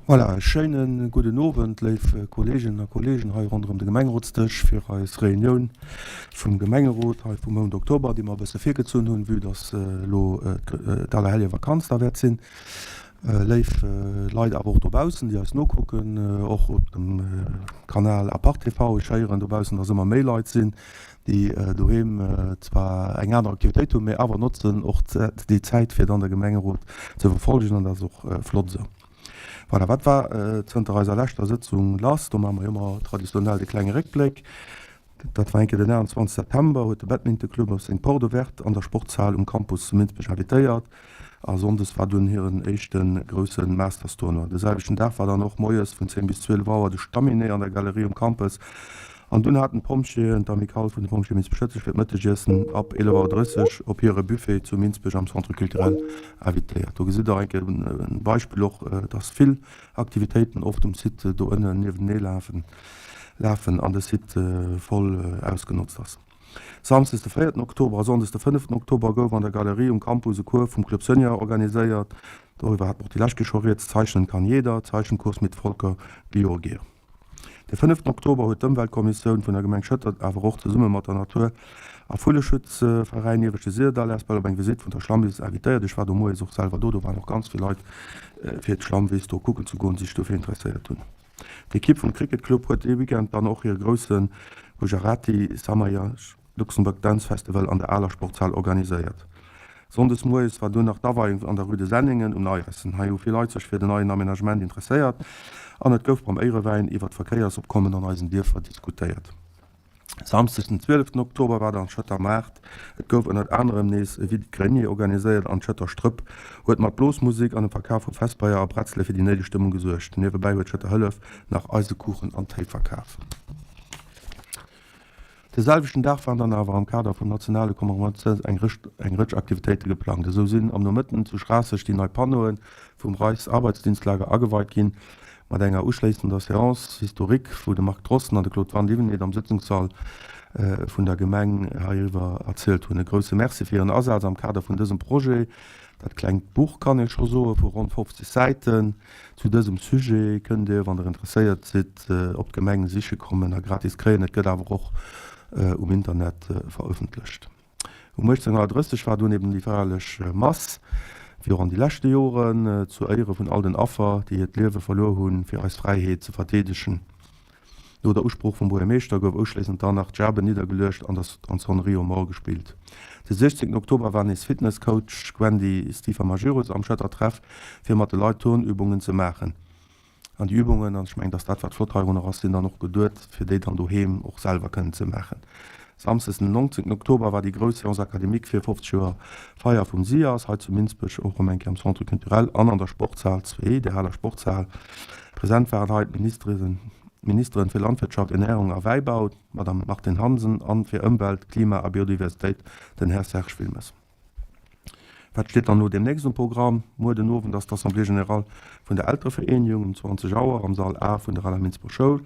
Voilà, e schéine gudden Owend, léif Kolleeginnen a Kolleegen hei ronderëm de Gemengerotsdësch fir eis Reunioun vum Gemengerot hei vum Mount Oktober, déi mer e bësse virgezunn hunn, vue dass elo d'Allerheljevakanz da wäert sinn. Léif Leit awer och dobaussen, déi eis nokucken, och op dem Kanal Apart TV. Ech héieren dobaussen, dass ëmmer méi Leit sinn, déi doheem zwar eng aner Aktivitéit hunn, mee awer notzen och déi Zäit, fir dann de Gemengerot ze verfollegen, an dat ass och flott esou. Voilà, wat war zënter eiser leschter Sëtzung lass? Do maache mer jo ëmmer traditionell de klenge Réckbléck. Dat war eng Kéier den 28 September, huet de Badminton Club op seng Porte ouverte an der Sportshal um Campus zu Minsbech invitéiert a sonndes war dunn hiren éischte grousse Masters Tournoi. De selwechten Dag war dann och moies vun 10 bis 12 Auer de Stamminee an der Galerie um Campus an dunn haten d'Pompjeeën, d'Amicale vun de Pompjeeë Minsbech-Schëtzeg fir d'Mëttegiessen ab 11 Auer 30 op hire Buffet zu Minsbech am Centre Culturel invitéiert. Do gesitt der eng Kéier e Beispill och, dass vill Aktivitéiten oft um Site do ënnen niewentenee lafen. Lafen an de Site voll ausgenotzt ass. Samsdes de 4 Oktober a Sonndes de 5 Oktober gouf an der Galerie um Campus e Cours vum Club Senior organiséiert. Doriwwer hat mer och déi lescht Kéier scho rieds, Zeichnen kann jeder, Zeichenkurs mit Volker Georgier. De 5 Oktober huet d'Ëmweltkommissioun vun der Gemeng Schëtter awer och zesumme mat der Natur a Vulleschutzveräin Ieweschte Syrdall asbl op eng Visitt vun der Schlammwiss invitéiert. Ech war do moies och selwer do, do waren och ganz vill Leit fir d'Schlammwiss do kucken ze goen, déi sech dofir interesséiert hunn. D'Ekipp vum Cricket Club huet dee Weekend dann och hire grousse Gujarati Samayaj Luxembourg Dance Festival an der aler Sportshal organiséiert. Sonndes moies war dunn nach d'Aweiung an der Rue de Senningen um Neiessen. Hei hu vill Leit sech fir den neien Aménagement interesséiert an et gouf beim Éierewäin iwwer d'Verkéiersopkommen an eisen Dierfer diskutéiert. Samsdes den 12 Oktober war dann Schëtter Maart. Et gouf ënnert anerem nees e Vide-Grenier organiséiert an d'Schëtter Strëpp huet mat Blosmusek an dem Verkaf vu Festbeier a Bretzele fir déi néideg Stëmmung gesuergt. Niewebäi huet Schëtter Hëllef nach Eisekuchen an Téi verkaf. De selwechten Dag waren dann awer am Kader vum nationale Commemoration eng Rëtsch Aktivitéite geplangt. Esou sinn am Nomëtten zu Schraasseg déi nei Panneaue vum Reichsarbeitsdienstlager ageweit ginn, Mat enger uschléissender Séance historique, wou de Marc Drosten an de Claude Vandivinit am Sëtzungssall vun der Gemeng heiriwwer erzielt hunn. E grousse Merci fir hiren Asaz am Kader vun dësem Projet. Dat klengt Buch, kann ee scho soen, vu ronn 50 Säiten zu dësem Sujet kënnt Dir, wann Der interesséiert sidd, op d'Gemeng siche kommen a gratis kréien. Et gëtt awer och um Internet verëffentlecht. Um 18.30 war dunn eben déi feierlech Mass, wéi och an déi leschte Joren, zu Éiere vun all den Affer, déi hiert Liewe verluer hunn, fir eis Fräiheet ze verdeedegen. No der Usprooch vum Buergermeeschter gouf uschléissend dann nach d'Gerbe niddergeluecht an d'Sonnerie aux Morts gespillt. De 16 Oktober war nees Fitnesscoach Gwendy Stiefer-Magirus am Schëtter Treff, fir mat de Leit Turnübungen ze maachen. An déi Übungen, an ech mengen, dass dat, wat flott heirunner ass, sinn dann och geduet, fir déi dann doheem och selwer kënnen ze maachen. Samsdes den 19 Oktober war déi grouss Séance académique fir 50 Joer Feier vum SIAS hei zu Minsbech, och erëm eng Kéier am Centre culturel an an der Sportshal zwee, der aler Sportshal. Present waren hei d'Ministeren, d'Ministeren fir Landwirtschaft, Ernährung a Wäibau, d'Madame Martine Hansen, an fir Ëmwelt, Klima a Biodiversitéit, den Här Serge Wilmes. Wat steet dann elo deemnächst um Programm? Muer den Owend ass d'Assemblée générale vun der Elterevereenegung um 20 Auer am Sall A vun der Alain Minzbourg Schoul.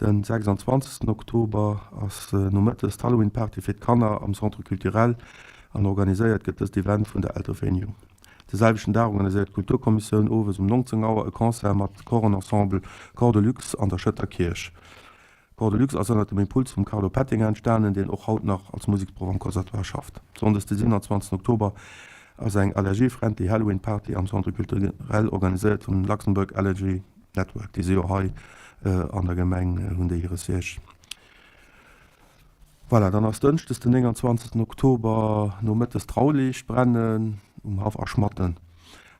Den 26 Oktober ass nomëttes d'Halloween-Party fir d'Kanner am Centre Culturel an organiséiert gëtt dëst Event vun der Elterevereenegung. De selwechten Dag organiséiert d'Kulturkommissioun owes um 19 Auer e Concert mat Chorenensemble Corps de Luxe an der Schëtter Kierch. Corps de Luxe ass ënnert dem Impuls vum Carlo Pettinger entstanen, deen och haut nach als Museksproff am Conservatoire schafft. Sonndes de 27 Oktober ass eng allergiefriendly Halloween Party am Centre Culturel organiséiert vum Luxembourg Allergy Network. Déi si jo hei an der Gemeng, hunn déi hire Siège. Voilà, dann ass Dënschdes den 29 Oktober nomëttes d'Trauliicht brennen um Haff a Schmatten.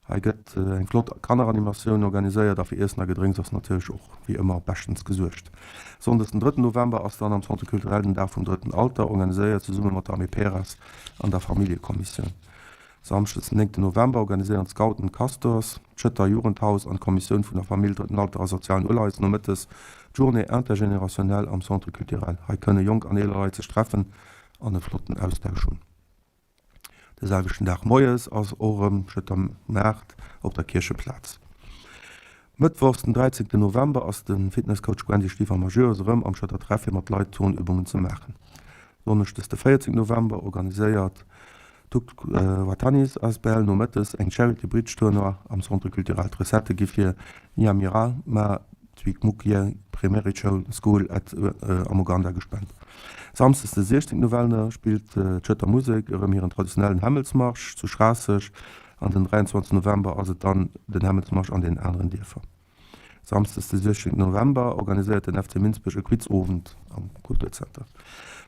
Hei gëtt eng flott Kanneranimatioun organiséiert a fir Iessen a Gedrénks ass natierlech och wéi ëmmer beschtens gesuergt. Sonndes den 3 November ass dann am Centre Culturel den Dag vum Drëtten Alter, organiséiert zesumme mat der Amiperas an der Familljekommissioun. Samschdes den 9 November organiséieren d'Scouten, d'Castors, d'Schëtter Jugendhaus an d'Kommissioun vun der Famill, Drëtten Alter a sozialen Uleies nomëttes d'Journée intergénérationnelle am Centre Culturel. Hei kënne jonk an eeler Leit sech treffen an e flotten Austausch hunn. De selwechten Dag moies ass och erëm Schëtter Maart op der Kiercheplaz. Mëttwochs den 13 November ass de Fitnesscoach Gwendy Stiefer-Magirus erëm am Schëtter Treff fir mat Leit Turnübungen ze maachen. Donneschdes de 14 November organiséiert. Tuk Watanis asbl nomëttes eng Charity Bridge Tournoi am Centre Culturel. D'Recettë gi fir Nyamirama Twikmukye Primary School at am Uganda gespent. Samsdes de 16 November spillt d'Schëtter Musek erëm hiren traditionellen Hämmelsmarsch zu Schraasseg an den 23 November ass et dann den Hämmelsmarsch an den aneren Dierfer. Samsdes de 16 November organiséiert den FC Minsbech e Quizowend am Kulturzenter.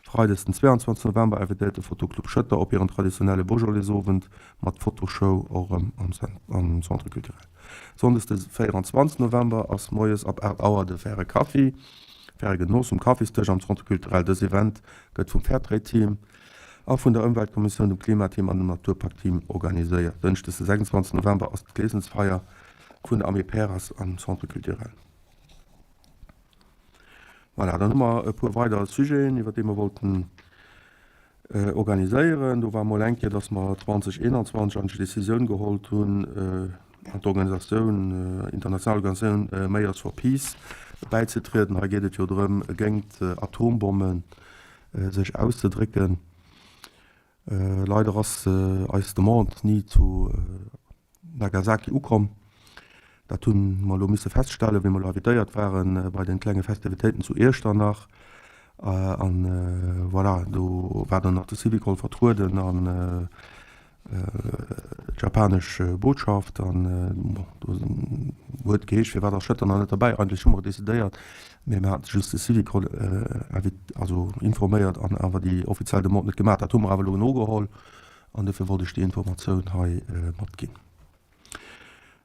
Freides den 22 November invitéiert de Fotoclub Schëtter op hiren traditionelle Beaujolaisowend mat Fotoshow och erëm am Centre Culturel. Sonndes de 24 November ass moies ab 8 Auer de Faire Kaffi, faire Genoss um Kaffisdësch am Centre Culturel. Dës Event gëtt vum Fairtrade Team a vun der Ëmweltkommissioun, dem Klimateam an dem Naturpakt-Team organiséiert. Dënschdes de 26 November ass d'Gleesensfeier vun der Amiperas am Centre Culturel. Voilà, dann hu mer e puer weider Sujeten, iwwer déi mer wollten organiséieren. Do war mol eng Kéier, dass mer 2021 eigentlech d'Decisioun geholl hunn, an d'Organisatioun, international Organisatioun Mayors for Peace bäizetrieden. Hei geet et jo drëm, géingt Atombommen sech auszedrécken. Leider ass eis Demande ni zu Nagasaki ukomm. Dat hu mer elo misse feststellen, wéi mer elo invitéiert ware bei de klenge Festivitéiten zu Iechternach. An voilà, do war dann nach de Syvicol vertrueden an d'japanesch Botschaft. An bon, do huet et geheescht, firwat ass Schëtter nach net derbäi? Eigentlech hu mer et decidéiert, mee mir hate just de Syvicol also informéiert an awer déi offiziell Demande net gemaach. Dat hu mer awer elo nogeholl. An dofir wollt ech déi Informatioun hei matginn.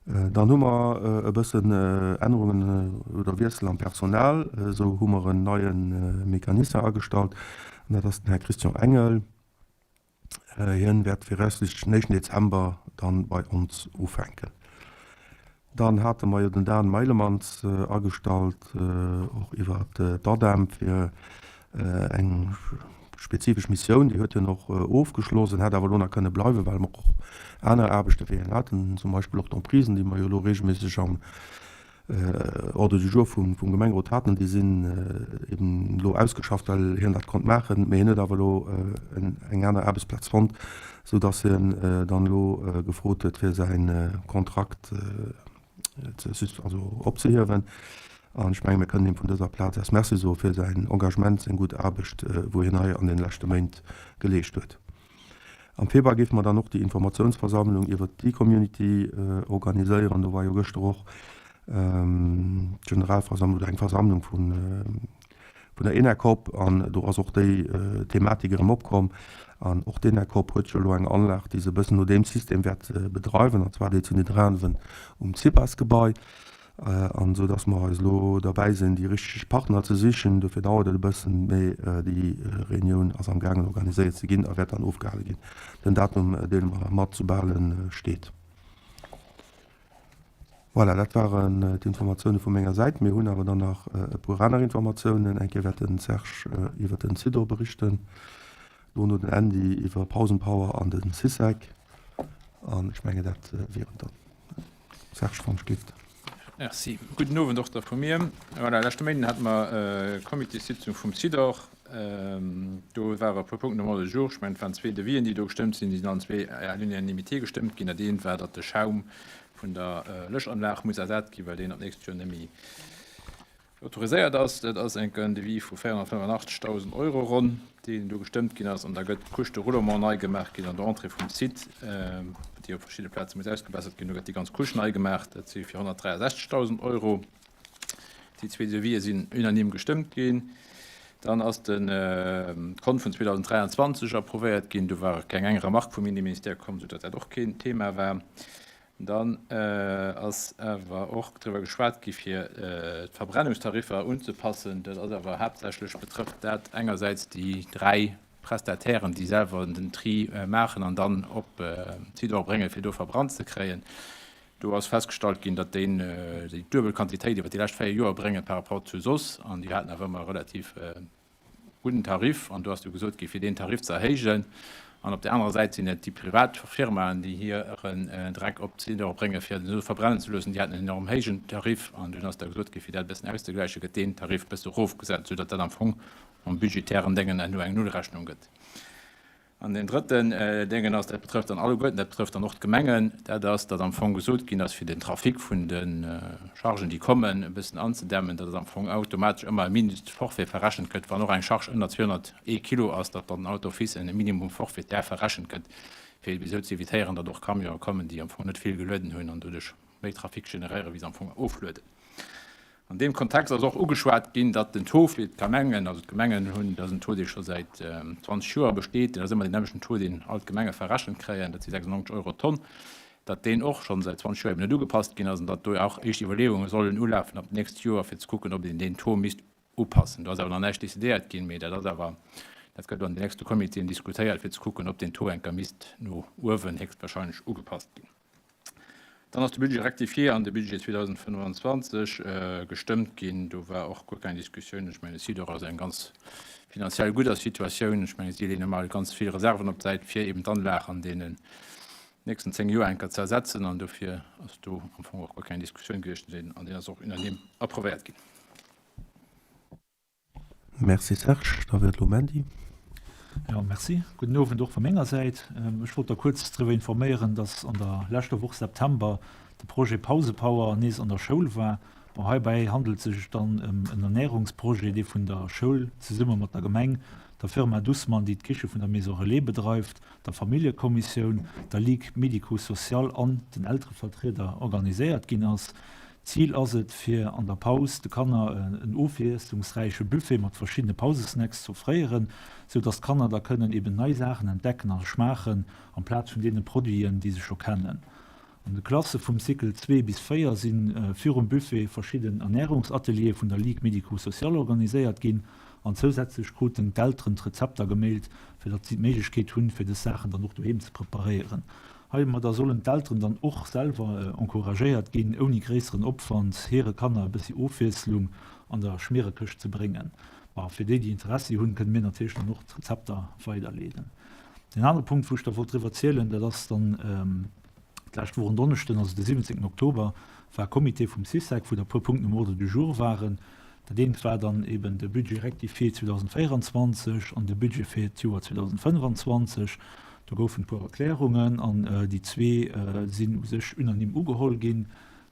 Dann hu mer e bëssen Ännerungen oder Wiessel am Personal. Esou hu mer en neie Mecanicien agestallt, an dat ass den Här Christian Engel. Hien wäert viraussichtlech den éischten Dezember dann bei ons ufänken. Dann hate mer jo den Dan Meylemans agestallt, och iwwer d'ADEM fir eng spezifesch Missioun. Déi huet hien och ofgeschloss. En hätt awer elo nach kënne bleiwen, well mer och aner Aarbechte fir hien haten, zum Beispill och d'Emprisen, déi mer jo elo regelméisseg am Ordre du jour vum Gemengerot haten. Déi sinn eben elo ausgeschafft, well hien dat konnt maachen. Mee hien huet awer elo eng aner Aarbechtsplaz fonnt, soudass hien dann elo gefrot huet, fir säi Kontrakt ze also opzehiewen. An ech menge mir kënnen him vun dëser Plaz aus Merci soe fir säin Engagement, seng gutt Aarbecht, wou hien hei an deene leschte Méint geleescht huet. Am Februar géife mer dann och déi Informatiounsversammlung iwwert d'E-Community organiséieren. Do war jo gëschter och d'Generalversammlung oder eng Versammlung vun vun der Enercop an do ass och déi Thematik erëm opkomm. An och d'Enercop huet jo elo eng Anlag, déi se e bëssen no deem System wäert bedreiwen, an zwar déi zu Nidderaanwen um CIPAS-Gebai. An esou dass mer eis elo derbäi sinn, déi richteg Partner ze sichen. Dofir dauert et e bëssen, mee déi Reunioun ass am gaangen organiséiert ze ginn a wäert dann ofgehale ginn. Den Datum deele mer mat, soubal e steet. Voilà, dat waren d'Informatioune vu menger Säit. Mir hunn awer dann nach e puer aner Informatiounen. Eng Kéier wäert den Serge iwwer den Sidor berichten, dono den Andy iwwer Pausenpower an den Sysec. An ech menge dat wier et dann. Serge van Stift. Merci. Gudden Owend och da vu mir. Voilà, leschte Méinden hate mer Comitéssitzung vum Sidor. Do ware e puer Punkten um Ordre du jour. Ech mengen, et waren zwee Devisen, déi do gestëmmt sinn. Déi sinn allen zwee à l'unanimité gestëmmt ginn. Dat eent war, datt de Schaum vun der Löschanlag muss ersat ginn, well deen ab nächst Joer net méi autoriséiert ass. Dat ass enk en Devis vu 485.000 Euro ronn, deen do gestëmmt ginn ass. An da gëtt d'Couche de roulement nei gemaach ginn an der Entrée vum Site, déi op verschidde Plaze muss ausgebessert ginn. Do gëtt déi ganz Couche nei gemaach. Dat si fir 163.000 Euro. Déi zwee Devisë sinn unanime gestëmmt ginn. Dann ass de Kont vun 2023 approuvéiert ginn. Do war keng eng Remarque vum Inneministère komm, soudatt dat och keen Thema war. Dann ass awer och driwwer geschwat gi fir d'Verbrennungstariffer unzepassen. Dat ass awer haaptsächlech betrëfft dat engersäits déi dräi Prestatairen, déi selwer den Tri maachen an dann op d'Sidor bréngen, fir do verbrannt ze kréien. Do ass festgestallt ginn, datt déi déi duebel Quantitéit iwwer déi lescht 4 Joer bréngen par rapport zu soss an déi haten awer ëmmer relativ gudden Tarif an do ass du gesot gi fir deen Tarif ze erhéijen an op där anerer Säit sinn et déi privat Firmaen, déi hiren Dreck op d'Sidor bréngen, fir en esou verbrennen ze loossen, déi haten en enorm héijen Tarif an dunn ass da gesot gi fir dat e bëssen auszegläichen, gëtt deen Tarif e bësse erofgesat, soudatt dat am Fong am budgetären Déngen herno eng Nullrechnung gëtt. An deen drëtten Déngen ass, dat betrëfft dann alleguerten, dat betrëfft dann och d'Gemengen, dat ass, datt am Fong gesot ginn ass, fir den Trafic vun de Chargen, déi kommen, e bëssen anzedämmen, datt et am Fong automatesch ëmmer e Mindestforfait verrechent gëtt, wann och eng Charge ënner 201 Kilo ass, datt dann d'office e Minimum forfaitaire verrechent gëtt, fir ebe esou ze evitéieren, datt och Camionë kommen, déi am Fong net vill gelueden hunn an doduerch méi Trafic generéieren, wéi se am Fong oflueden. An deem Kontext ass och ugeschwat ginn, datt den Taux fir d'Gemengen, also d'Gemengen hunn, dat ass en Taux, dee scho säit 20 Joer besteet, dat ass ëmmer deen nämmlechten Taux, deen all d'Gemenge verrechent kréien, dat si 96 Euro d'Tonn, datt deen och schonn säit 20 Joer eben net ugepasst ginn ass an datt do och éischt Iwwerleeunge sollen ulafen ab d'nächst Joer, fir ze kucken, ob een deen Taux misst upassen. Do ass awer nach näischt decidéiert ginn, mee dat ass awer, dat gëtt an den nächste Comitéen diskutéiert, fir ze kucken, ob deen Taux eng Kéier misst no uewen héchstwahrscheinlech ugepasst ginn. Dann ass de Budget rectifié an de Budget 2025 gestëmmt ginn. Do war och guer keng Diskussioun. Ech mengen, de Sidor ass eng ganz finanziell gudder Situatioun. Ech mengen, si leeën ëmmer ganz vill Reserven op d'Säit, fir eben d'Anlag an deenen nächsten 10 Joer eng Kéier ze ersetzen. An dofir ass do am Fong och guer keng Diskussioun gewiescht an deen ass och unanime approvéiert ginn. Merci Serge, da wier et elo Mandy. Jo, merci. Gudden Owend och vu menger Säit. Ech wollt der kuerz driwwer informéieren, dass an der leschter Woch September de Projet Pausepower nees an der Schoul war. Bon, heibäi handelt sech dann ëm en Ernärungsprojet, dee vun der Schoul zesumme mat der Gemeng, der Firma Dussmann, déi d'Kiche vun der Maison Relais bedreift, der Familljekommissioun, der Ligue médico-sociale an den Elterevertrieder organiséiert ginn ass. Zil ass et, fir an der Paus de Kanner en ofwiesslungsräiche Buffet mat verschiddene Pausesnacks z'offréieren, sou dass d'Kanner da kënnen eben nei Saachen entdecken a schmaachen, amplaz vun deene Produiten, déi se scho kennen. An de Klasse vum Cycle 2 bis 4 si virum Buffet verschidden Ernärungsateliere vun der Ligue médico-sociale organiséiert ginn an zousätzlech kruten d'Elteren d'Rezepter gemailt, fir datt si d'Méiglechkeet hunn, fir dës Saachen dann och doheem ze preparéieren. Heimadder sollen d'Elteren dann och selwer encouragéiert ginn, ouni gréisseren Opwand hire Kanner e bëssi Ofwiesslung an der Schmierekëscht ze bréngen. Bon, fir déi, déi Interessi hunn, kënne mir natierlech dann och d'Rezepter weiderleeden. Deen anere Punkt, wou ech da wollt driwwer zielen, dat ass dann d'lescht Woch en Donneschden, also de 17 Oktober, war Comité vum Sycec, wou da puer Punkten um Ordre du jour waren. Dat eent war dann eben de Budget rectifié 2024 an de Budget fir d'Joer 2025. Do goufen e puer Erklärungen an déi zwee sinn u sech unanime ugeholl ginn.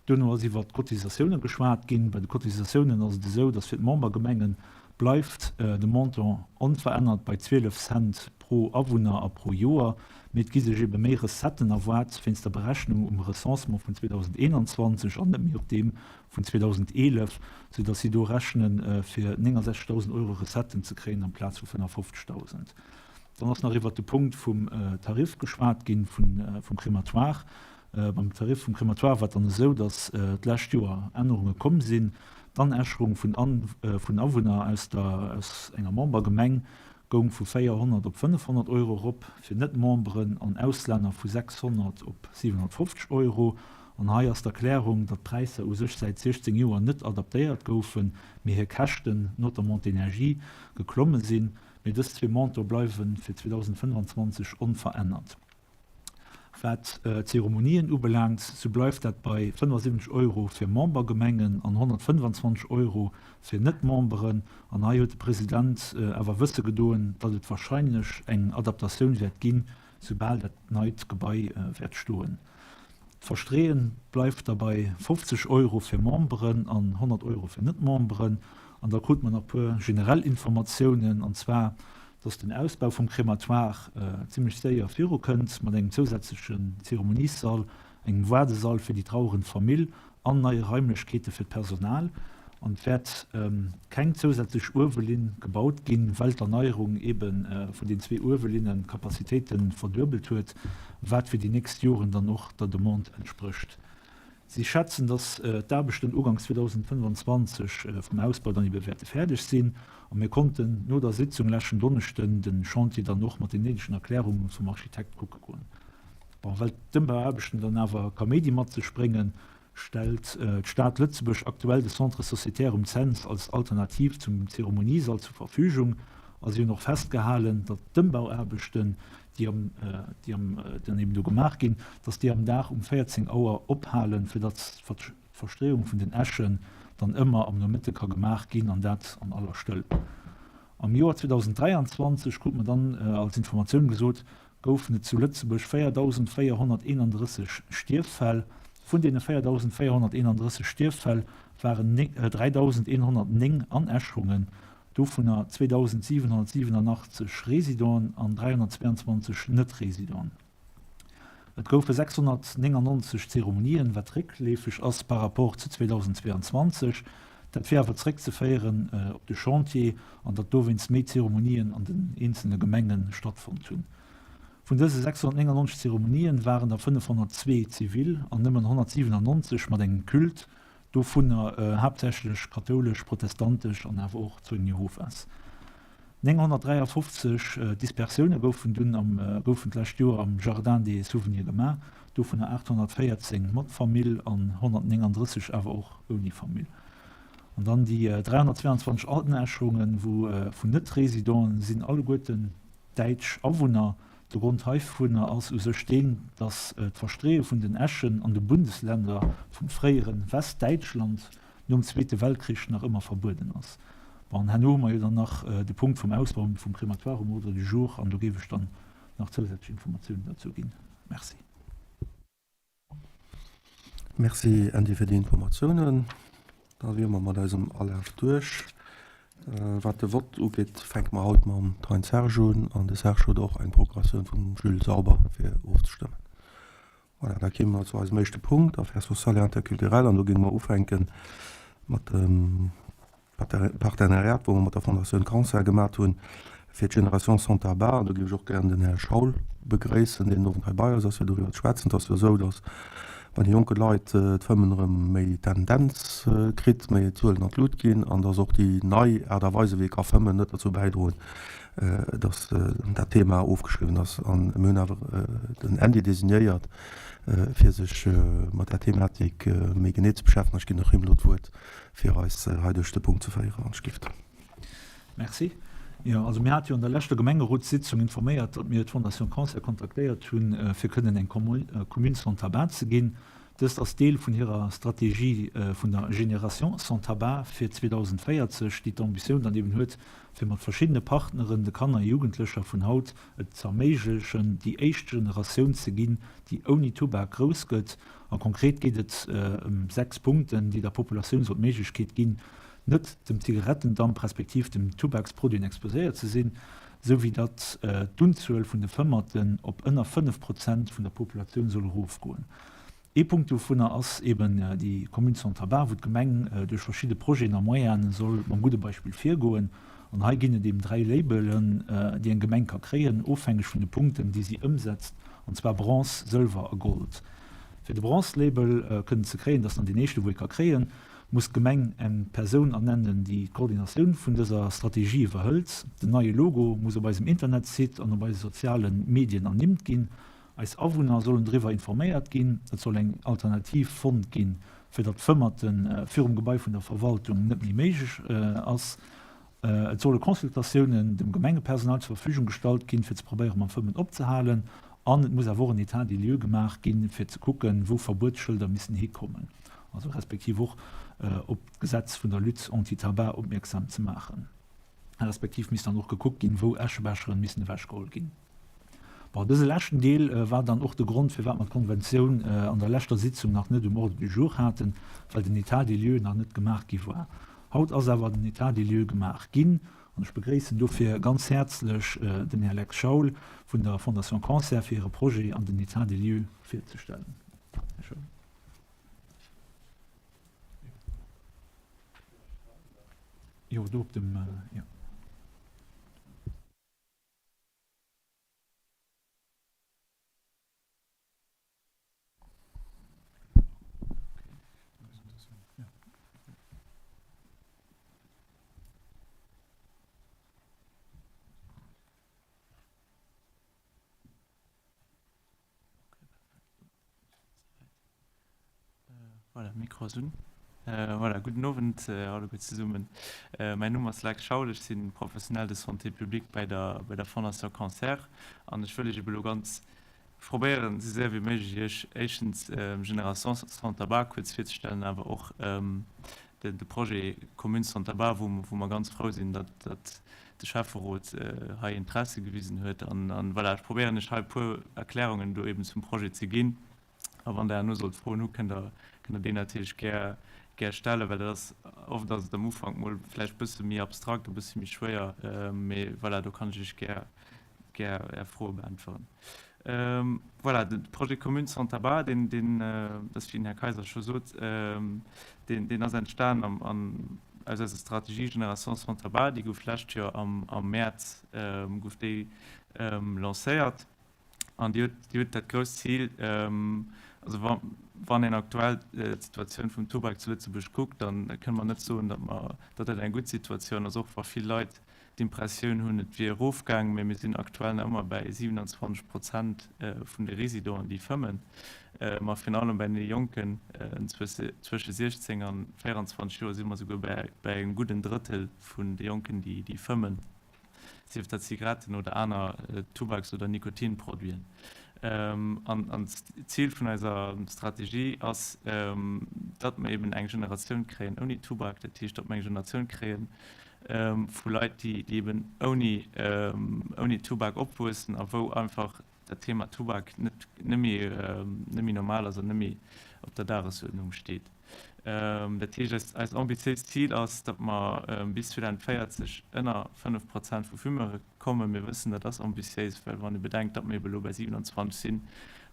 Duerno ass iwwert d'Cotisatiounen geschwat ginn. Bei de Cotisatiounen ass et esou, datt fir d'Membergemenge bleift de Montant onverännert bei 12 Cent pro Awunner a pro Joer, mee et gi sech ebe méi Recetten erwaart wéinst der Berechnung um Recensement vun 2021 an net méi op deem vun 2011, sou datt si do rechnen, fir 69.000 Euro Recetten ze kréien amplaz vu 55.000. Dann ass nach iwwert de Punkt vum Tarif geschwat ginn, vum Crématoire. Beim Tarif vum Crématoire war et dann esou, datt d'lescht Joer Ännerunge komm sinn. D'Anäscherung vun Awunner aus der, aus enger Membergemeng goung vu 400 op 500 Euro erop, fir Net-Memberen an Auslänner vu 600 op 750 Euro. An hei ass d'Erklärung, datt d'Präisser u sech säit 16 Joer net adaptéiert goufen, mee hir Käschten, notamment d'Energie, geklomme sinn. Mee dës zwee Montant bleiwe fir 2025 onverännert. Wat d'Zeremonien ubelaangt, sou bleift dat bei 75 Euro fir Membergemengen an 125 Euro fir Net-Memberen. An hei huet de President awer wësse gedoen, datt et warscheinlech eng Adaptatioun wäert ginn, soubal dat neit Gebai wäert stoen. D'Verstreeën bleift da bei 50 Euro fir Memberen an 100 Euro fir Net-Memberen. An da krut mer nach e puer generell Informatiounen, an zwar, dass den Ausbau vum Crématoire zimmlech séier virukënnt, mat engem zousätzlechen Zeremoniessall, engem Waardesall fir déi trauerend Famill an neie Raimlechkeete fir d'Personal. An et wäert keng zousätzlech Uewelinn gebaut ginn, well d'Erneierung ebe vun den zwee Uewelinnen d'Capacitéite verduebelt huet, wat fir déi nächst Joren dann och der Demande entsprécht. Si schätzen, datt d'Aarbechten uganks 2025 vum Ausbau dann ebe wäerte fäerdeg sinn. A mir konnten no der Sitzung leschten Donneschden de Chantier dann och mat den néidegen Erklärunge vum Architekt kucke goen. Bon, well d'Ëmbauaarbechten dann awer Kaméidi mat sech bréngen, stellt d'Stad Lëtzebuerg aktuell de Centre sociétaire um Cents als Alternativ zum Zeremoniesall zur Verfügung a si hunn och festgehalen, datt d'Ëmbauaarbechten, déi am, déi am, dann eben do gemaach ginn, datt déi am Dag um 14 Auer ophalen, fir datt d'Verstreeung vun den Äschen dann ëmmer am Nomëtte ka gemaach ginn an dat an aller Stëll. Am Joer 2023, krut mer dann als Informatioun gesot, goufen et zu Lëtzebuerg 4.431 Stierffäll. Vun deene 4.431 Stierffäll waren 3.109 Anäscherungen, dovunner 2.787 Residenten an 322 Net-Residenten. Et goufe 699 Zeremonien, wat réckleefeg ass par rapport zu 2022. Dat wier awer zeréckzeféieren op de Chantier an datt dowéinst méi Zeremonien an den eenzele Gemenge stattfonnt hunn. Vun dëse 699 Zeremonien waren der 502 zivil an nëmmen 197 mat engem Culte, dovunner haaptsächlech kathoulesch, protestantesch an awer och Zeugen Jehovas. 953 Dispersioune goufen dunn am goufen d'lescht Joer am Jardin des Souvenirs gemaach, dovunner 814 mat Famill an 139 awer och ouni Famill. An dann déi 322 Anäscherungen, wou vun Net-Residenten, sinn alleguerten däitsch Awunner. De Grond heivunner ass u sech deen, datt d'Verstreeë vun den Äschen an de Bundesländer vum fréiere Westdäitschland nom Zweete Weltkrich nach ëmmer verbueden ass. Bon, an herno hu mer jo dann nach de Punkt vum Ausbau vum Crématoire um Ordre du jour, an do géif ech dann nach zousätzlech Informatiounen derzou ginn. Merci. Merci, Andy, fir déi Informatiounen. Da wiere mer mat eisem Alaf duerch. Wat de Vott ugeet, fänke mer haut mam Thein Serge un, an de Serge huet och eng Procuratioun vum Jules Sauber fir ofzestëmmen. Voilà, da kéime mer zu eisem éischte Punkt, Affaires sociales et interculturelles, an do géinge mer ufänke mat dem Partenariat, wou mer mat der Fondatioun Cancer gemat hunn, fir d'Génération sans tabac. An do géif ech och gären den Här Schaul begréissen, deen den Owend hei bei eis ass, fir doriwwer ze schwätzen. Et ass jo esou, datt bei de jonke Leit d'Fëmmen erëm méi Tendenz kritt, méi d'Zuelen an d'Lut ginn, an datt och déi nei Aart a Weise wéi ee ka fëmmen net derzou bäidroen, datt dat Thema ofgeschriwwen ass. A mir hunn awer den Andy designéiert, fir sech mat där Thematik méi genee ze beschäftegen. Ech ginn och him elo d'Wuert, fir eis hei duerch de Punkt ze féieren, wann ech gift. Merci. Jo, also mir hate jo an der leschter Gemengerotssitzung informéiert, datt mir d'Fondation Cancer kontaktéiert hunn, fir kënnen eng Commune sans tabac ze ginn. Dëst ass Deel vun hirer Strategie vun der Génération sans tabac fir 2040, déi d'Ambitioun dann eben huet, fir mat verschiddene Partneren de Kanner a Jugendlecher vun haut et z'erméiglechen, déi éischt Generatioun ze ginn, déi ouni Tubak grouss gëtt. A konkret geet et ëm 6 Punkten, déi der Populatioun soll d'Méiglechkeet ginn, net dem Zigarettendamp respektiv dem Tubaksproduiten exposéiert ze sinn, esou wéi datt d'Unzuel vun de Fëmmerten op ënner 5 Prozent vun der Populatioun soll erofgoen. Ee Punkt dovunner ass eben déi Commune sans tabac, wou d'Gemeng duerch verschidde Projeten a Moyene soll mam gudde Beispill virgoen. An hei ginn et eben 3 Labelen, déi eng Gemeng ka kréien, ofhängeg vun de Punkten, déi si ëmsetzt, an zwar Bronze, Sëlwer a Gold. Fir de Bronze-Label kënnen ze kréien, dat ass dann deen éischte wou ee ka kréien, muss d'Gemeng eng Persoun ernennen, déi d'Koordinatioun vun dëser Strategie iwwerhëlt. Den neie Logo muss op eisem Internetsite an op eise soziale Medien ernimmt ginn. Eis Awunner sollen driwwer informéiert ginn. Et soll eng Alternativ fonnt ginn, fir datt d'Fëmmerte virum Gebai vun der Verwaltung net méi méiglech ass. Et solle Consultatiounen dem Gemengepersonal zur Verfügung gestallt ginn, fir ze probéiere mam Fëmmen opzehalen. An et muss awer och en État des lieux gemaach ginn, fir ze kucken, wou Verbuetsschëlder missen hikommen, also respektiv och op d'Gesetz vun der Lutte anti-tabac opmierksam ze maachen. Respektiv misst dann och gekuckt ginn, wou Äschebecheren missen ewechgeholl ginn. Bon, dëse leschten Deel war dann och de Grond, firwat mer d'Konventioun an der leschter Sitzung nach net um Ordre du jour haten, well den État des lieux nach net gemaach gi war. Haut ass awer den État des lieux gemaach ginn an ech begréissen dofir ganz häerzlech den Här Lex Schaul vun der Fondation Cancer fir hire Projet an den État des lieux virzestellen. Här Schaul. Jo, do op dem, jo. Voilà, Mikro ass un. Voilà, gudden Owend alleguer zesummen. Mäin Numm ass Lex Schaul, ech sinn Professionnel de santé publique bei der bei der Fondation Cancer an ech wëll Iech ebe lo ganz probéieren, esou séier wéi méiglech Iech éischtens Génération sans tabac kuerz virzestellen, awer och. De Projet Communes sans tabac, wou mer ganz frou sinn, datt de Schäfferot hei Interesse gewisen huet. An voilà, ech probéieren lech hei e puer Erklärungen do eben zum Projet ze ginn. A wann Der herno sollt Froen hu kënnt Der kënnt Der déi natierlech gär gär stellen, well dat ass, oft ass et am Ufank mol vläicht e bësse méi abstrakt, e bësse méi schwéier, mee voilà, do kann ech Iech gär gär Är Froe beäntweren. Voilà, de Projet Communes sans tabac, deen, deen, dat ass wéi den Här Kayser scho sot, deen, deen ass entstan am, an, aus eiser Strategie Génération sans tabac, déi gouf d'lescht Joer am, am Mäerz gouf déi lancéiert. An déi huet, déi huet dat grousst Zil, also wa, wann een aktuell d'Situatioun vum Tubak zu Lëtzebuerg kuckt, da kënne mer net soen, datt mer, datt dat eng gutt Situatioun ass, och wa vill Leit d'Impressioun hunn, et wier erofgaang, mä mir sinn aktuell nach ëmmer bäi 27 Prozent vun de Residenten, déi fëmmen. Ma virun allem bäi de Jonken zwësche 16 a 24 Joer si mer souguer bäi engem gudden Drëttel vun de Jonken, déi fëmmen, sief dat Zigaretten oder aner Tubaks oder Nikotinproduiten. An d'Zil vun eiser Strategie ass, datt mer eben eng Generatioun kréien ouni Tubak, dat heescht, datt mer eng Generatioun kréien, vu Leit, déi eben ouni, ouni Tubak opwuessen a wou einfach dat Thema Tubak net, net méi, net méi normal ass an net méi op der Dagesuerdnung steet. Dat heescht, eist, eist ambitiéist Zil ass, datt mer bis 2040 ënner 5 Prozent vu Fumeure kommen. Mir wëssen, dat ass ambitiéis, well wann ee bedenkt, datt mer eben elo bäi 27 sinn,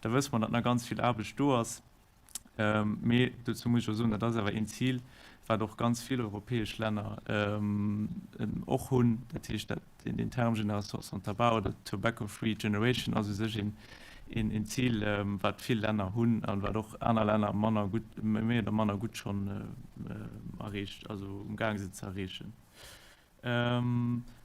da wësse mer, datt nach ganz vill Aarbecht do ass. Mee dozou muss ech och soen, dat ass awer een Zil, wat och ganz vill europäesch Länner och hunn. Dat heescht, dat, deen Term Génération sans tabac oder Tobacco free generation ass u sech een Zil, wat vill Länner hunn a wat och aner Länner manner gutt, méi oder manner gutt schonn erreecht, also umgaang sinn ze erreechen.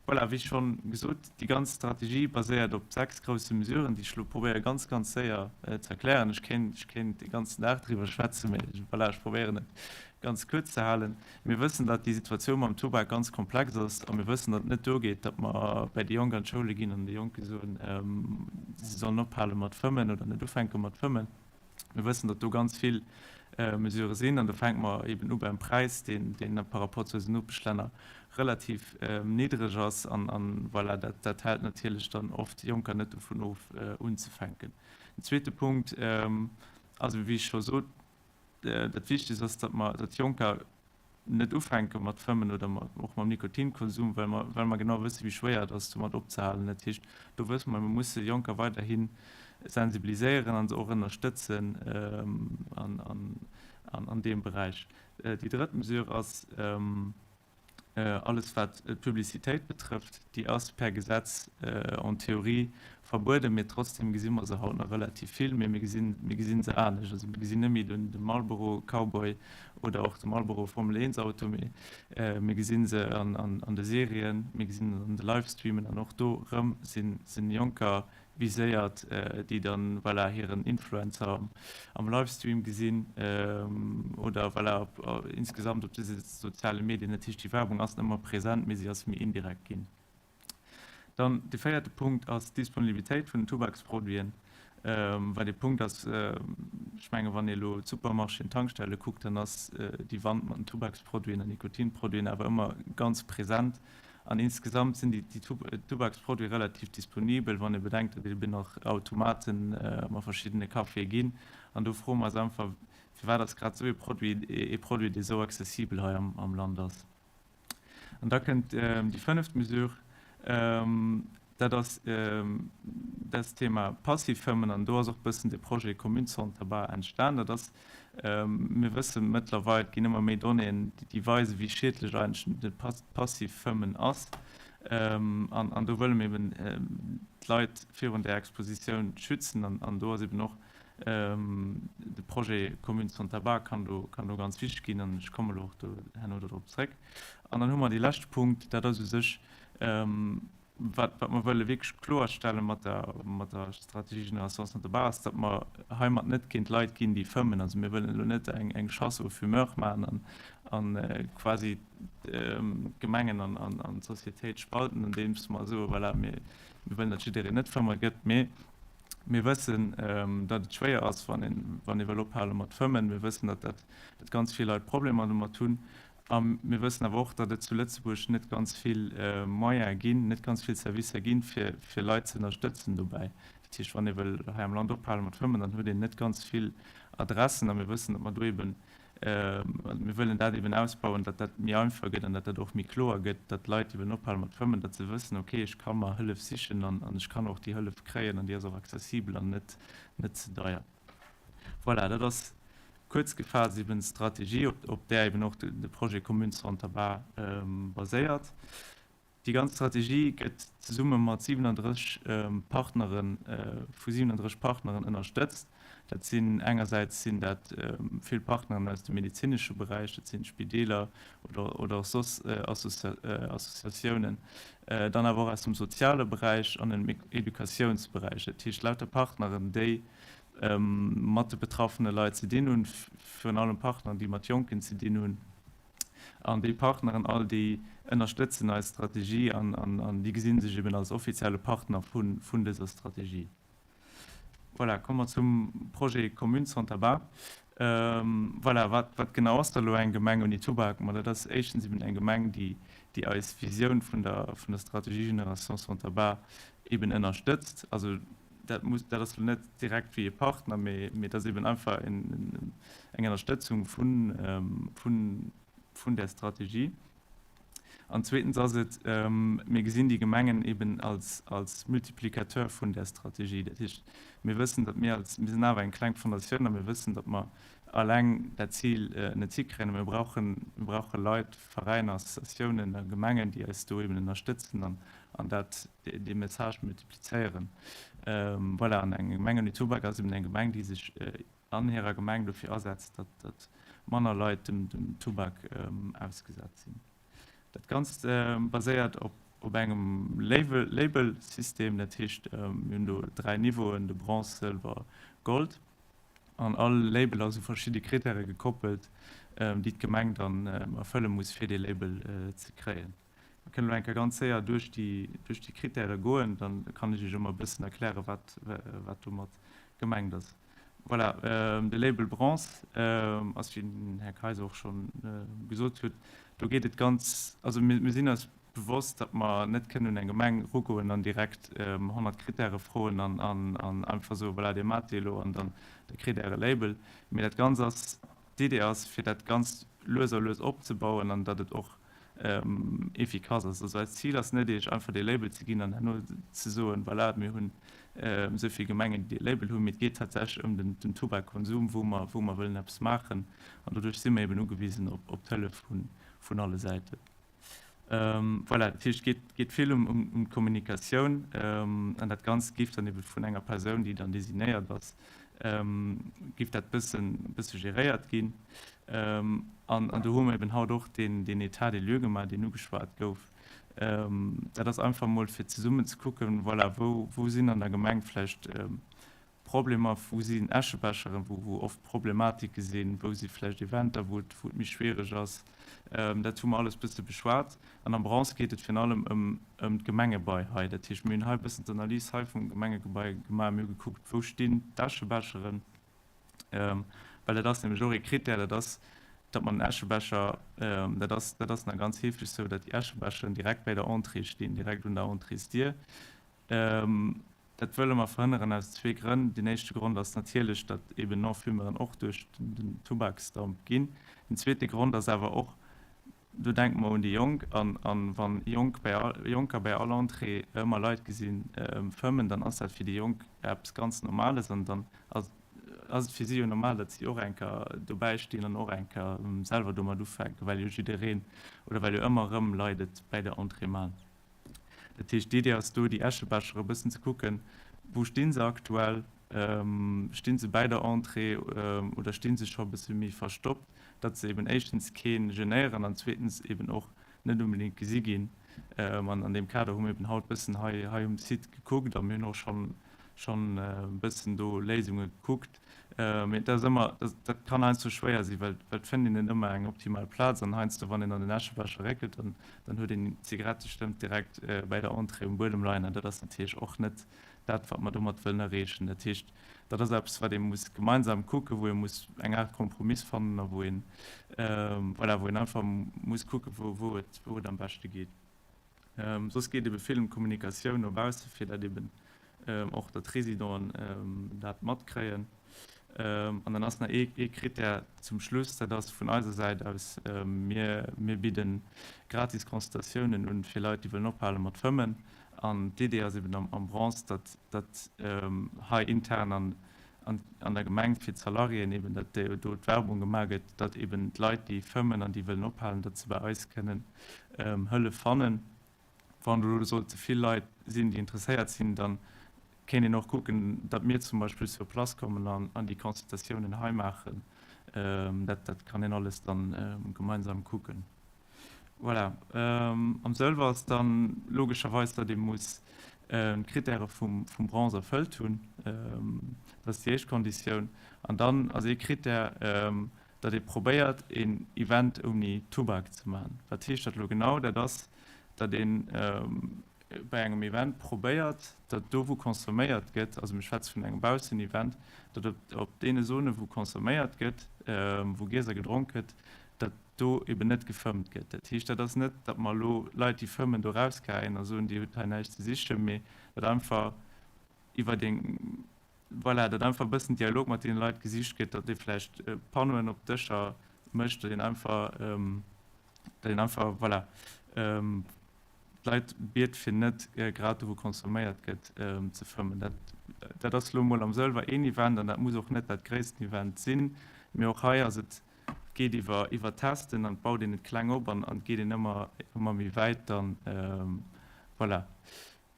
Voilà, wéi schonn gesot, déi ganz Strategie baséiert op 6 grousse Mesuren, déi ech elo probéiere ganz, ganz séier ze erklären. Ech kéint, ech kéint de ganzen Dag driwwer schwätzen, mä voilà, ech probéieren et ganz kuerz ze halen. Mir wëssen, datt déi Situatioun mam Tubak ganz komplex ass a mir wëssen, datt et net duergeet, datt mer bäi déi Jonk an d'Schoule ginn an de Jonke soen, si sollen ophale mat fëmmen oder net ufänke mat fëmmen. Mir wëssen, datt do ganz vill Mesurë sinn, an do fänke mer eben u beim Präis, deen, deen par rapport zu eisen Nopeschlänner relativ niddreg ass. An, an voilà, dat, dat hält natierlech dann oft Jonker net dovun of, unzefänken. Den zweete Punkt ass, wéi ech scho sot, dat Wichtegst ass, datt mer, datt Jonker net ufänke mat fëmmen oder och mam Nikotinkonsum, well mer, well mer genau wësse wéi schwéier et ass domat opzehalen. Dat heescht, do wësse mer, mir musse Jonker weiderhi sensibiliséieren an se och ënnerstëtzen an, an, an deem Beräich. Déi drëtt Mesure ass, Alles wat d'Publicitéit betrëfft, déi ass per Gesetz en théorie verbueden, mee trotzdem gesi mer se haut nach relativ vill, mee mir gesinn, mir gesinn se anescht. Also mir gesinn net méi den de Marlboro Cowboy oder och de Marlboro Formel 1 Auto, mee mir gesinn se an an de Serien, mir gesinn se an de Livestreamen an och do rëm sinn sinn Jonker viséiert, déi dann, voilà, hiren Influencer am Livestream gesinn oder, voilà, insgesamt op de soziale Medien. Dat heescht, déi Werbung ass net ëmmer present, mee si ass méi indirekt ginn. Dann de véierte Punkt ass d'Disponibilitéit vun den Tubaksproduiten, wat ee Punkt ass, ech menge wann ee elo d'Supermarchéen, d'Tankstelle kuckt, dann ass déi Wand mat den Tubaksproduiten an Nikotinproduiten awer ëmmer ganz present. An insgesamt sinn déi Tubaksproduite relativ disponibel, wann ee bedenkt, datt et eben nach Automaten a verschiddene Caféë ginn. An do froe mer eis einfach, firwat ass grad esou ee Produit ee Produit, dee esou accessibel hei am Land ass. An da kënnt déi fënneft Mesure, dat ass dat Thema Passivfëmmen. An do ass och e bëssen de Projet Communes sans tabac entstan. Dat ass Mir wësse mëttlerweil, et ginn ëmmer méi Donnéeën, déi weisen, wéi schiedlech eigentlech de Passivfëmmen ass. An do wëlle mir eben d'Leit virun där Expositioun schützen. An do ass eben och de Projet Communes sans tabac kann do, kann do ganz wichteg ginn. An ech komme elo och do herno dodrop zréck. An dann hu mer dee leschte Punkt, dat ass u sech, Wat mer wëlle wierklech kloerstelle mat der, mat der Strategie Génération sans tabac ass, datt mer heimat net géint Leit ginn, déi fëmmen. Also mir wëllen elo net eng, eng Chasse aux fumeurs maachen an, an quasi d'Gemengen an, an, an d'Sociétéit spalten, andeems mer soen, voilà, mir, mir wëllen, datt jiddereen Net-Fëmmer gëtt. Mee mir wëssen, datt et schwéier ass, wann een, wann ee wëll ophale mat fëmmen. Mir wëssen, datt dat, datt ganz vill Leit Problemer domat hunn. A mir wëssen awer och, datt et zu Lëtzebuerg net ganz vill Moyene ginn, net ganz vill Servicer ginn, fir, fir Leit ze ënnerstëtzen dobäi. Dat heescht, wann ee wëll hei am Land ophale mat fëmmen, dann huet een net ganz vill Adressen. A mir wëssen, datt mer do eeben, mir wëllen dat eeben ausbauen, datt dat méi einfach gëtt an datt dat och méi kloer gëtt, datt Leit, déi wëllen ophale mat fëmmen, datt se wëssen, okay, ech ka mer Hëllef sichen an ech kann och déi Hëllef kréien an déi ass och accessibel an net, net ze deier. Voilà, dat ass kuerz gefaasst eben d'Strategie, op, op där eben och de, de Projet Communes sans tabac baséiert. Déi ganz Strategie gëtt zesumme mat 37 Partneren, vu 37 Partneren ënnerstëtzt. Dat sinn engersäits sinn dat vill Partneren aus dem medezinesche Beräich, dat sinn Spideeler oder, oder och soss Associatiounen, dann awer och aus dem soziale Beräich an dem Educatiounsberäich. Dat heescht lauter Partneren, déi mat de betraffene Leit ze dinn hunn, virun allem Partneren, déi mat Jonken ze dinn hunn. An déi Partneren all, déi ënnerstëtzen eis Strategie an, an déi gesi sech eben als offizielle Partner vun, vun dëser Strategie. Voilà, komme mer zum Projet Communes sans tabac. Voilà, wat, wat genau ass da elo eng Gemeng ouni Tubak? Ma dat ass éischtens eben eng Gemeng, déi, déi eis Visioun vun der, vun der Strategie Génération sans tabac eben ënnerstëtzt. Also dat muss, dat ass elo net direkt wéi e Partner, mee, mee et ass eben einfach en, eng Ënnerstëtzung vun, vun, vun där Strategie. An zweetens ass et, mir gesinn déi Gemengen eben als, als Multiplicateur vun där Strategie. Dat heescht, mir wëssen, datt mir als, mir sinn awer eng kleng Fondatioun a mir wëssen, datt mer alleng dat Zil net hikréien a mir brauchen, mir brauche Leit, Veräiner, Associatiounen a Gemengen, déi eis do eben ënnerstëtzen an, an dat, dee Message multiplizéieren. Voilà, an eng Gemeng ouni Tubak ass eben eng Gemeng, déi sech an hirer Gemeng dofir asetzt, datt, datt manner Leit dem, dem Tubak ausgesat sinn. Dat Ganzt baséiert op, op engem Label, Labelsystem, dat heescht, mir hunn do 3 Niveauen, de Bronze, Sëlwer, Gold. An all Label ass u verschidde Krittäre gekoppelt, déi d'Gemeng dann erfëlle muss, fir dee Label ze kréien. Mir kënnen elo eng Kéier ganz séier duerch déi, duerch déi Krittäre goen, dann kann ech Iech ëmmer e bëssen erklären, wat, wat domat gemengt ass. Voilà, de Label Bronze ass, wéi den Här Kaiser och scho gesot huet, do geet et ganz, also mir, mir sinn eis bewosst, datt mer net kënnen un eng Gemeng erugoen an direkt 100 Krittäre froen an, an, an einfach soen, voilà, Dir maacht déi elo an dann da kritt Äre Label. Mee dat Ganzt ass, d'Idee ass, fir dat Ganzt lues a lues opzebauen an datt et och efficace ass. Also eist Zil ass net, Iech einfach dee Label ze ginn an herno ze soen, voilà, mir hunn esou vill Gemengen, déi dee Label hunn, mee et geet tatsächlech ëm den Tubakkonsum, wou mer, wou mer wëllen eppes maachen. An doduerch si mer eben ugewisen op, op d'Hëllef vun, vun alle Säiten. Voilà, dat heescht, et geet, geet vill ëm, ëm, ëm d'Kommunikatioun an dat Ganzt géif dann ebe vun enger Persoun, déi dann designéiert ass, géif dat bëssen, bësse geréiert ginn. An, an do hu mer eben haut och deen, deen État des lieux gemaach, deen ugeschwat gouf. Dat ass einfach emol fir zesummen ze kucken, voilà, wou, wou sinn an der Gemeng vläicht Problemer, wou sinn Äschebecheren, wou, wou oft Problematike sinn, wou si vläicht Eventer, wou et, wou et méi schwiereg ass. Dat hu mer alles bësse beschwat. An am Bronze geet et virun allem ëm, ëm d'Gemengebai hei. Dat heescht, mir hunn hei e bëssen d'Analys hei vum Gemengegebai gemaach. Mir hu gekuckt, wou stinn d'Äschebecheren, Well dat ass nämlech och ee Krittär, dat ass, datt mer den Äschebecher, dat ass, dat ass nach ganz heefeg esou, datt déi Äschebecheren direkt bäi der Entrée stinn, direkt un der Entréesdier. Dat wëlle mer verhënneren aus zwee Grënn. Deen éischte Grond ass natierlech, datt eeben Non-Fumeuren och duerch den Tubaksdamp ginn. Den zweete Grond ass awer och, Do denke mer un déi Jonk. An wa Jonk bäi all, Jonker bäi all Entrée ëmmer Leit gesi fëmmen, dann ass dat fir déi Jonk eppes ganz Normales. An dann ass et fir si jo normal, datt si och eng Kéier dobäi stinn an och eng Kéier selwer domat ufänken, well jo jiddereen oder well jo ëmmer erëm Leit et bäi der Entrée man. Dat heescht, d'Idee ass do, déi Äschebecher e bëssen ze kucken, wou sti se aktuell, sti se bäi der Entrée oder sti se scho e bësse méi verstoppt, datt se eben éischtens kee genéieren an zweetens eben och net onbedéngt gesi ginn. An an deem Kader hu mir eben haut bëssen hei hei um Site gekuckt a mir hunn och schonn schonn e bëssen do Léisunge gekuckt. Mee dat ass ëmmer, dat kann heiansdo schwéier sinn, well et fënnt een net ëmmer eng optimal Plaz. An heiansdo, wann een an den Äschebecher réckelt, dann, dann huet een d'Zigarettestëmp direkt bäi der Entrée um Buedem leien. An dat ass natierlech och net. dat, wat mer domat wëllen erreechen. Dat heescht, dat ass eppes, wat ee muss gemeinsam kucken, wou ee muss eng Aart Kompromiss fannen a wou een, voilà, wou een einfach muss kucken, wou, wou et, wou et am beschte geet. Soss geet ebe vill ëm d'Kommunikatioun no bausse fir dat eben och datt d'Residenten dat matkréien. An dann ass nach ee ee Krittär zum Schluss, dat ass vun eiser Säit aus, mir mir bidde gratis Consultatiounen un fir Leit déi wëllen ophale mat fëmmen. An d'Idee ass eben am am Bronze, datt datt hei intern an an an der Gemeng fir d'Salariéen eben, datt do d'Werbung gemaach gëtt, datt eben d'Leit déi fëmmen an déi wëllen ophalen, datt se bei eis kënnen Hëllef fannen. Wann do sollte vill Leit sinn, déi interesséiert sinn, da kéint een och kucken, datt mir zum Beispill sur place kommen an an déi Consultatiounen hei maachen. Dat dat kann een alles dann gemeinsam kucken. Voilà. Am Sëlwer ass dann logescherweis, datt ee muss d'Krittäre vum vum Bronze erfëllt hunn. Dat ass déi éischt Konditioun. An dann ass ee Krittär, datt ee probéiert, een Event ouni Tubak ze maachen. Wat heescht dat elo genau? Dat ass, datt ee bei engem Event probéiert, datt do wou consomméiert gëtt, also mir schwätze vun engem Baussen-Event, datt op op deene Zone wou consomméiert gëtt, wou Gieser gedronk gëtt, datt do eben net gefëmmt gëtt. Dat heescht, dat ass net, datt mer elo Leit, déi fëmmen, do erausgeheien a soen, Dir hutt hei näischt ze sichen, mee datt einfach iwwer eng, voilà, datt einfach e bëssen Dialog mat deene Leit gesicht gëtt, datt ee vläicht Panneauen op d'Dëscher mécht, datt een einfach, datt een einfach, voilà, d'Leit biet, fir net grad do, wou consomméiert gëtt, ze fëmmen. Dat, dat ass elo emol am Sëlwer een Event an dat muss och net dat gréissten Event sinn, mee och hei ass et, Et geet iwwer iwwer Testen an et baut een et kleng op an an et geet een ëmmer ëmmer méi wäit dann. Voilà.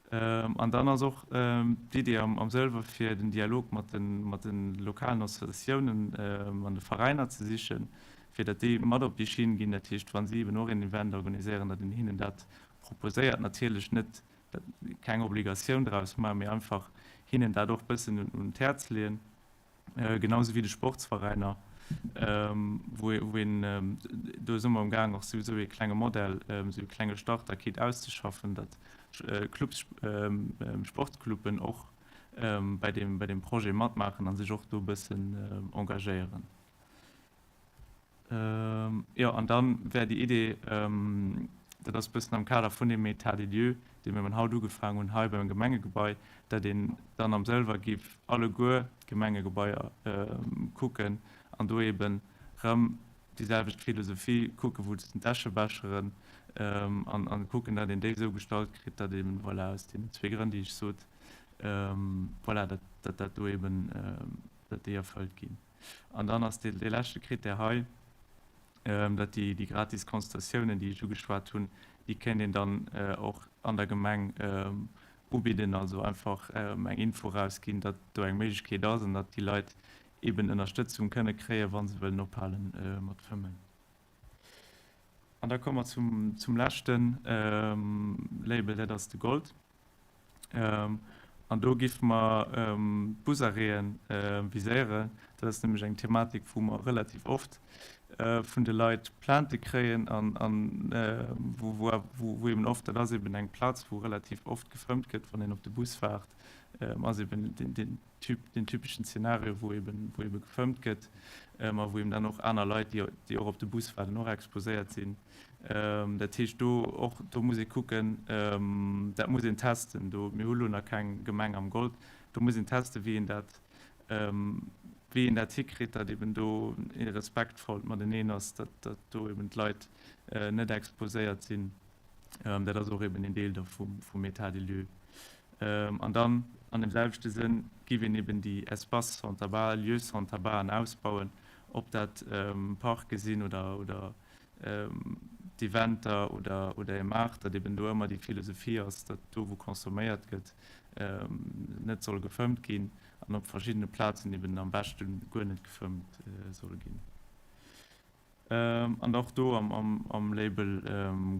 An dann ass och d'Idee am am Sëlwer fir den Dialog mat de mat de lokalen Associatiounen an de Veräiner ze sichen, fir datt déi mat op déi Schinn ginn. Dat heescht, wa si eben och een Event organiséieren, datt een hinnen dat proposéiert. Natierlech net dat keng Obligatioun draus maachen, mee einfach hinnen dat och bëssen un un d'Häerz leeën. Genau sou wéi de Sportsveräiner, wou een, do si mer amgaang och souwisou ee klenge Modell, esou ee klenge Starter-Kit auszeschaffen, datt Clubs, Sportscluben och bei deem, bei deem Projet matmaachen a sech och do e bëssen engagéieren. Jo, an dann wär déi Idee, dat ass e bëssen am Kader vun deem État des lieux, dee mir haut ugefaangen hunn hei beim Gemengegebai, datt een dann am Sëlwer géif alleguer d'Gemengegebaier kucken an do eeben erëm déi selwecht Philosophie kucken, wou sinn d'Äschebecheren an kucken, datt een déi esou gestallt kritt, datt eeben, voilà, aus deenen zwee Grënn, déi ech sot, voilà, datt dat do eeben, datt déi erfëllt ginn. An dann ass dee leschte Krittär hei, datt déi gratis Consultatiounen, déi ech ugeschwat hunn, déi kéint een dann och an der Gemeng ubidden, also einfach eng Info erausginn, datt do eng Méiglechkeet ass an datt déi Leit eeben Ënnerstëtzung kënne kréien, wa se wëllen ophale mat fëmmen. An da komme mer zum leschte Label, dat ass de Gold. An do géife mer d'Busarrêten viséieren. Dat ass nämlech eng Thematik, wou mer relativ oft vun de Leit Plaintë kréien an wou eben oft, dat ass eben eng Plaz, wou relativ oft gefëmmt gëtt, wann een op de Bus waart, ass eben deen Typ, deen typeschen Zeenario, wou eben, wou ebe gefëmmt gëtt a wou eben dann och aner Leit, déi, déi och op de Bus waarden, och exposéiert sinn. Dat heescht do och, do muss ee kucken, dat muss een testen. Do, mir hu lo nach keng Gemeng am Gold, do muss een testen, wéi een dat, wéi een dat hikritt, datt eben do ee respektvollt mateneen ass, datt, datt do eben d'Leit net exposéiert sinn. Dat ass och eben een Deel da vum, vum État des lieux. An dann an deem selwechte Sënn giff een eben déi Espaces sans tabac, Lieux sans tabac an ausbauen, ob dat Parke sinn oder, oder d'Eventer oder, oder e Maart, datt eben do ëmmer déi Philosophie ass, datt do wou consomméiert gëtt, net soll gefëmmt ginn an op verschiddene Plazen eben am beschte guer net gefëmmt soll ginn. An och do am Label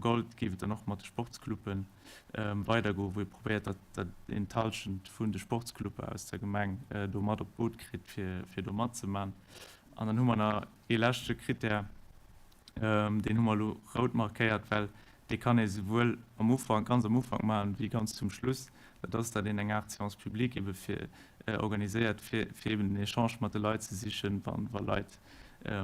Gold géif et dann och mat de Sportsclubbe weidergoen, wou ee probéiert, datt een d'Hallschent vun de Sportsclubbe aus der Gemeng do mat op d'Boot kritt, fir do matzemaachen. An dann hu mer nach ee leschte Krittär, deen hu mer elo rout markéiert, well dee kann ee souwuel am Ufank, ganz am Ufank maachen, wéi ganz zum Schluss. Dat ass, datt een eng Aart Séance publique ebe fir organiséiert, fir fir eben den Echange mat de Leit ze sichen, wa wa Leit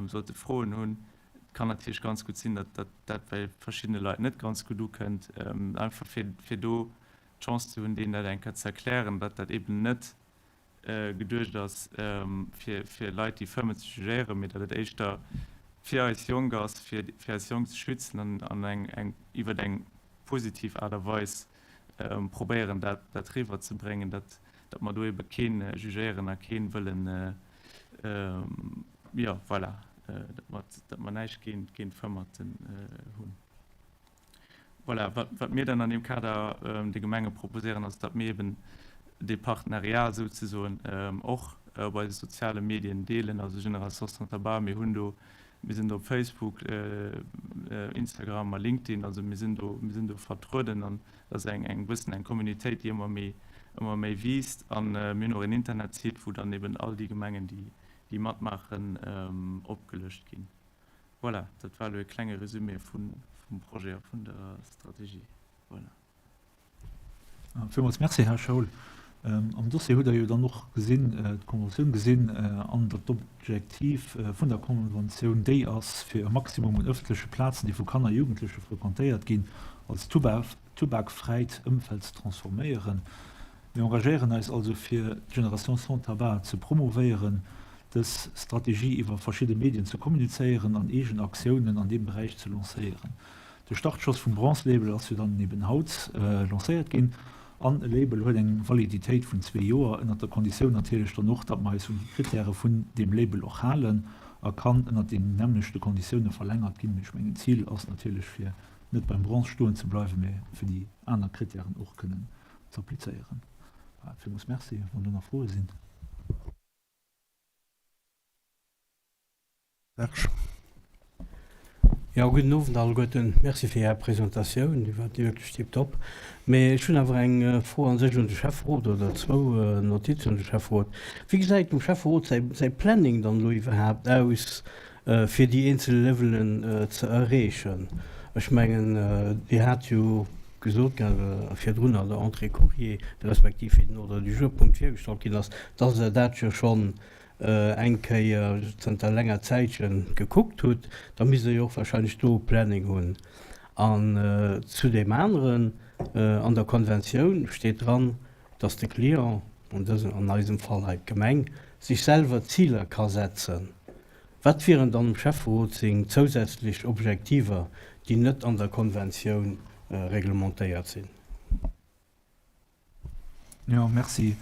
sollte Froen hunn. Et kann natierlech ganz gutt sinn, datt datt dat bei verschiddene Leit net ganz gutt ukënnt. Einfach fir fir do d'Chance ze hunn, deenen dat eng Kéier ze erklären, datt dat eben net geduecht ass fir fir Leit déi fëmmen ze jugéieren, mee datt et éischter fir eis Jonk ass, fir fir eis Jonk ze schützen an an eng eng iwwert eng positiv Aart a Weis probéieren dat dat riwwer ze bréngen, datt datt mer do ebe keen jugéieren a keen wëllen jo voilà, datt mer datt mer näischt géint géint Fëmmerten hunn. Voilà, wat, wat mir dann an deem Kader de Gemenge proposéieren, ass, datt mir eben dee Partenariat souzesoen och op eise soziale Medien deelen, also Génération sans tabac. Mir hunn do, mir sinn do op Facebook, Instagram a LinkedIn, also mir sinn do, mir sinn do vertrueden an dat ass eng, eng bëssen eng Communautéit, déi ëmmer méi, ëmmer méi wiisst. A mir hunn och en Internetsite, wou dann eben all déi Gemengen, déi, déi matmaachen, opgelëscht ginn. Voilà, dat war elo e klenge Resumé vum Projet a vun der Strategie. Voilà. Villmools Merci, Här Schaul. Am Dossier hutt Der jo dann och gesinn, d'Konventioun gesinn, an datt d'Objektiv vun der Konventioun déi ass, fir e Maximum un ëffentleche Plazen, déi vu Kanner a Jugendleche frequentéiert ginn, als tubakfräit Ëmfeld ze transforméieren. Mir engagéieren eis also fir d'Generation sans tabac ze promouvéieren, dës Strategie iwwer verschidde Medien ze kommunizéieren an eegen Aktiounen an deem Beräich ze lancéieren. De Startschoss vum Bronze Label ass jo dann eben haut lancéiert ginn an e Label huet eng Validitéit vun zwee Joer, ënnert der Konditioun natierlech dann och, datt mer eis un déi Krittäre vun deem Label och halen a kann ënnert deenen nämmlechte Konditioune verlängert ginn. Mee ech mengen d'Zil ass natierlech fir net beim Bronze stoen ze bleiwen, mee fir déi aner Krittären och kënnen z'applizéieren. Villmools Merci, wann do nach Froe sinn. Serge. Jo, gudden Owend alleguerten. Merci fir Är Presentatioun, déi war wierklech tiptop. Mee ech hunn awer eng Fro a sech un de Schäfferot oder zwou Notizen un de Schäfferot. Wéi gesäit dem Schäfferot säi säi Planning dann elo iwwerhaapt aus, fir déi eenzel Levelen ze erreechen? Ech mengen, Dir hat jo gesot gehat virdrun an der Entrée Courrier, respektiv wéi den Ordre du jour Punkt virgestallt ginn ass, dass Der dat jo schonn eng Kéier zënter länger Zäitche gekuckt hutt, da misst Der jo och wahrscheinlech do e Planning hunn. An zu deem aneren, an der Konventioun steet dran, dass de Client, an dësem, an eisem Fall hei d'Gemeng, sech selwer Ziler ka setzen. Wat wieren dann dem Schäfferot seng zousätzlech Objektiver, déi net an der Konventioun reglementéiert sinn? Jo, merci.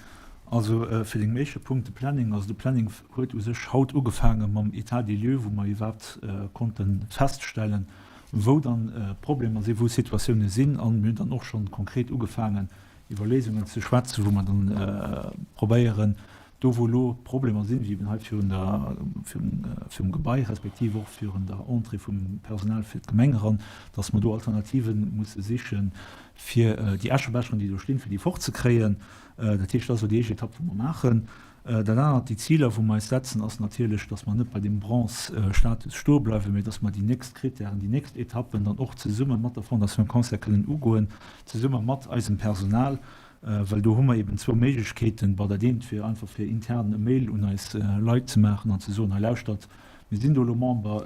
Also fir dengem éischte Punkt, de Planning. Also de Planning huet u sech haut ugefaange mam État des lieux, wou mer iwwerhaapt konnte feststellen, wou dann d'Problemer sinn, wou d'Situatioune sinn. An mir hunn dann och schonn konkret ugefaangen, iwwer Léisungen ze schwätzen, wou mer dann probéieren, Do wou elo Problemer sinn, wéi eben hei virun der, virum Gebai, respektiv och virun der Entrée vum Personal fir d'Gemeng eran, dass mer do Alternative musse sichen, fir déi Äschebecheren, déi do stinn, fir déi fortzekréien. Dat heescht, dat ass elo déi éischt Etapp, wou mer maachen. Dat anert, déi Ziler, wou mer eis setzen, ass natierlech, dass mer net bei deem Bronze-Status stoe bleiwen, mee dass mer déi nächst Kritären, déi nächst Etappen dann och zesumme mat der Fondation Cancer kënnen ugoen, zesumme mat eisem Personal, Well do hu mer eben zwou Méiglechkeeten. Bon, dat eent wier einfach fir intern e Mail un eis Leit ze maachen an ze soen, hei lauschtert, mir sinn do elo Member,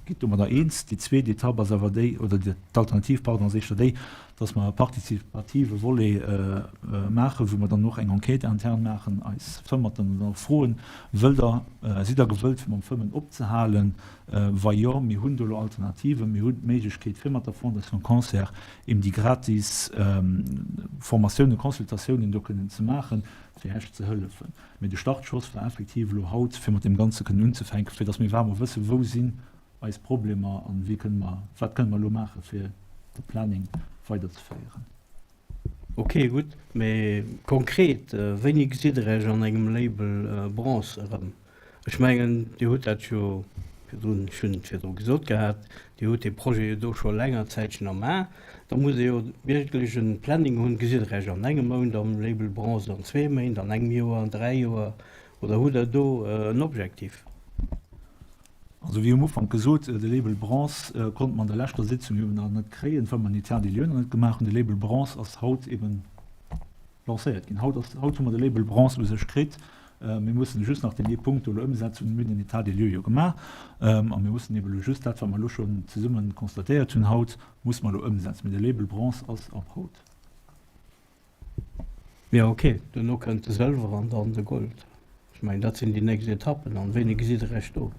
gitt domadder eens. Déi zweet Etapp ass awer déi, oder d'Alternativ, pardon, ass éischter déi, dass mer e partizipative Volet maachen, wou mer dann och eng Enquête intern maachen, eis Fëmmerten dann och froen, Wëllt Der, sidd Der gewëllt fir mam Fëmmen opzehalen? Wa jo, mir hunn do elo Alternativen, mir hunn d'Méiglechkeet fir mat der Fondation Cancer eben déi gratis Formatiounen, Consultatiounen do kënnen ze maachen, fir Iech ze hëllefen. Mee de Startschoss war effektiv elo haut, fir mat deem Ganze kënnen unzefänken, fir datt mir iwwerhaapt mol wëssen, wou sinn eis Problemer an wéi kënne mer, wat kënne mer elo maachen, fir de Planning weiderzeféieren. Ok, gutt. Mee konkret, wéini gesitt Der Iech an engem Label Bronze erëm? Ech mengen, Dir hutt dat jo virdrun, ech hunn et virdru gesot gehat, Dir hutt dee Projet jo do scho länger Zäitchen am A. Da musst Der jo wierklech e Planning hunn. Gesitt Der Iech an engem Mount am Label Bronze, an zwee Méint, an engem Joer, an dräi Joer? Oder hutt Der do en Objektiv? Also wéi um Ufank gesot, de Label Bronze konnte mer an der leschter Sitzung eben nach net kréien, well mer den État des lieux nach net gemaach hunn. De Label Bronze ass haut eben. Lancéiert ginn. Haut ass, haut hu mer de Label Bronze u sech kritt. Mir mussen just nach deen ee Punkt do elo ëmsetzen. Mir hunn den État des lieux jo gemaach a mir mussen ebe elo just dat, wat mer elo schonn zesumme constatéiert hunn haut, musse mer elo ëmsetzen. Mee de Label Bronze ass ab haut. Jo, ok. Duerno kënnt de Sëlwer an dann de Gold. Ech mengen, dat sinn déi nächst Etappen. An wéini gesitt Der Iech do?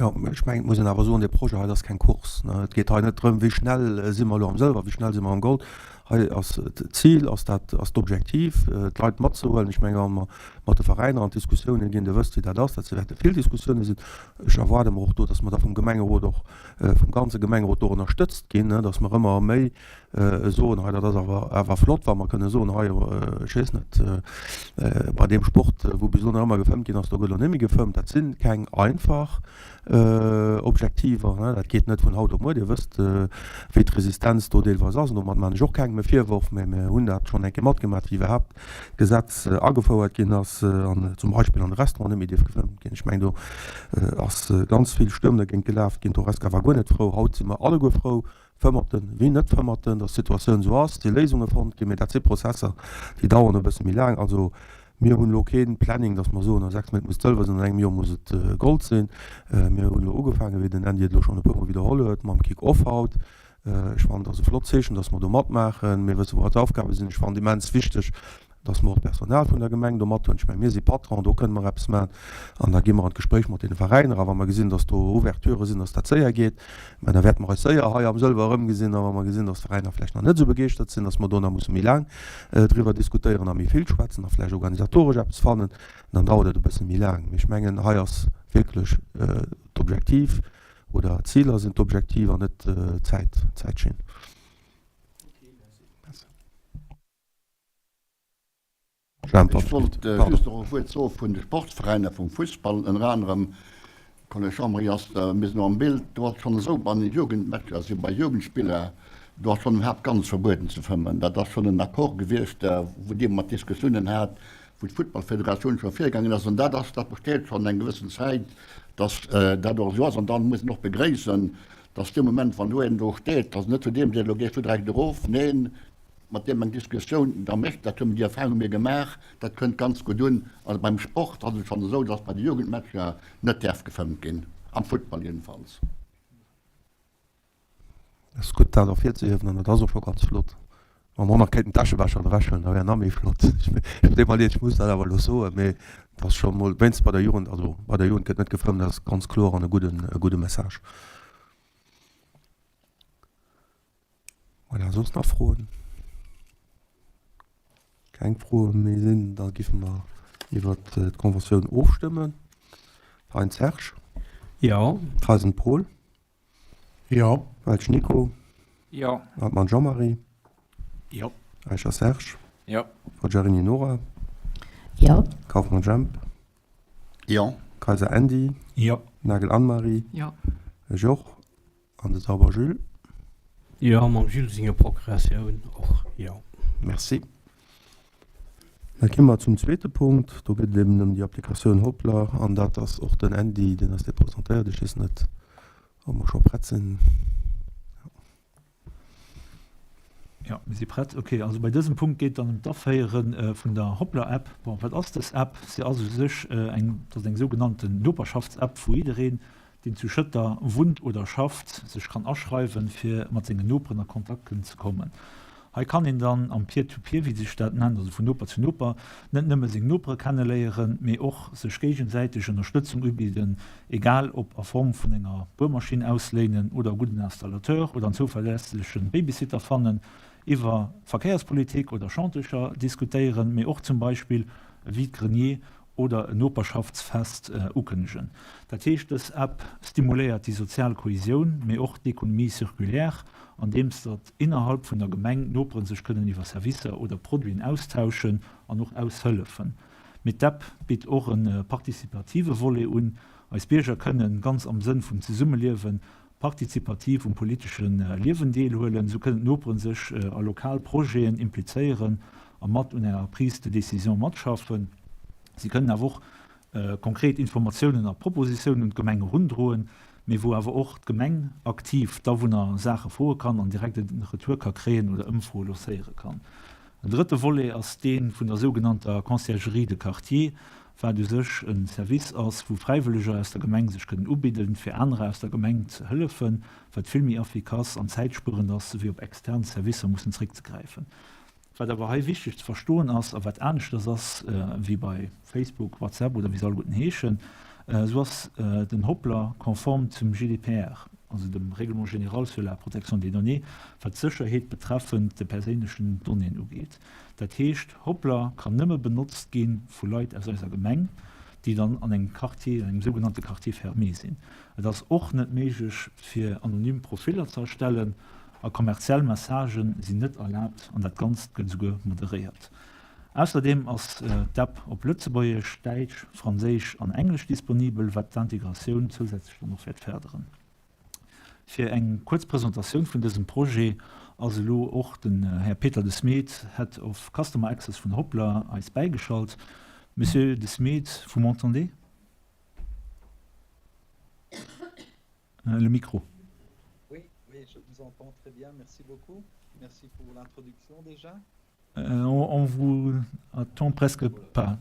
Jo, ech mengen, et muss een awer soen, dee Projet hei, dat ass keng Course. Et geet hei net drëm, wéi schnell si mer elo am Sëlwer, wéi schnell si mer am Gold. Hei ass d'Zil, ass dat, ass d'Objektiv, d'Leit matzehuelen. Ech mengen, wa mer mat de Veräiner an d'Diskussiounen ginn, Dir wësst, wéi dat ass, dat wäerte vill Diskussiounen sinn. Ech erwaarde mer och do, dass mer da vum Gemengerot och, vum ganze Gemengerot do ënnerstëtzt ginn, dass mer ëmmer méi soen, hei dat ass awer awer flott, wa mer kënne soen, hei ech weess net, bei deem Sport, wou bis elo nach ëmmer gefëmmt ginn ass, do gëtt elo net méi gefëmmt. Dat si keng einfach Objektiver, dat geet net vun haut op muer. Dir wësst, wéi d'Resistenz do deelweis ass an domat maachen ech och kengem e Virworf, mä mir hunn dat schonn eng Kéier matgemaach, wéi iwwerhaapt d'Gesetz agefouert ginn ass an zum Beispill an de Restauranten net méi dierf gefëmmt ginn. Ech mengen, do ass ganz vill Stuerm dergéint gelaf ginn. D'Horesca war guer net frou. Haut si mer alleguer frou, Fëmmerten wéi Net-Fëmmerten, dass d'Situatioun esou ass, si Léisunge fonnt ginn, mee dat si Prozesser, déi daueren e bësse méi laang. Also mir hunn elo kee Planning, dass mer soen, a 6 Méint muss et Sëlwer sinn, an engem Joer muss et Gold sinn. Mir hunn elo ugefaangen, wéi den Andy et elo schonn e puermol widderholl huet, mam Kick-off haut. Ech fannen, et ass e flott Zeechen, dass mer do matmaachen. Mir wësse wou eis Aufgabe sinn. Ech fannen et immens wichteg, dass mer och d'Personal vun der Gemeng do mat hunn. Ech mengen, mir si Patron, do kënne mer eppes maachen. An da gi mer an d'Gespréich mat deene Veräiner. A wa mer gesinn, dass do Ouverturë sinn, dass dat séier geet, mä da wäerte mer eis séier hei am Sëlwer erëmgesinn. A wa mer gesinn, dass d'Veräiner vläicht nach net esou begeeschtert sinn, dass mer do nach musse méi laang driwwer diskutéieren a méi vill schwätzen a vläicht organisatoresch eppes fannen, dann dauert et e bësse méi laang. Mee ech mengen, hei ass wierklech d'Objektiv oder d'Ziler sinn d'Objektiv an net d'Zäit, d'Zäitschinn. Ech wollt just och e Wuert soe vun de Sportsveräiner vum Fussball, ënner anerem, Kolleg Jean-Marie ass, mir sinn och am Bild, do ass schonn esou bei den Jugendmatcher, also bei Jugendspiller, do ass schonn iwwerhaapt ganz verbueden ze fëmmen. Dat ass schonn en Accord gewiescht, wou Dir mat Diskussiounen hat, wou d'Futtballfederatioun scho virgaangen ass. An dat ass, dat besteet schonn eng gewëssen Zäit, dass dat och esou ass. An dann muss een och begréissen, dass dee Moment, wann do een do steet, dass en net zu deem seet, elo gees du direkt erof, neen, mat deem eng Diskussioun da mécht, dat hu mir, déi Erfahrung hu mir gemaach, dat kënnt ganz gutt un. Also beim Sport ass et schonn esou, dass bei de Jugendmatcher net däerf gefëmmt ginn, am Futtball jedenfalls. Et ass gutt dat ervirzehiewen an dat ass och scho ganz flott. Wa mer och nach kéinten d'Äschebecher ewechhuelen, da wär nach méi flott. Ech deet mer leed, ech muss dat awer elo soen, mee et ass scho mol, wéinst bei der Jugend, also bei der Jugend gëtt net gefëmmt, dat ass ganz kloer an e gudden, e gudde Message. Voilà, soss nach Froen? Keng Froe méi sinn, da giffe mer iwwert d'Conventioun ofstëmmen. Thein Serge. Jo. Theisen Paul. Jo. Welsch Nico. Jo. Hartmann Jean-Marie. Jo. Eicher Serge. Jo. Forgiarini Nora. Jo. Kauffmann Jemp. Jo. Kayser Andy. Jo. Nagel Anne-Marie. Jo. Ech och. An de Sauber Jules. Jo, mam Jules senger Progressioun och, jo. Merci. Da gi mer zum zweete Punkt. Do geet et eben ëm déi Applikatioun Hoplr an dat ass och den Andy, deen eis déi presentéiert. Ech weess net, ob mer scho prett sinn. Jo, mir si prett. Ok, also bei dësem Punkt geet et dann ëm d'Aféiere vun der Hoplr-App. Bon, wat ass dës App? Si ass u sech eng, dat ass eng sougenannten Noperschaftsapp, wou jiddereen, deen zu Schëtter wunnt oder schafft, sech kann aschreiwen, fir mat sengen Noperen a Kontakt kënnen ze kommen. Hei kann een dann am Peer-to-Peer, wéi sech dat nennt, also vun Noper zu Noper, net nëmme seng Nopere kenneléieren, mee och sech géigesäiteg Ënnerstëtzung ubidden, egal ob a Form vun enger Buermaschinn ausléinen oder e gudden Installateur oder en zouverlässege Babysitter fannen, iwwer Verkéierspolitik oder Chanticher diskutéieren, mee och zum Beispill e Vide-grenier oder en Noperschaftsfest ukënnegen. Dat heescht, dës App stimuléiert déi sozial Kohesioun, mee och d'Economie circulaire, andeems datt innerhalb vun der Gemeng d'Nopere sech kënnen iwwer Servicer oder Produiten austauschen an och aushëllefen. Mee d'App bitt och e participative Volet un. Eis Bierger kënnen, ganz am Sënn vum Zesummeliewen, partizipativ um politesche Liewen deelhuelen. Esou kënnen d'Nopere sech a lokal Projeten implizéieren a mat un enger Prise de décision matschaffen. Si kënnen awer och konkret Informatiounen a Propositiounen un d'Gemeng erundroen, mee wou awer och d'Gemeng aktiv d'Awunner Saache froe kann an direkt e Retour ka kréien oder Ëmfroe lancéiere kann. En drëtte Volet ass dee vun der sougenannter Conciergerie de quartier, wat u sech e Service ass, wou Fräiwëlleger aus der Gemeng sech kënnen ubidden, fir anerer aus der Gemeng ze hëllefen, wat vill méi affikass an zäitspuerend ass, wéi op extern Servicer mussen zréckzegräifen. Wat awer hei wichteg ze verstoen ass, a wat aneschters ass wéi bei Facebook, WhatsApp oder wéi se alleguerten heeschen, esou ass den Hoplr konform zum GDPR, also dem Règlement général sur la protection des données, wat d'Sécherheet betreffend de perséinlechen Donnéeën ugeet. Dat heescht, Hoplr kann nëmme benotzt gi vu Leit aus eiser Gemeng, déi dann an engem Quartier, an engem sougenannte Quartier fermé sinn. Et ass och net méiglech fir anonym Profiller ze erstellen. A kommerziell Messagen sinn net erlaabt an dat Ganzt gëtt esouguer moderéiert. Ausserdeem ass d'App op Lëtzebuergesch, Däitsch, Franséisch an Englesch disponibel, wat d'Integratioun zousätzlech dann och wäert férderen. Fir eng kuerz Presentatioun vun dësem Projet ass elo och den Här Peter De Smeet, Head of Customer Access vun Hoplr, eis bäigeschalt. Monsieur De Smeet, vous m'entendez? Le micro. Oui, oui, je vous entends très bien. Merci beaucoup. Merci pour l'introduction déjà. Euh, on, on vous attend presque pas.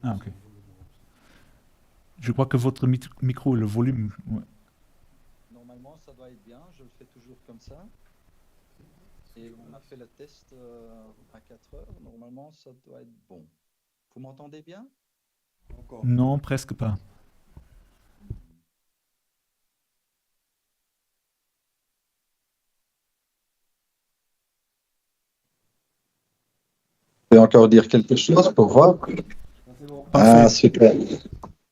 Ah, ok. Je crois que votre micro, le volume. Ouais. Normalement, ça doit être bien. Je le fais toujours comme ça. Et on a fait le test euh, à 4 heures. Normalement, ça doit être bon. Vous m'entendez bien Encore. Non, presque pas. Je vais encore dire quelque chose pour voir. Ah, super.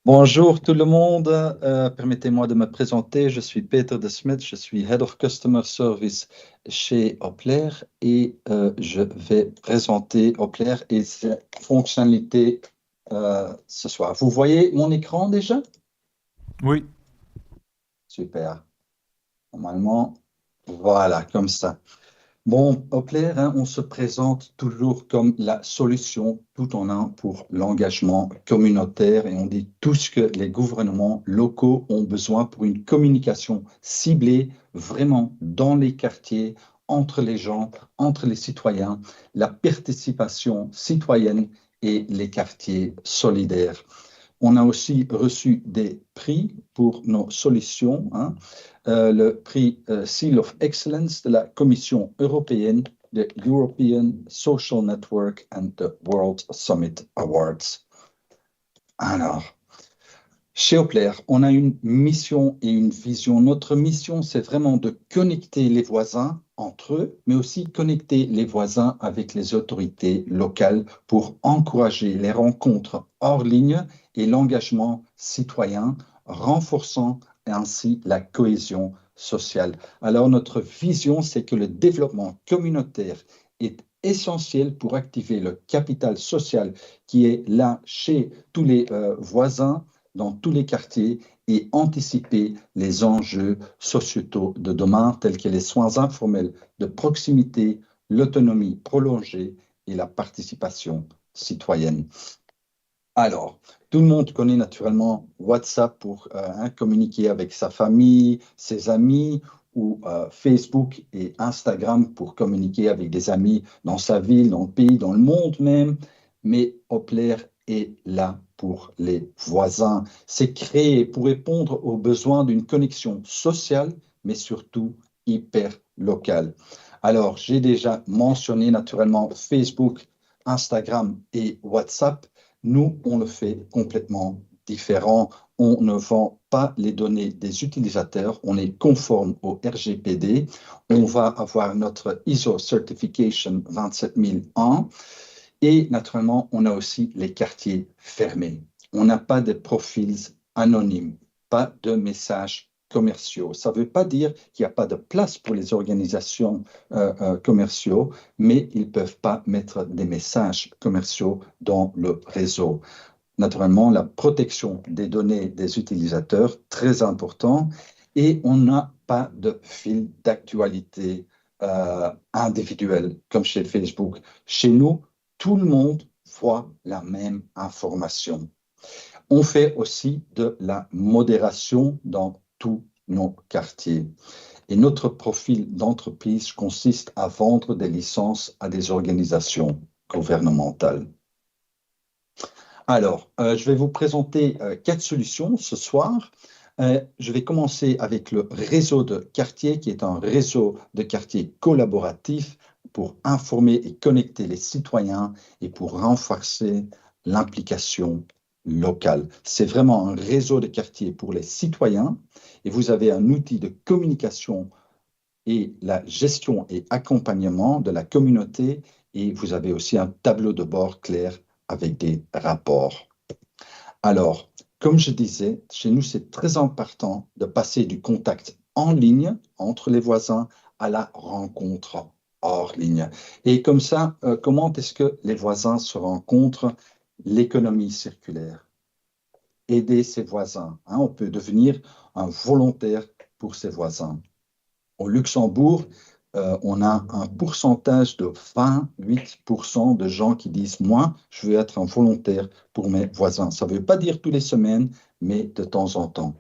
Bonjour tout le monde. Euh, permettez-moi de me présenter. Je suis Peter de Smet. Je suis Head of Customer Service chez Opler et euh, je vais présenter Opler et ses fonctionnalités euh, ce soir. Vous voyez mon écran déjà? Oui. Super. Normalement, voilà, comme ça. Bon, Opler, hein, on se présente toujours comme la solution tout en un pour l'engagement communautaire et on dit tout ce que les gouvernements locaux ont besoin pour une communication ciblée vraiment dans les quartiers, entre les gens, entre les citoyens, la participation citoyenne et les quartiers solidaires. On a aussi reçu des prix pour nos solutions, hein. Euh, le prix euh, Seal of Excellence de la Commission européenne, the European Social Network and the World Summit Awards. Alors, chez Opler, on a une mission et une vision. Notre mission, c'est vraiment de connecter les voisins entre eux, mais aussi connecter les voisins avec les autorités locales pour encourager les rencontres hors ligne et l'engagement citoyen, renforçant ainsi la cohésion sociale. Alors notre vision, c'est que le développement communautaire est essentiel pour activer le capital social qui est là chez tous les euh, voisins, dans tous les quartiers et anticiper les enjeux sociétaux de demain tels que les soins informels de proximité, l'autonomie prolongée et la participation citoyenne. Alors, tout le monde connaît naturellement WhatsApp pour euh, hein, communiquer avec sa famille, ses amis, ou euh, Facebook et Instagram pour communiquer avec des amis dans sa ville, dans le pays, dans le monde même. Mais Opler est là pour les voisins. C'est créé pour répondre aux besoins d'une connexion sociale, mais surtout hyper locale. Alors, j'ai déjà mentionné naturellement Facebook, Instagram et WhatsApp. Nous, on le fait complètement différent. On ne vend pas les données des utilisateurs. On est conforme au RGPD. On va avoir notre ISO Certification 27001. Et naturellement, on a aussi les quartiers fermés. On n'a pas de profils anonymes, pas de messages commerciaux. Ça ne veut pas dire qu'il n'y a pas de place pour les organisations euh, euh, commerciaux, mais ils ne peuvent pas mettre des messages commerciaux dans le réseau. Naturellement, la protection des données des utilisateurs, très important, et on n'a pas de fil d'actualité euh, individuel comme chez Facebook. Chez nous, tout le monde voit la même information. On fait aussi de la modération dans tous nos quartiers. Et notre profil d'entreprise consiste à vendre des licences à des organisations gouvernementales. Alors, euh, je vais vous présenter euh, quatre solutions ce soir. Euh, je vais commencer avec le réseau de quartier, qui est un réseau de quartier collaboratif pour informer et connecter les citoyens et pour renforcer l'implication locale. C'est vraiment un réseau de quartier pour les citoyens et vous avez un outil de communication et la gestion et accompagnement de la communauté et vous avez aussi un tableau de bord clair avec des rapports. Alors, comme je disais, chez nous, c'est très important de passer du contact en ligne entre les voisins à la rencontre hors ligne. Et comme ça, euh, comment est-ce que les voisins se rencontrent L'économie circulaire. Aider ses voisins. Hein, on peut devenir un volontaire pour ses voisins. Au Luxembourg, euh, on a un pourcentage de 28% de gens qui disent moi, je veux être un volontaire pour mes voisins. Ça ne veut pas dire tous les semaines, mais de temps en temps.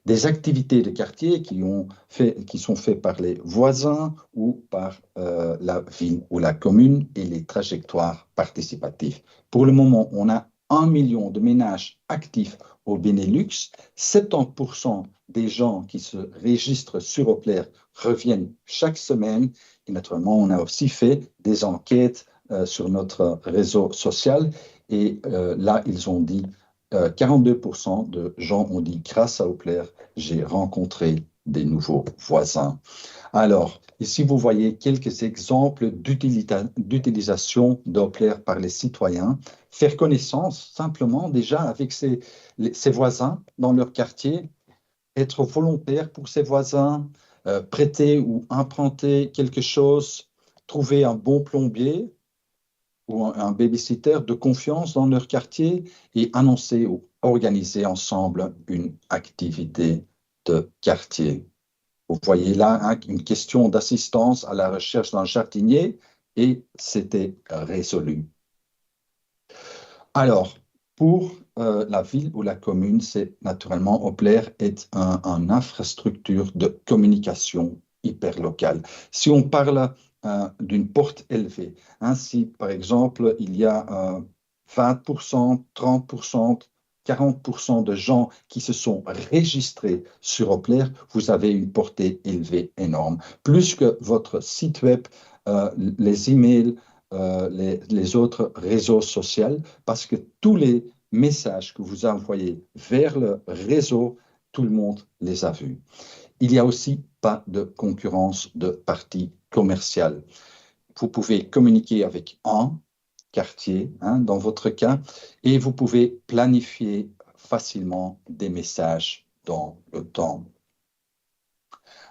Des activités de quartier qui, ont fait, qui sont faites par les voisins ou par euh, la ville ou la commune et les trajectoires participatives. Pour le moment, on a 1 million de ménages actifs au Benelux. 70% des gens qui se registrent sur Opler reviennent chaque semaine. Et naturellement, on a aussi fait des enquêtes euh, sur notre réseau social. Et euh, là, ils ont dit, euh, 42% de gens ont dit, grâce à Opler, j'ai rencontré des nouveaux voisins. Alors, ici, vous voyez quelques exemples d'utilisation d'Opler par les citoyens. Faire connaissance simplement déjà avec ses, ses voisins dans leur quartier, être volontaire pour ses voisins, euh, prêter ou emprunter quelque chose, trouver un bon plombier ou un, un babysitter de confiance dans leur quartier et annoncer ou organiser ensemble une activité de quartier. Vous voyez là hein, une question d'assistance à la recherche d'un jardinier et c'était résolu. Alors, pour euh, la ville ou la commune, c'est naturellement Opler est un, un infrastructure de communication hyper locale. Si on parle euh, d'une porte élevée, hein, si par exemple il y a euh, 20%, 30%, 40% de gens qui se sont registrés sur Opler, vous avez une portée élevée énorme. Plus que votre site web, euh, les emails, euh, les, les autres réseaux sociaux, parce que tous les messages que vous envoyez vers le réseau, tout le monde les a vus. Il n'y a aussi pas de concurrence de parties commerciales. Vous pouvez communiquer avec un quartier, hein, dans votre cas, et vous pouvez planifier facilement des messages dans le temps.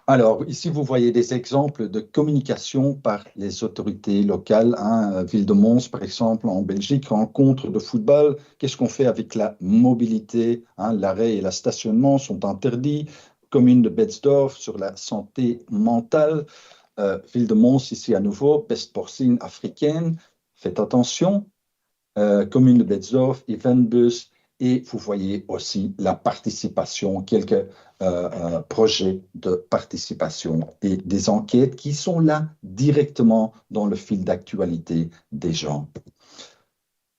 Alors, ici, vous voyez des exemples de communication par les autorités locales. Hein, Ville de Mons, par exemple, en Belgique, rencontre de football. Qu'est-ce qu'on fait avec la mobilité hein, L'arrêt et le stationnement sont interdits. Commune de Betzdorf sur la santé mentale. Euh, Ville de Mons, ici à nouveau, peste porcine africaine. Faites attention. Euh, commune de Betzdorf, Eventbus, et vous voyez aussi la participation, quelques euh, euh, projets de participation et des enquêtes qui sont là directement dans le fil d'actualité des gens.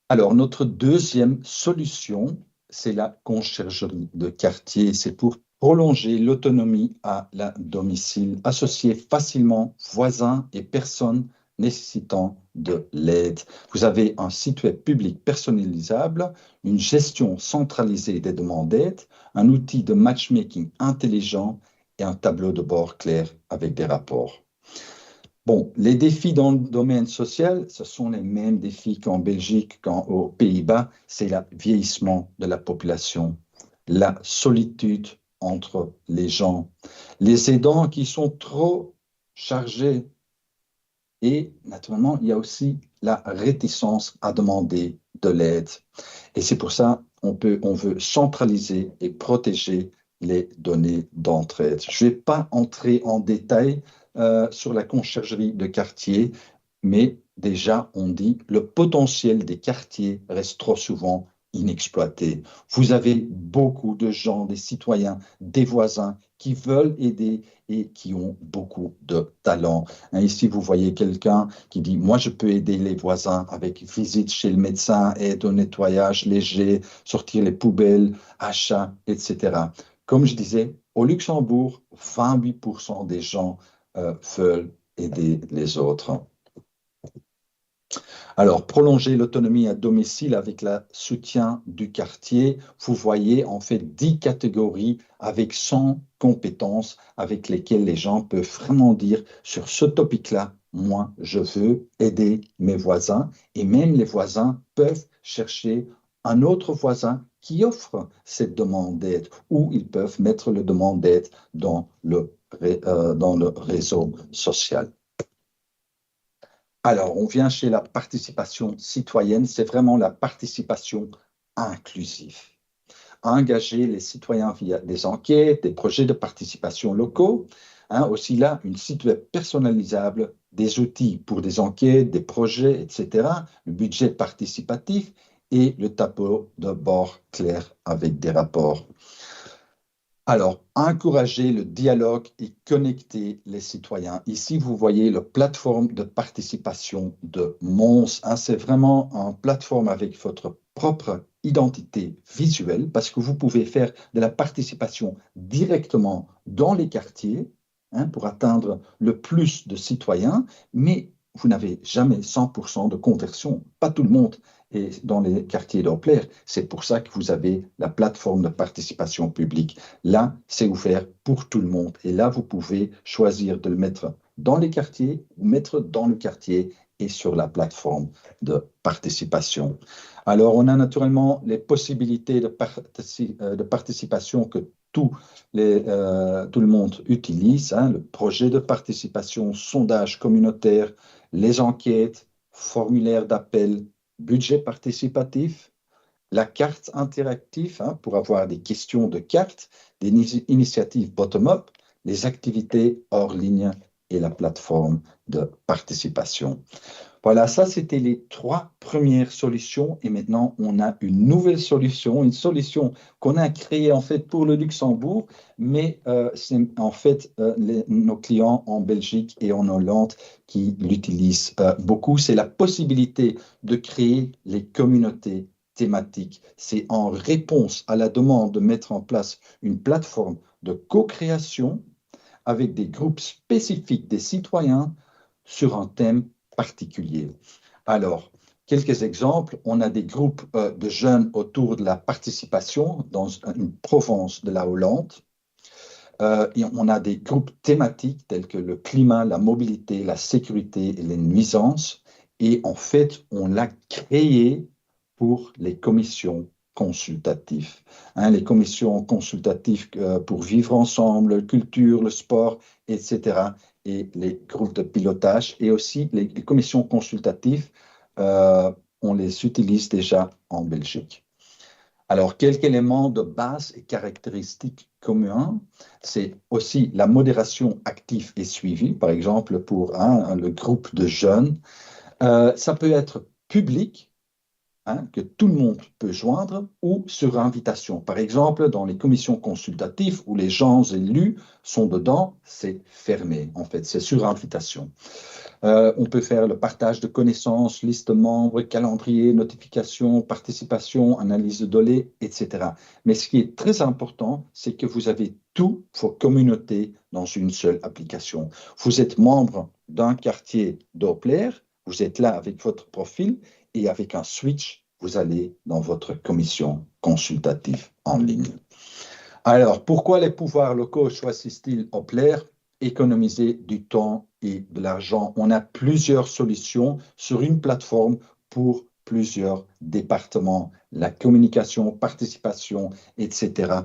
Alors, notre deuxième solution, c'est la conciergerie de quartier. C'est pour prolonger l'autonomie à la domicile, associer facilement voisins et personnes nécessitant de l'aide. Vous avez un site web public personnalisable, une gestion centralisée des demandes d'aide, un outil de matchmaking intelligent et un tableau de bord clair avec des rapports. Bon, les défis dans le domaine social, ce sont les mêmes défis qu'en Belgique, qu'aux Pays-Bas, c'est le vieillissement de la population, la solitude entre les gens, les aidants qui sont trop chargés et naturellement, il y a aussi la réticence à demander de l'aide. Et c'est pour ça qu'on peut, on veut centraliser et protéger les données d'entraide. Je ne vais pas entrer en détail euh, sur la conciergerie de quartier, mais déjà, on dit le potentiel des quartiers reste trop souvent inexploité. Vous avez beaucoup de gens, des citoyens, des voisins qui. qui veulent aider et qui ont beaucoup de talent. Hein, ici, vous voyez quelqu'un qui dit, moi, je peux aider les voisins avec visite chez le médecin, aide au nettoyage léger, sortir les poubelles, achat, etc. Comme je disais, au Luxembourg, 28% des gens euh, veulent aider les autres. Alors, prolonger l'autonomie à domicile avec le soutien du quartier, vous voyez en fait 10 catégories avec 100 compétences avec lesquelles les gens peuvent vraiment dire sur ce topic-là, moi, je veux aider mes voisins. Et même les voisins peuvent chercher un autre voisin qui offre cette demande d'aide ou ils peuvent mettre la demande d'aide dans le, euh, dans le réseau social. Alors, on vient chez la participation citoyenne, c'est vraiment la participation inclusive. Engager les citoyens via des enquêtes, des projets de participation locaux, hein, aussi là, une site web personnalisable, des outils pour des enquêtes, des projets, etc., le budget participatif et le tableau de bord clair avec des rapports. Alors, encourager le dialogue et connecter les citoyens. Ici, vous voyez la plateforme de participation de Mons. Hein, c'est vraiment une plateforme avec votre propre identité visuelle parce que vous pouvez faire de la participation directement dans les quartiers hein, pour atteindre le plus de citoyens, mais vous n'avez jamais 100% de conversion. Pas tout le monde est dans les quartiers d'Opler. C'est pour ça que vous avez la plateforme de participation publique. Là, c'est ouvert pour tout le monde. Et là, vous pouvez choisir de le mettre dans les quartiers ou mettre dans le quartier et sur la plateforme de participation. Alors, on a naturellement les possibilités de, euh, de participation que tout, les, euh, tout le monde utilise, hein, le projet de participation, sondage communautaire, les enquêtes, formulaire d'appel, budget participatif, la carte interactive hein, pour avoir des questions de carte, des initiatives bottom-up, les activités hors ligne et la plateforme de participation. Voilà, ça c'était les trois premières solutions et maintenant on a une nouvelle solution, une solution qu'on a créée en fait pour le Luxembourg, mais euh, c'est en fait euh, les, nos clients en Belgique et en Hollande qui l'utilisent euh, beaucoup. C'est la possibilité de créer les communautés thématiques. C'est en réponse à la demande de mettre en place une plateforme de co-création avec des groupes spécifiques des citoyens sur un thème particulier. Alors, quelques exemples, on a des groupes euh, de jeunes autour de la participation dans une province de la Hollande. Euh, et on a des groupes thématiques tels que le climat, la mobilité, la sécurité et les nuisances. Et en fait, on l'a créé pour les commissions consultatives. Hein, les commissions consultatives euh, pour vivre ensemble, culture, le sport, etc. Et les groupes de pilotage et aussi les, les commissions consultatives, euh, on les utilise déjà en Belgique. Alors, quelques éléments de base et caractéristiques communs, c'est aussi la modération active et suivie, par exemple pour hein, le groupe de jeunes. Euh, ça peut être public, hein, que tout le monde peut joindre ou sur invitation. Par exemple, dans les commissions consultatives où les gens élus sont dedans, c'est fermé en fait, c'est sur invitation. Euh, on peut faire le partage de connaissances, liste de membres, calendrier, notification, participation, analyse de données, etc. Mais ce qui est très important, c'est que vous avez toutes vos communautés dans une seule application. Vous êtes membre d'un quartier Doppler, vous êtes là avec votre profil et avec un switch, vous allez dans votre commission consultative en ligne. Alors, pourquoi les pouvoirs locaux choisissent-ils Opler? Économiser du temps et de l'argent. On a plusieurs solutions sur une plateforme pour plusieurs départements, la communication, participation, etc.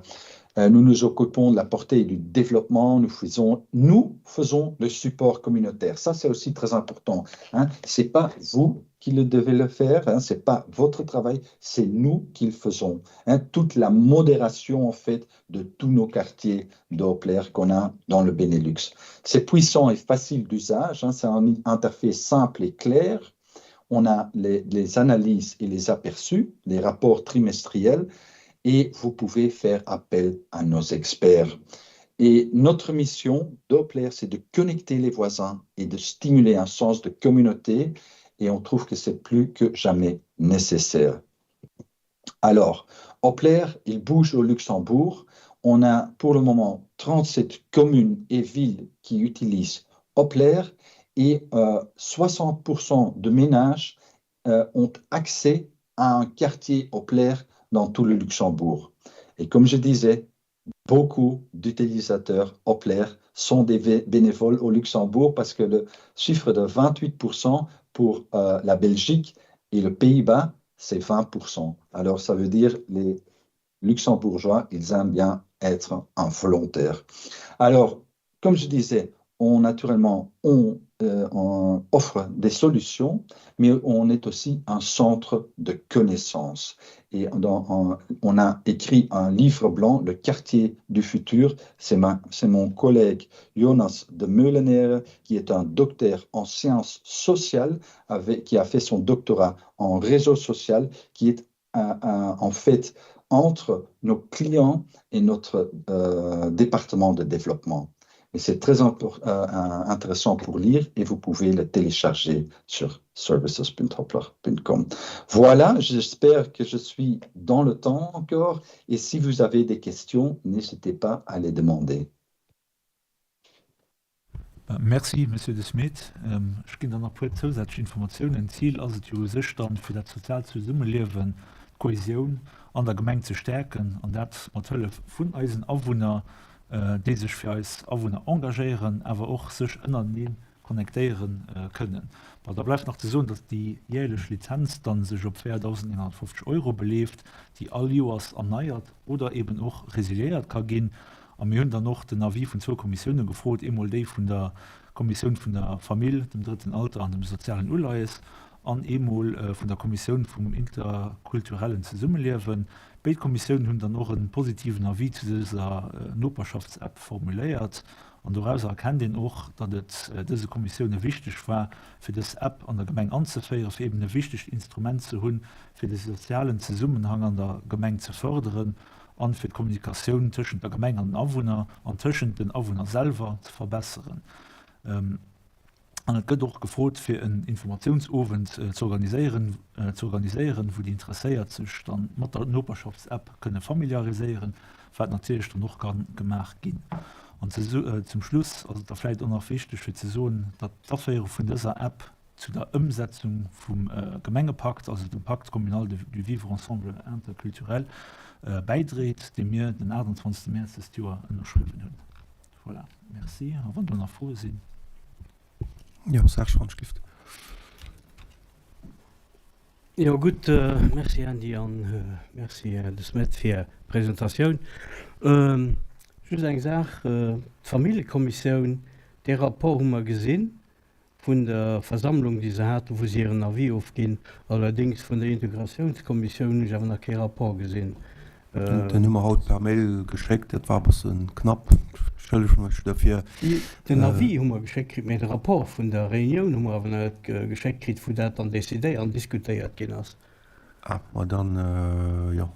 Euh, nous nous occupons de la portée et du développement, nous faisons, nous faisons le support communautaire. Ça, c'est aussi très important. Hein. Ce n'est pas vous qui le devez le faire, hein, ce n'est pas votre travail, c'est nous qui le faisons. Hein. Toute la modération, en fait, de tous nos quartiers Doppler qu'on a dans le Benelux. C'est puissant et facile d'usage, hein, c'est un interface simple et clair. On a les, les analyses et les aperçus, les rapports trimestriels, et vous pouvez faire appel à nos experts. Et notre mission d'Opler, c'est de connecter les voisins et de stimuler un sens de communauté. Et on trouve que c'est plus que jamais nécessaire. Alors, Opler, il bouge au Luxembourg. On a pour le moment 37 communes et villes qui utilisent Opler et euh, 60% de ménages euh, ont accès à un quartier Opler dans tout le Luxembourg. Et comme je disais, beaucoup d'utilisateurs Opler sont des bénévoles au Luxembourg parce que le chiffre de 28% pour euh, la Belgique et le Pays-Bas, c'est 20%. Alors ça veut dire les Luxembourgeois, ils aiment bien être un volontaire. Alors, comme je disais, on naturellement, on, euh, on offre des solutions, mais on est aussi un centre de connaissances. Et dans, on a écrit un livre blanc, Le quartier du futur. C'est mon collègue Jonas de Meulenaere, qui est un docteur en sciences sociales, avec, qui a fait son doctorat en réseau social, qui est un, un, en fait entre nos clients et notre euh, département de développement. Et c'est très euh, intéressant pour lire et vous pouvez le télécharger sur services.hoplr.com. Voilà, j'espère que je suis dans le temps encore et si vous avez des questions, n'hésitez pas à les demander. Merci, Monsieur De Smet. Ech ginn dann nach e puer zousätzlech Informatiounen. Zil ass et jo u sech dann, fir dat soziaalt Zesummeliewen, d'Kohesioun an der Gemeng ze stäerken, an dat mat Hëllef vun eisen Awunner, déi sech fir eis Awunner engagéieren, awer och sech ënnertenee connectéiere kënnen. Bon, da bleift nach ze soen, datt déi jäerlech Lizenz dann sech op 4.950 Euro beleeft, déi all Joers erneiert oder eben och resiliéiert ka ginn. A mir hunn dann och den Avis vun zwou Kommissioune gefrot, eemol déi vun der Kommissioun vun der Famill, dem drëtten Alter an dem sozialen Uleies an eemol vun der Kommissioun vum interkulturellen Zesummeliewen. Béid Kommissiounen hunn dann och e positiven Avis zu dëser Noperschaftsapp formuléiert. An dorauser erkennt een och, datt et dëse Kommissioune wichteg war, fir dës App an der Gemeng anzeféieren, fir eben e wichtegt Instrument ze hunn, fir de sozialen Zesummenhang an der Gemeng ze fërderen an fir d'Kommunikatioun tëschent der Gemeng an den Awunner an tëschent den Awunner selwer ze verbesseren. An et gëtt och gefrot, fir en Informatiounsowend ze organiséieren, ze organiséieren, wou déi Interesséiert sech dann mat der Noperschaftsapp kënne familiariséieren, wat natierlech dann och ka gemaach ginn. An zum Schluss ass et da vläicht och nach wichteg fir ze soen, datt d'Aféiere vun dëser App zu der Ëmsetzung vum Gemengepakt, also dem Pacte communal du vivre ensemble interculturel, bäidréit, dee mir den 28 Mäerz dëst Joer ënnerschriwwen hunn. Voilà, merci. A wann do nach Froe sinn. Jo, Serge Franschlift. Jo gutt, merci Andy an merci Här De Smet fir d'Presentatioun. Just eng Saach, d'Familljekommissioun, dee Rapport hu mer gesinn, vun der Versammlung, déi se haten, wou se hiren Avis ofginn. Allerdéngs vun der Integratiounskommissioun hunn ech awer nach kee Rapport gesinn. Den hu mer haut per Mail geschéckt. Dat war e bësse knapp. Ech entschëllege mech dofir. Den Avis hu mer geschéckt kritt, mä de Rapport vun der Reunioun hu mer awer nach net geschéckt kritt, wou dat dann decidéiert an diskutéiert ginn ass. Ah, ma dann, jo.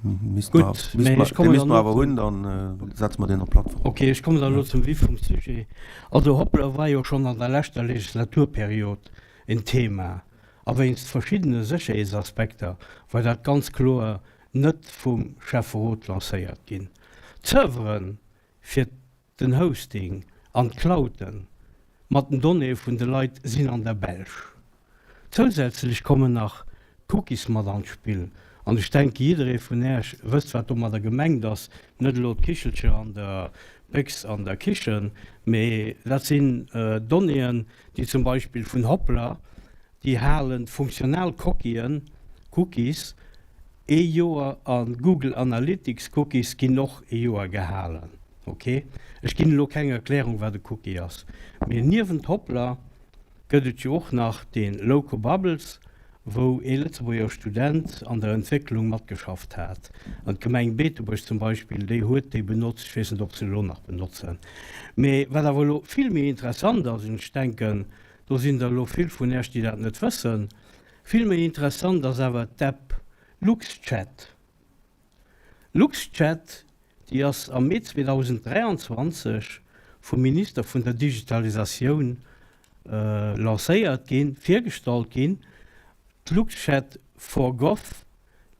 Gutt, mä ech kommen dann elo zum. Dann setze mer deen op d'Plattform. Ok, ech kommen dann elo zum Vif vum Sujet. Also Hoplr war jo schonn an der leschter Legislaturperiod en Thema a wéinst verschiddene Sécherheetsaspekter war dat ganz kloer net vum Schäfferot lancéiert ginn. D'Servere fir Den Hosting an d'Clouden mat den Donnéeë vun de Leit sinn an der Belsch. Zousätzlech kommen nach d'Cookies mat an d'Spill. An ech denke jidderee vun Äech wësst wat domadder gemengt ass, net elo d'Kichelcher an der Béchs an der Kichen, mee dat sinn Donnéeën déi zum Beispill vun Hoplr, déi halen d'funktional Cockien, Cookies, Ee Joer a Google Analytics Cookies ginn och ee Joer gehalen. Ok, ech ginn elo keng Erklärung wat e Cookie ass, mee niewent Hoplr gëtt et jo och nach de Locobubbles, wou ee Lëtzebuerger Student an der Entwécklung matgeschafft hat. An d'Gemeng Beetebuerg zum Beispill, déi huet déi benotzt, ech weess net ob se elo nach benotzen. Mee wat awer elo vill méi interessant ass, un ech denken do sinn der elo vill vun Äech déi dat net wëssen, Vill méi interessant ass awer d'App LuxChat. LuxChat, déi ass am Mee 2023 vum Minister vun der Digitalisatioun lancéiert ginn, virgestallt ginn, d'LuxChat for Gov.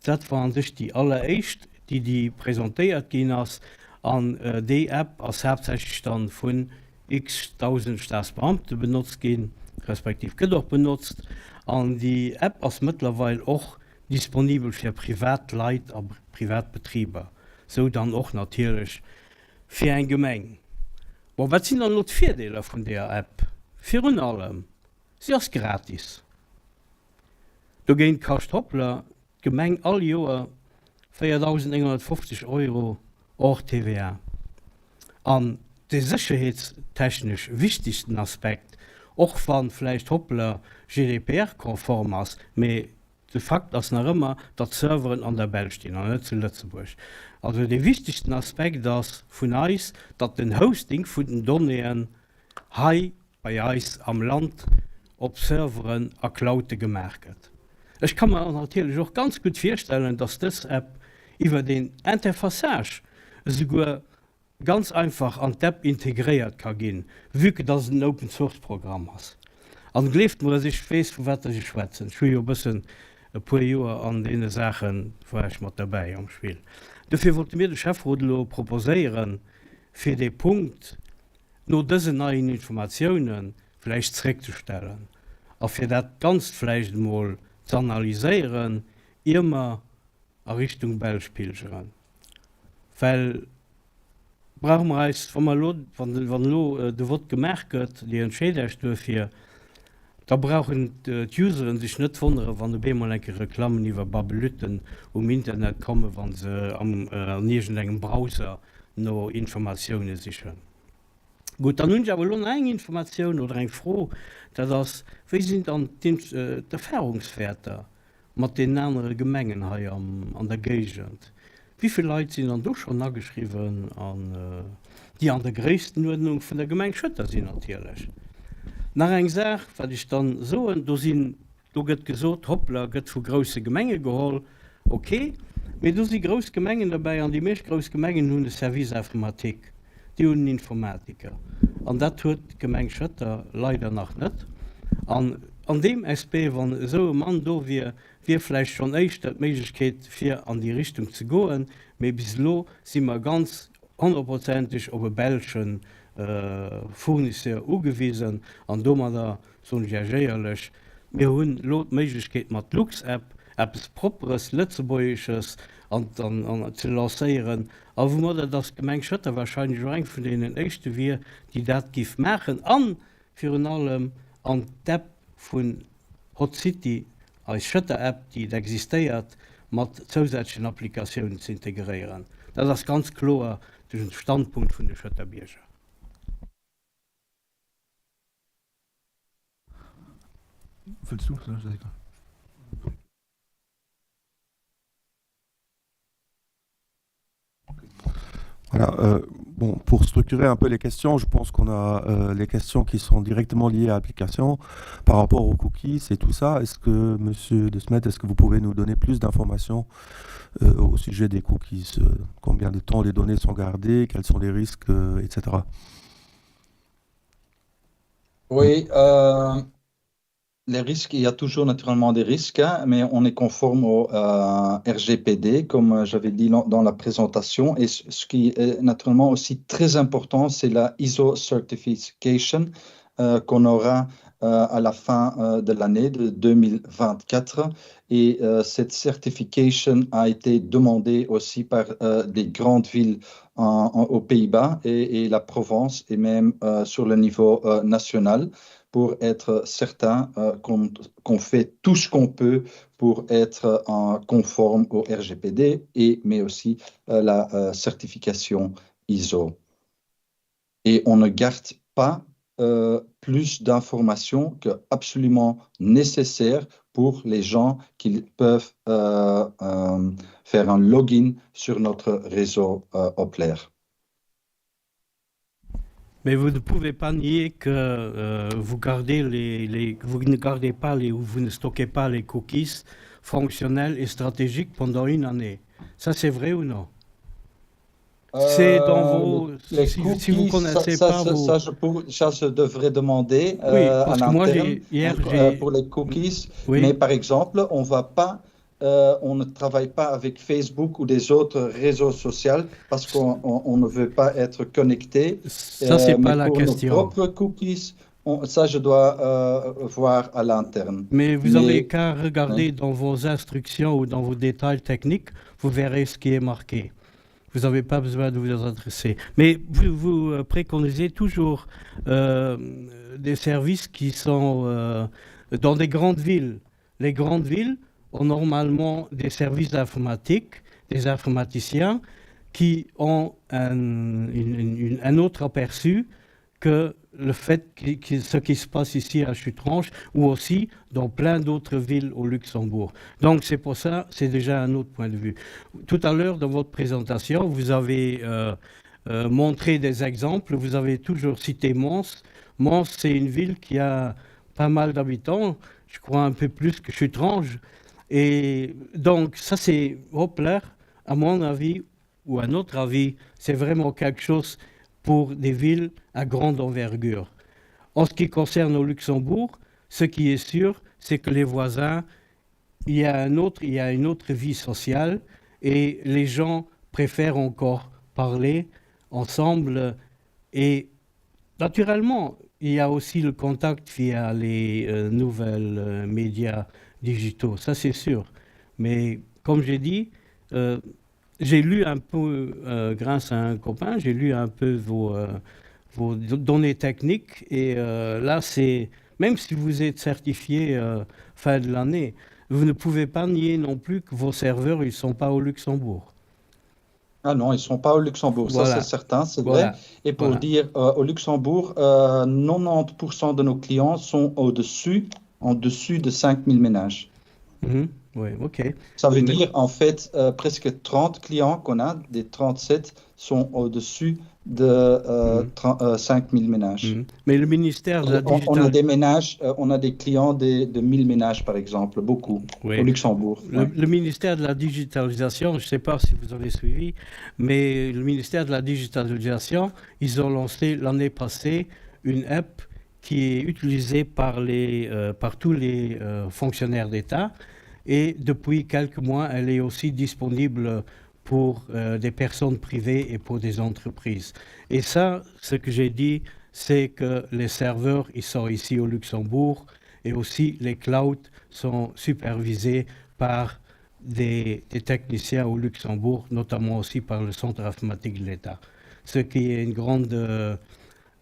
Dat war an sech déi alleréischt, déi déi presentéiert ginn ass. An déi App ass haaptsächlech dann vun x-Dausend Staatsbeamte benotzt ginn, respektiv gëtt och benotzt. An déi App ass mëttlerweil och disponibel fir privat Leit a privat Betriber, sou dann och natierlech fir eng Gemeng. Bon, wat sinn dann elo d'Virdeeler vun deeër App? Virun allem, si ass gratis. Dogéint kascht Hoplr d'Gemeng all Joer 4.950 Euro hors TVA. An de sécherheetstechnesch wichtegsten Aspekt, och wa vläicht Hoplr GDPR-konform ass, mee de Fakt ass nach ëmmer, datt d'Serveren an der Belsch stinn an net zu Lëtzebuerg. Also dee wichtegsten Aspekt ass vun eis, datt den Hosting vun den Donnéeën hei bei eis am Land op Serveren a Cloudë gemaach gëtt. Ech ka mer natierlech och ganz gutt virstellen, dass dës App iwwert een Interfaçage esouguer ganz einfach an d'App integréiert ka ginn, vue que dass et en Open Source Programm ass. An gleeft mer es, ech weess vu wat dass ech schwätzen, ech hu jo e bëssen e puer Joer an deene Saache war ech mat derbäi am Spill. Dofir wollte mir de Schäfferot elo proposéieren, fir dee Punkt, no dësen neien Informatioune vläicht zréckzestellen a fir dat Ganzt vläicht emol ze analyséieren, ier mer a Richtung Belsch pilgeren. Well brauche mer eis, wa mer elo, wann elo de Vott gemaach gëtt, Dir entscheet Iech duerfir, da brauchen d'Useren sech net wonneren, wann op eemol eng Kéier Reklammen iwwer Babbelütten um Internet kommen, wa se an iergendengem Browser no Informatioune sichen. Gutt, dann hunn ech awer elo nach eng Informatioun oder eng Fro, dat ass, Wéi sinn dann d'Erfahrungswäerter mat deenen anere Gemengen hei an der Géigend? Wéi vill Leit sinn dann do schonn ageschriwwen an déi an der Gréisstenuerdnung vun der Gemeng Schëtter sinn natierlech? Nach eng Saach, wat ech dann soen, do sinn Do gëtt gesot, Hoplr gëtt vu grousse Gemenge geholl. Ok, mee do si grouss Gemengen derbäi an déi meescht grouss Gemengen hunn e Service informatique, déi hunn en Informatiker. An dat huet d'Gemeng Schëtter leider nach net. An an deem Aspect, wann esou e Mann do wier, wier vläicht schonn éischter d'Méiglechkeet fir an déi Richtung ze goen. Mee bis elo si mer ganz honnertprozenteg op e belsche Fournisseur ugewisen an domadder Soen ech Iech éierlech, mir hunn elo d'Méiglechkeet mat LuxApp eppes Propperes, Lëtzebuergesches an ze lancéieren a woumadder dass d'Gemeng Schëtter wahrscheinlech och eng vun deenen éischte wier, déi dat giff maachen a virun allem an d'App vun Hot City, eis Schëtter-App, déi et existéiert, mat zousätzlechen Applikatiounen ze integréieren. Dat ass ganz kloer de Standpunkt vun de Schëtter Bierger. Wëlls du? Voilà, euh, bon, pour structurer un peu les questions, je pense qu'on a euh, les questions qui sont directement liées à l'application par rapport aux cookies et tout ça. Est-ce que, Monsieur De Smet, est-ce que vous pouvez nous donner plus d'informations euh, au sujet des cookies euh, Combien de temps les données sont gardées, quels sont les risques, euh, etc. Oui, euh, les risques, il y a toujours naturellement des risques, hein, mais on est conforme au euh, RGPD, comme euh, j'avais dit dans la présentation. Et ce qui est naturellement aussi très important, c'est la ISO certification euh, qu'on aura euh, à la fin euh, de l'année de 2024. Et euh, cette certification a été demandée aussi par des grandes villes en, en, aux Pays-Bas et, et la Provence et même sur le niveau national pour être certain euh, qu'on qu fait tout ce qu'on peut pour être euh, conforme au RGPD et mais aussi euh, la euh, certification ISO. Et on ne garde pas euh, plus d'informations que absolument nécessaire pour les gens qui peuvent euh, euh, faire un login sur notre réseau euh, Opler. Mais vous ne pouvez pas nier que euh, vous, gardez les, les, vous ne gardez pas les, ou vous ne stockez pas les cookies fonctionnels et stratégiques pendant une année. Ça, c'est vrai ou non? C'est dans vos... Les si, cookies, si vous connaissez ça, pas ça, vos... ça, je pour, ça, je devrais demander oui, euh, à l'interne hier, euh, pour les cookies. Oui. Mais par exemple, on va pas, euh, on ne travaille pas avec Facebook ou des autres réseaux sociaux parce qu'on on, on ne veut pas être connecté. Ça, c'est pas la pour question. Nos propres cookies, on, ça, je dois euh, voir à l'interne. Mais vous n'avez qu'à regarder oui. dans vos instructions ou dans vos détails techniques, vous verrez ce qui est marqué. Vous n'avez pas besoin de vous adresser. Mais vous, vous euh, préconisez toujours euh, des services qui sont euh, dans des grandes villes. Les grandes villes ont normalement des services informatiques, des informaticiens qui ont un, une, une, un autre aperçu que le fait que, que ce qui se passe ici à Chutrange ou aussi dans plein d'autres villes au Luxembourg. Donc c'est pour ça, c'est déjà un autre point de vue. Tout à l'heure, dans votre présentation, vous avez euh, euh, montré des exemples, vous avez toujours cité Mons. Mons, c'est une ville qui a pas mal d'habitants, je crois un peu plus que Chutrange. Et donc ça, c'est Hoppler, à mon avis, ou à notre avis, c'est vraiment quelque chose pour des villes à grande envergure. En ce qui concerne au Luxembourg, ce qui est sûr, c'est que les voisins, il y a un autre, il y a une autre vie sociale et les gens préfèrent encore parler ensemble et naturellement, il y a aussi le contact via les euh, nouvelles euh, médias digitaux, ça c'est sûr. Mais comme j'ai dit, euh, j'ai lu un peu, euh, grâce à un copain, j'ai lu un peu vos, euh, vos données techniques. Et euh, là, c'est même si vous êtes certifié euh, fin de l'année, vous ne pouvez pas nier non plus que vos serveurs, ils ne sont pas au Luxembourg. Ah non, ils ne sont pas au Luxembourg, ça c'est certain, c'est vrai. Et pour dire, euh, au Luxembourg, euh, 90% de nos clients sont au-dessus, en dessus de 5000 ménages. Mmh. Oui, ok. Ça veut dire en fait euh, presque 30 clients qu'on a, des 37 sont au-dessus de euh, mmh. 5000 euh, ménages. Mmh. Mais le ministère de la on, on a des ménages, euh, on a des clients des, de 1000 ménages par exemple, beaucoup, oui. au Luxembourg. Le, ouais. le ministère de la digitalisation, je ne sais pas si vous avez suivi, mais le ministère de la digitalisation, ils ont lancé l'année passée une app qui est utilisée par, les, euh, par tous les euh, fonctionnaires d'État. Et depuis quelques mois, elle est aussi disponible pour euh, des personnes privées et pour des entreprises. Et ça, ce que j'ai dit, c'est que les serveurs, ils sont ici au Luxembourg et aussi les clouds sont supervisés par des, des techniciens au Luxembourg, notamment aussi par le Centre informatique de l'État. Ce qui est une grande, euh,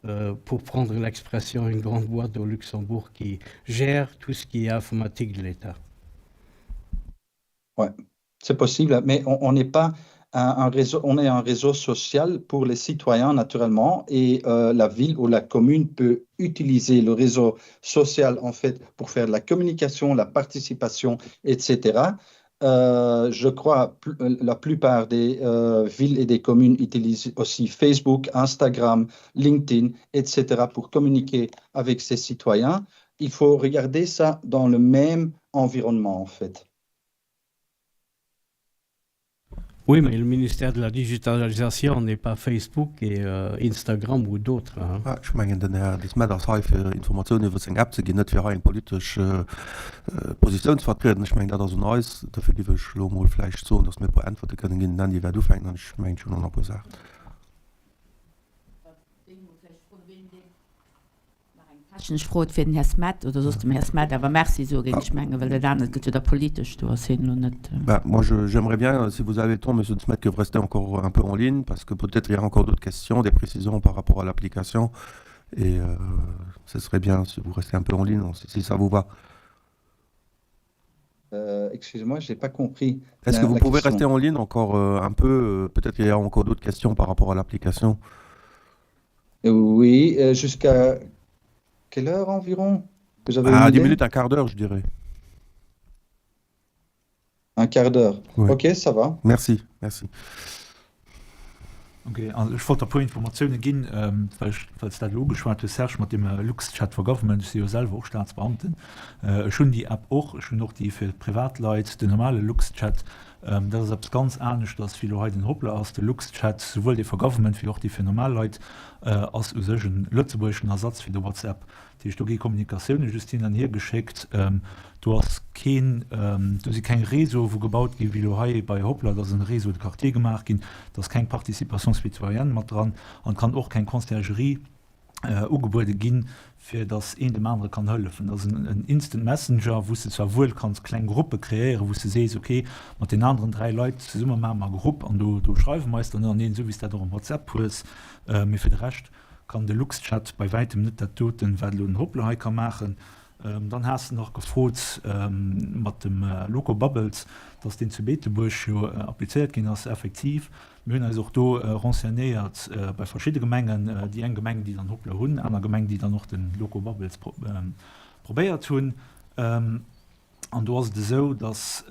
euh, pour prendre l'expression, une grande boîte au Luxembourg qui gère tout ce qui est informatique de l'État. Ouais, c'est possible, mais on n'est pas un, un, réseau, on est un réseau social pour les citoyens naturellement, et euh, la ville ou la commune peut utiliser le réseau social en fait pour faire de la communication, la participation, etc. Euh, je crois euh, la plupart des euh, villes et des communes utilisent aussi Facebook, Instagram, LinkedIn, etc. pour communiquer avec ses citoyens. Il faut regarder ça dans le même environnement en fait. Oui, mais le ministère de la digitalisation n'est pas Facebook et euh, Instagram ou d'autres. Hein. Ah, ech mengen den Här De Smet ass hei fir Informatiounen iwwer seng App ze ginn, net fir hei eng politesch äh, Positioun ze vertrieden. Ech mengen dat ass un eis. Dofir giff ech elo mol vläicht soen, datt mir e puer Äntwerte kënnen ginn. Den Andy wäert ufänken an ech mengen ech hunn och nach e puer Saachen. Nach eng technesch Fro fir den Här Smet, oder soss dem Här Smet awer Merci soe géing ech mengen, well dat anert gëtt jo da politesch, do ass hien elo net. Ben, moi je, j'aimerais bien, si vous avez le temps, Monsieur De Smet, que vous restez encore un peu en ligne, parce que peut-être il y a encore d'autres questions, des précisions par rapport à l'application, et euh, ce serait bien si vous restez un peu en ligne, si ça vous va. Euh, excusez-moi, je n'ai pas compris. Est-ce que vous pouvez rester en ligne encore euh, un peu euh, Peut-être qu'il y a encore d'autres questions par rapport à l'application. Oui, euh, jusqu'à quelle heure environ Vous avez ah, 10 minutes, un quart d'heure, je dirais. Un quart d'heure. Oui. Ok, ça va. Merci, merci. Ok, also ech wollt der puer Informatioune ginn, well ech, well s dat elo ugeschwat hues, Serge, mat deem LuxChat for Government. Ech si jo selwer och Staatsbeamten. Ech hunn déi App och. Ech hunn och déi fir d'Privatleit, den normale LuxChat. Dat ass eppes ganz aneschters, wéi elo hei den Hoplr ass. De Luxchat, souwuel dee for Government wéi och dee fir normal Leit, ass u sech e lëtzebuergeschen Ersatz fir de WhatsApp. Dat heescht, do gi Kommunikatioune just hin an hier geschéckt. Do ass keen, do si keng Réseaue wou gebaut ginn, wéi elo hei bei Hoplr, da ass en Réseau de quartier gemaach ginn. Do ass keng Participation citoyenne mat dran an et kann och keng Conciergerie ugebuede ginn, fir datt een dem anere kann hëllefen. Dat ass en Instant Messenger, wou s de zwar wuel kanns kleng Gruppe kreéieren, wou s de sees, ok, mat den aneren 3 Leit zesumme maache mer e Grupp an do do schreiwe mer eis dann ënnerteneen, esou wéi s dat och am WhatsApp hues. Mee fir de Rescht kann de Luxchat bei wäitem net dat doten, wat elo den Hoplr hei ka maachen. Dann has de nach gefrot mat dem Loco Bubbles, datt deen zu Beetebuerg jo applizéiert ginn ass. Effektiv, Mir hunn eis och do renseignéiert bei verschidde Gemengen, déi eng Gemeng, déi dann Hoplr hunn, aner Gemeng, déi dann och de Loco Bubbles probéiert hunn. An do ass et esou, datt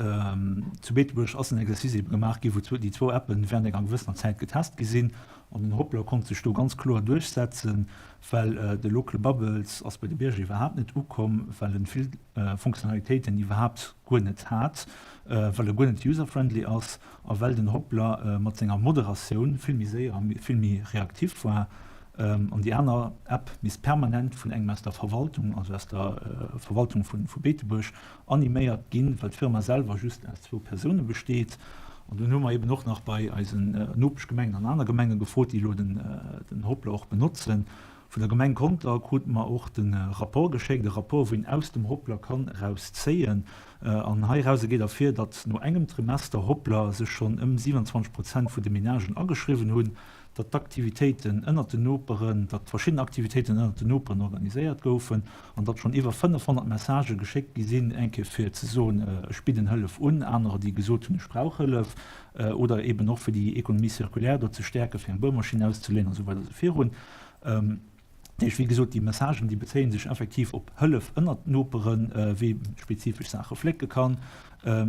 zu Beetebuerg ass en Exercice ebe gemaach ginn, wou déi zwou Appen während enger gewëssener Zäit getest gi sinn. An den Hoplr konnt sech do ganz kloer duerchsetzen, well de Local Bubbles ass bei de Bierger iwwerhaapt net ukomm, well en vill Fonctionnalitéiten iwwerhaapt guer net hat, well e guer net user-friendly ass. A well den Hoplr mat senger Moderatioun vill méi séier a vill méi reaktiv war, an déi aner App misst permanent vun engem aus der Verwaltung, also aus der Verwaltung vu Beetebuerg, animéiert ginn, well d'Firma selwer just aus zwou Persoune besteet. An dunn hu mer eben och nach bei eisen Nopeschgemengen an aner Gemenge gefrot, déi elo den Hoplr och benotzen. Vun der Gemeng Conter krute mer och de Rapport geschéckt, e Rapport, wou een aus dem Hoplr kann erauszéien. An heirauser geet ervir, datt no engem Trimester Hoplr sech schonn ëm 27 Prozent vun de Menagen ageschriwwen hunn, datt d'Aktivitéiten ënnert den Noperen, datt verschidden Aktivitéiten ënnert den Noperen organiséiert goufen an datt schonn iwwer 500 Messagë geschéckt gi sinn, eng Kéier fir ze soen, ech bidden Hëllef un, anerer déi gesot hunn, ech brauch Hëllef, oder eeben och fir déi Économie circulaire do ze stäerken, fir eng Buermaschinn auszeléinen a sou weider a sou virun. Dat heescht, wéi gesot, déi Messagen, déi bezéie sech effektiv op Hëllef ënnert Noperen, wee spezifesch Saache flécke kann,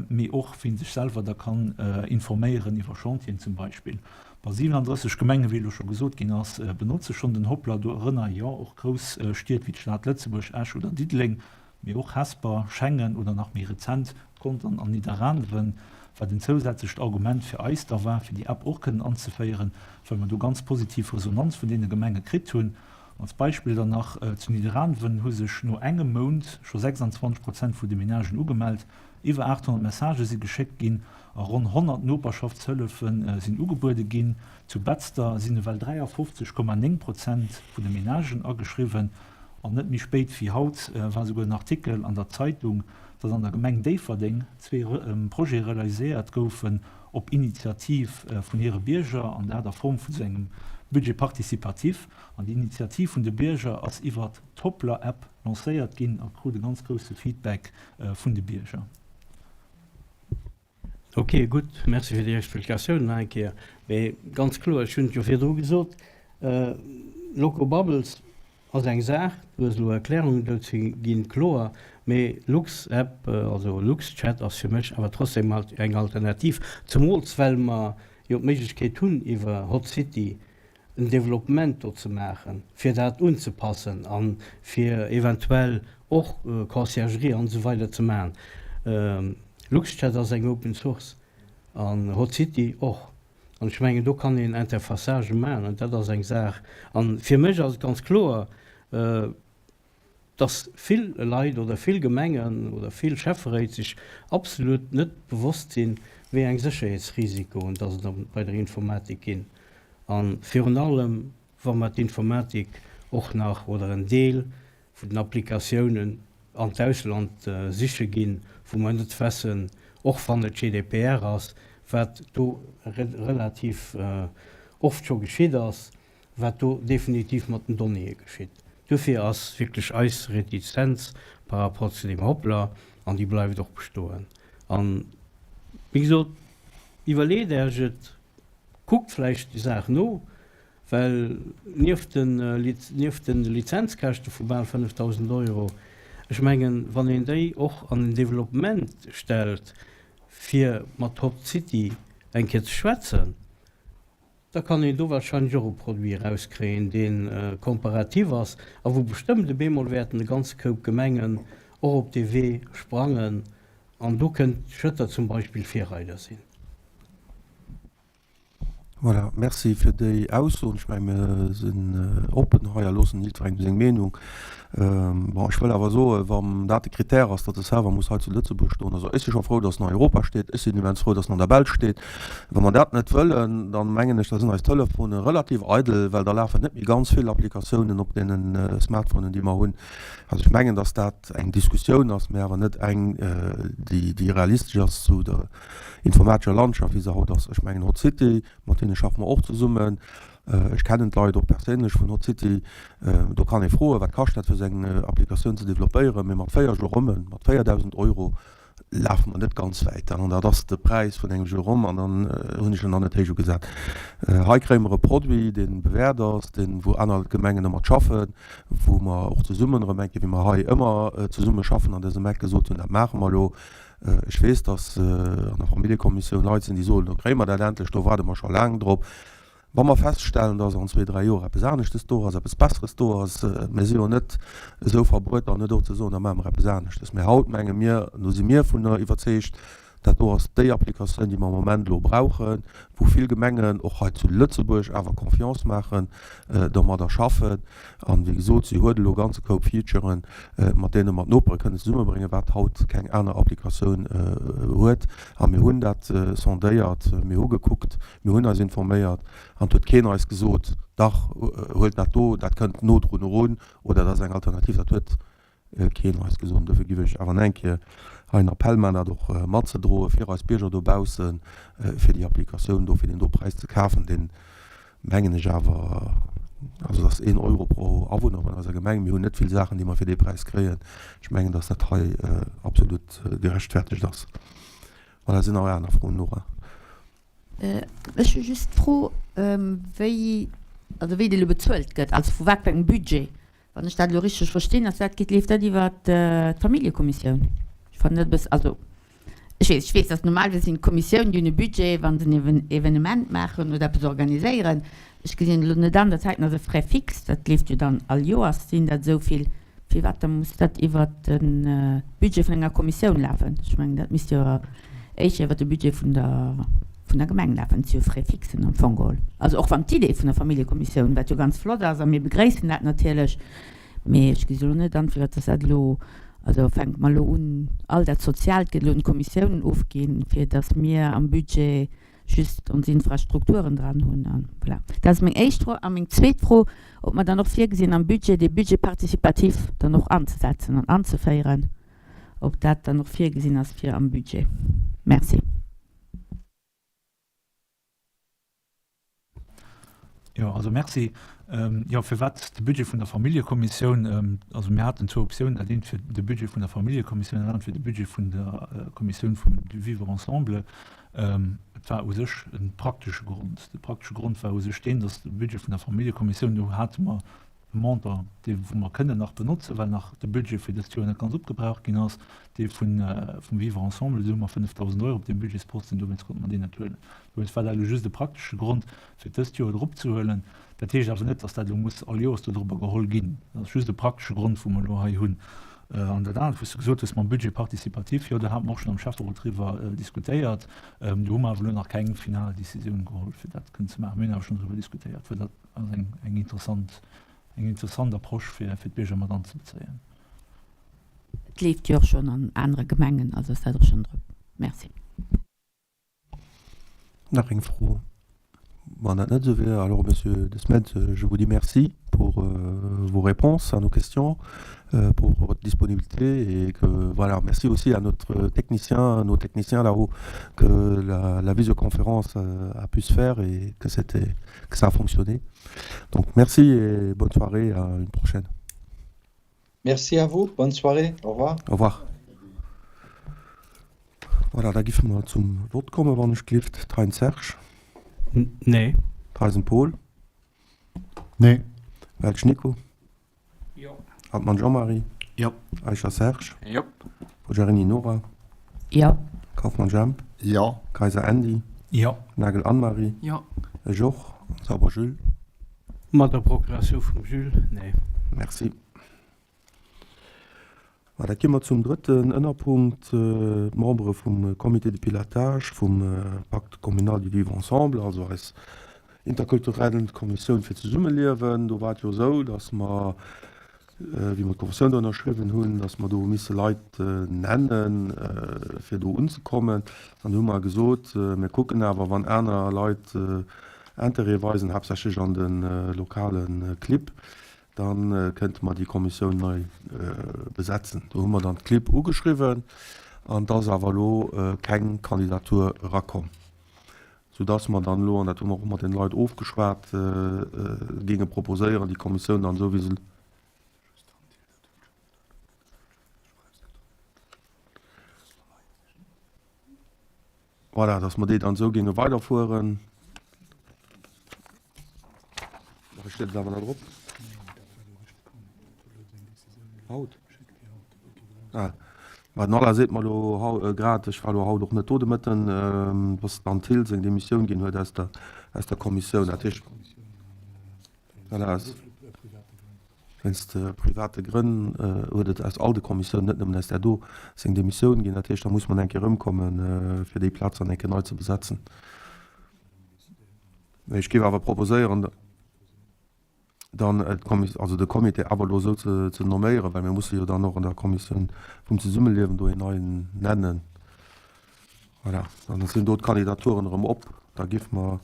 mee och wien sech selwer da kann informéieren iwwer Chantieren zum Beispill. Bei 37 Gemengen, wéi elo scho gesot ginn ass, benotze schonn den Hoplr, dorënner jo och grouss Stied wéi d'Stad Lëtzebuerg, Esch oder Diddeleng. Mee och Hesper, Schengen oder nach méi rezent Contern an Nidderaanwen, wat en zousätzlecht Argument fir eis da war, fir déi App och kënnen anzeféieren, well mer do ganz positiv Resonanz vun deene Gemenge kritt hunn. Als Beispill dann nach, Zu Nidderaanwen hu sech no engem Mount scho 26 Prozent vu de Menagen ugemellt, iwwer 800 Messagë si geschéckt ginn a ronn 100 Noperschaftshëllefe sinn ugebuede ginn. Zu Betzder sinn ewell 53,9 Prozent vun de Menagen ageschriwwen. An net méi spéit wéi haut war esouguer en Artikel an der Zeitung, datt an der Gemeng Déifferdeng zwee Projete realiséiert goufen op Initiativ vun hire Bierger, an dat a Form vun esou engem Budget participatif. An déi Initiativ vun de Bierger ass iwwert d'Hoplr-App lancéiert ginn a krut e ganz grousse Feedback vun de Bierger. Ok, gutt, Merci fir déi Explikatioun nach eng Kéier. Mee ganz kloer, ech hunn et jo virdru gesot, Locobubbles ass eng Saach, du hues elo Erklärungen dozou ginn, kloer, mee LuxApp, also LuxChat ass fir mech awer trotzdem eng Alternativ, zemools well mer jo d'Méiglechkeet hunn iwwer HotCity en Développement do ze maachen, fir dat unzepassen a fir eventuell och Conciergerie an esou weider ze maachen. LuxChat ass eng Open Source an HotCity och. An ech mengen, do kann een Interfaçagë maachen an dat ass eng Saach. A fir mech ass et ganz kloer, dass vill Leit oder vill Gemengen oder vill Schäfferéit sech absolut net bewosst sinn, wéi eng Sécherheetsrisikoen dass et bei der Informatik ginn. A virun allem, wa mer d'Informatik och nach oder en Deel vun den Applikatiounen an d'Ausland siche ginn, wou mer net wessen, och wann et GDPR ass, wat do relativ oft scho geschitt ass, wat do definitiv mat den Donnéeë geschitt. Dofir ass wierklech eis Retizenz par rapport zu deem Hoplr, an déi bleift och bestoen. An, wéi gesot, iwwerleet Äech et, kuckt vläicht déi Saach no, well nieft de nieft de Lizenzkäschte vu bal 5.000 Euro, ech mengen, wann een déi och an en Développement stellt, fir mat Hot City eng Kéier ze schwätzen, Da kann een do wahrscheinlech och e Produit erauskréien, dee komparativ ass a wou bestëmmt e bemol wäerten e ganze Koup Gemengen och op dee Wee sprangen. An do kënnt Schëtter zum Beispill Virreider sinn. Voilà, merci fir déi Aussoen. Ech mengen, mir sinn oppen hei a loossen jiddwerengem seng Meenung. Bon, ech wëll awer soen, wann dat de Critère ass, datt de Server muss hei zu Lëtzebuerg stoen, also ech si scho frou, datt en an Europa steet, ech sinn immens frou, datt en an der Belsch steet. Wa mer dat net wëllen, dann mengen ech, da sinn eis Telefone relativ eidel, well da lafen net méi ganz vill Applikatiounen op deene Smartphonen, déi mer hunn. Also ech mengen, datt dat eng Diskussioun ass, mä awer net eng, déi, déi realistesch ass zu der informatescher Landschaft, wéi se haut ass. Ech mengen, HotCity, mat deene schaffe mer och zesummen. Ech kennen d'Leit och perséinlech vun Hot City. Do kann ee froen, wat kascht dat fir esou eng Applikatioun ze developpéieren. Mee mat 4 Jérômen, mat 4.000 Euro lafe mer net ganz wäit. An dat ass de Präis vun engem Jérôme an dann hunn ech en nach net héich ugesat. Hei kréie mer e Produit, dee bewäert ass, deen, wou aner Gemengen domat schaffen, wou mer och zesummen erëm eng Kéier, wéi mer hei ëmmer zesumme schaffen an dësem Eck, gesot hunn, dat maache mer elo. Ech weess, datt an der Familljekommissioun Leit sinn, déi soen, elo kréie mer dat endlech, do waarde mer scho laang drop. Wa mer feststellen, dass an zwee, dräi Joer eppes aneschtes do ass, eppes Besseres do ass, mir si jo net esou verbruet, dann net och ze soen, da maache mer eppes aneschtes. Mä haut menge mir, an do si mir vun iwwerzeegt, dat do ass déi Applikatioun, déi mer am Moment elo brauchen, wou vill Gemengen och hei zu Lëtzebuerg awer Confiance maachen, domadder schaffen. An, wéi gesot, si huet elo e ganze Koup Featuren, mat deene mer d'Nopere kënnen zesummebréngen, wat haut keng aner Applikatioun huet. A mir hunn dat sondéiert, mir hu gekuckt, Mir hunn eis informéiert an et huet keen eis gesot, dach, huelt dat do, dat kënnt no drun erun oder dat ass eng Alternativ. Dat huet keen eis gesot. An dofir géif ech awer nach eng Kéier hei en Appell maachen, dat och matzedroen, fir eis Bierger dobaussen, fir déi Applikatioun do, fir deen do Präis ze kafen, deen, mengen ech awer, also dat ass een Euro pro Awunner vun eiser Gemeng, mir hunn net vill Saachen, déi mer fir dee Präis kréien. Ech mengen, datt dat hei absolut gerechtfertegt ass. Voilà, sinn nach aner Froen, Nora? Ech hu just d'Fro, wéi, also wéi dee lo bezuelt gëtt, also vu wat fir engem Budget. Wann ech dat elo richteg verstinn, ass dat, geet, leeft dat iwwer d'Familljekommissioun? Ech fannen dat e bëssen, also ech weess, ech weess, dass normalerweis sinn d'Kommissiounen, déi hunn e Budget, wa se en Evenement maachen oder eppes organiséieren. Ech gesinn elo net an, dat heiten ass e Frais fixe, dat leeft jo dann all Joers, sinn dat esou vill. Firwat da muss dat iwwert de Budget vun enger Kommissioun lafen? Ech mengen, dat misst jo éischer iwwert de Budget vun der, vun der Gemeng lafen. Et si jo Frais fixen am Fong geholl. Also och wann d'Idee vun der Familljekommissioun, wat jo ganz flott ass, a mir begréissen dat natierlech, mee ech gesi elo net an, firwat dass dat elo, also fänke mer elo un, all dat Soziaalt gëtt elo un d'Kommissiounen ofginn, fir dass mir am Budget just ons Infrastrukturen dran hunn. An voilà, dat ass meng éischt Fro. A meng zweet Fro, ob mer dann och virgesinn am Budget dee Budget participatif dann och anzesetzen an anzeféieren, ob dat dann och virgesinn ass fir am Budget. Merci. Jo, also Merci. Jo, firwat de Budget vun der Familljekommissioun? Also mir haten zwou Optiounen, dat eent fir de Budget vun der Familljekommissioun, dat anert fir de Budget vun der Kommissioun vum du Vivre ensemble. Et war u sech e praktesche Grond. De praktesche Grond war u sech deen, datt de Budget vun der Familljekommissioun, do hate mer e Montant, dee wou mer kënnen nach benotzen, well nach de Budget fir dëst Joer net ganz opgebraucht ginn ass, dee vun vum Vivre ensemble, do hu mer 5.000 Euro op deem Budgetsposten, dowéinst konnte mer deen net huelen. Dowéinst war dat elo just e praktesche Grond, fir dëst Joer et eropzehuelen. Dat heescht awer net, datt dat elo muss all Joers dodrobber geholl ginn. Dat ass just e praktesche Grond, wou mer elo hei hunn. An dat anert, wou s de gesot hues mam Budget participatif, jo, do hate mer och schonn am Schäfferot driwwer diskutéiert. Do hu mer awer elo nach keng final Decisioun geholl, fir dat kënnen ze maachen. Mir hunn awer schonn driwwer diskutéiert, well dat ass eng, eng interessant, eng interessant Approche, fir, fir d'Bierger mat anzebezéien. Et leeft jo och schonn an anere Gemengen, also ass dat och schonn drop. Merci. Nach eng Fro? Wann dat net esou wier, alors Monsieur De Smet, je vous dis merci pour vos réponses à nos questions, pour votre disponibilité et que voilà, merci aussi à notre technicien, nos techniciens là-haut, que la, la visioconférence a pu se faire et que c'était, que ça a fonctionné. Donc merci et bonne soirée, à une prochaine. Merci à vous, bonne soirée, au revoir. Au revoir. Voilà, da giffe mer zum Vott kommen, wann ech glift. Thein Serge. Nee. Theisen Paul. Nee. Welsch Nico. Jo. Altmann Jean-Marie. Jo. Eicher Serge. Jo. Poggiarini Nora. Jo. Kauffmann Jemp. Jo. Kayser Andy. Jo. Nagel Anne-Marie. Jo. Ech och. Sauber Jules. Mat der Procuratioun vum Jules, nee. Merci. Voilà, da gi mer zum drëtten Ënnerpunkt, d'Membere vum Comité de pilotage vum Pacte communal du vivre ensemble, also eis. Interkulturell Kommissioun fir Zesummeliewen. Do war et jo esou, datt mer, wéi mer d'Konventioun do ënnerschriwwen hunn, datt mer do hu misse Leit nennen, fir do unzekommen. An du hu mer gesot, mir kucken awer, wann aner Leit Interêt weisen, haaptsächlech an de lokale Clibb, da kënnte mer déi Kommissioun nei besetzen. Do hu mer dann d'Clibb ugeschriwwen an et ass awer elo keng Kandidatur erakomm, soudass mer dann elo, an dat hu mer och mat den Leit ofgeschwat, géinge proposéieren, déi Kommissioun dann esou wéi se. Voilà, dass mer déi dann esou géinge weiderfueren. Hei steet et awer nach drop. Haut? Ah. Mä den Alain seet mer elo hau grad, ech war elo haut och net do de Mëtten, dass d'Anne Thill seng Demissioun ginn huet aus der, aus der Kommissioun. Dat heescht, voilà, aus. Wéinst private Grënn huet et aus all de Kommissiounen, net nëmmen aus där do, seng Demissioun ginn. Dat heescht, da muss mer eng Kéier erëmkommen, fir déi Plaz dann eng Kéier nei ze besetzen. Mee ech géif awer proposéieren, dann also de Comité awer elo esou ze nomméieren, well mir musse jo dann och an der Kommissioun vum Zesummeliewen do een neien nennen. Voilà, dann sinn do d'Kandidaturen erëm op. Da giff mer,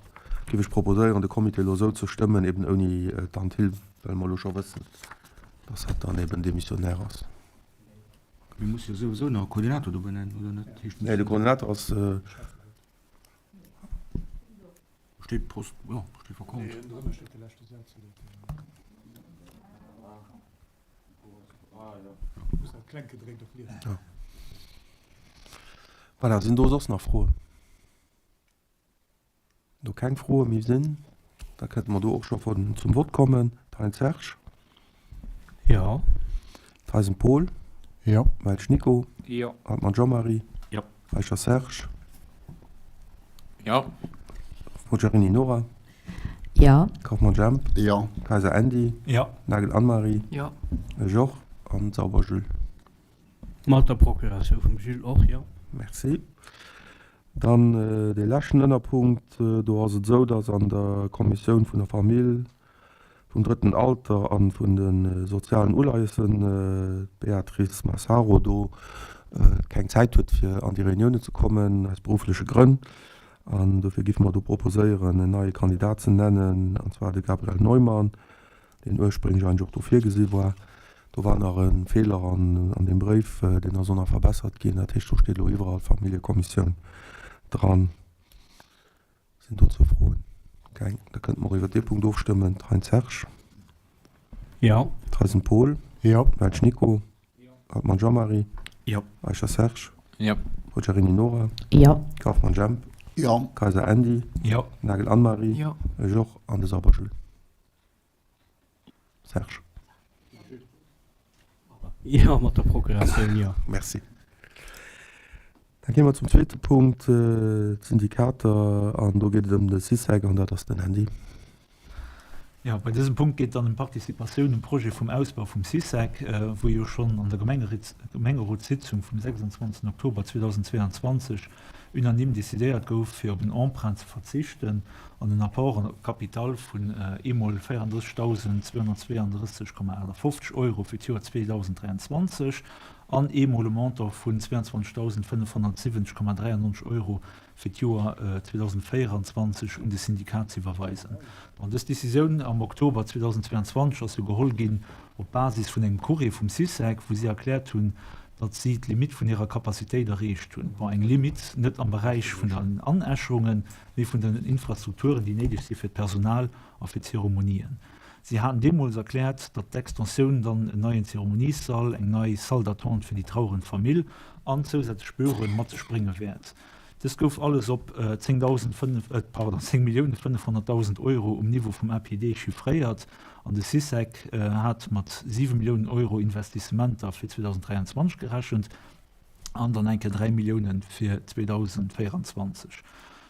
giff ech proposéieren, de Comité elo esou ze stëmmen, eben ouni d'Anne Thill, well mer elo scho wëssen, dass hatt dann eben Démissionnaire ass. Mir musse jo souwisou nach e Koordinator do benennen, oder net? Heescht Nee, de Koordinator ass. Steet Post, jo, steet vakant. Nee, ënnendrënner steet de leschte Saz, oder? Voilà, sinn do soss nach Froen? Do keng Froe méi sinn, da kënnte mer do och scho zum Vott kommen. Thein Serge? Jo. Theisen Paul? Jo. Welsch Nico? Jo. Altmann Jean-Marie? Jo. Eicher Serge? Jo. Mogherini Nora? Jo. Kauffmann Jemp? Jo. Kayser Andy? Jo. Nagel Anne-Marie? Jo. Ech och. An Sauber Jules? Mat der Procuratioun vum Jules och, jo. Merci. Dann dee leschten Ënnerpunkt. Do ass et esou, dass an der Kommissioun vun der Famill, vum drëtten Alter a vun de sozialen Uleiessen d'Beatrice Massaro do keng Zäit huet fir an déi Reuniounen ze kommen, aus beruffleche Grënn. An dofir géife mer do proposéieren en neie Kandidat ze nennen, an zwar de Gabriel Neumann, deen ursprénglech eigentlech och do virgesi war. Do war nach e Feeler an deem Bréif, deen ass och nach verbessert ginn. Dat heescht, do steet elo iwwerall Familljekommissioun dran. Sinn dozou Froen? Keng. Da kënnte mer och iwwer dee Punkt ofstëmmen. Thein Serge. Jo. Theisen Paul. Jo. Welsch Nico. Jo. Altmann Jean-Marie. Jo. Eicher Serge. Jo. Poggiarini Nora. Jo. Kauffmann Jemp. Jo. Kayser Andy. Jo. Nagel Anne-Marie. Jo. Ech och. An de Sauber Jules. Serge. Jo, mat der Procuratioun, jo. Merci. Da gi mer zum zweete Punkt, d'Syndikater. An do geet et ëm de Sycec an dat ass den Andy. Jo, bei dësem Punkt geet et dann ëm d'Participatioun um Projet vum Ausbau vum Sycec, wou jo schonn an der Gemengerotssitzung vum 26 Oktober 2022 unanime decidéiert gouf, fir op en Emprunt ze verzichten an en Apport en capital vun eemol 34.232,58 Euro fir d'Joer 2023 an eemol e Montant vun 22.570,93 Euro fir d'Joer 2024 un de Syndikat ze iwwerweisen. Bon, dës Decisioun am Oktober 2022 ass jo geholl ginn op Basis vun engem Courrier vum Sycec, wou si erkläert hunn, datt si d'Limitt vun hirer Capacitéit erreecht hunn. Bon, eng Limitt net am Beräich vun den Anäscherungen, mee vun den Infrastrukturen, déi néideg si fir d'Personal a fir d'Zeremonien. Si haten deemools erkläert, datt d'Extensioun dann en neien Zeremoniessall, eng nei Salle d'attente fir déi trauerend Famill an zousätzlech Büroen mat sech brénge wäert. Dëst gouf alles op 10.500.000 Euro um Niveau vum APD chiffréiert an de Sycec hat mat 7 Milliounen Euro Investissementer fir 2023 gerechent an dann eng Kéier 3 Millioune fir 2024.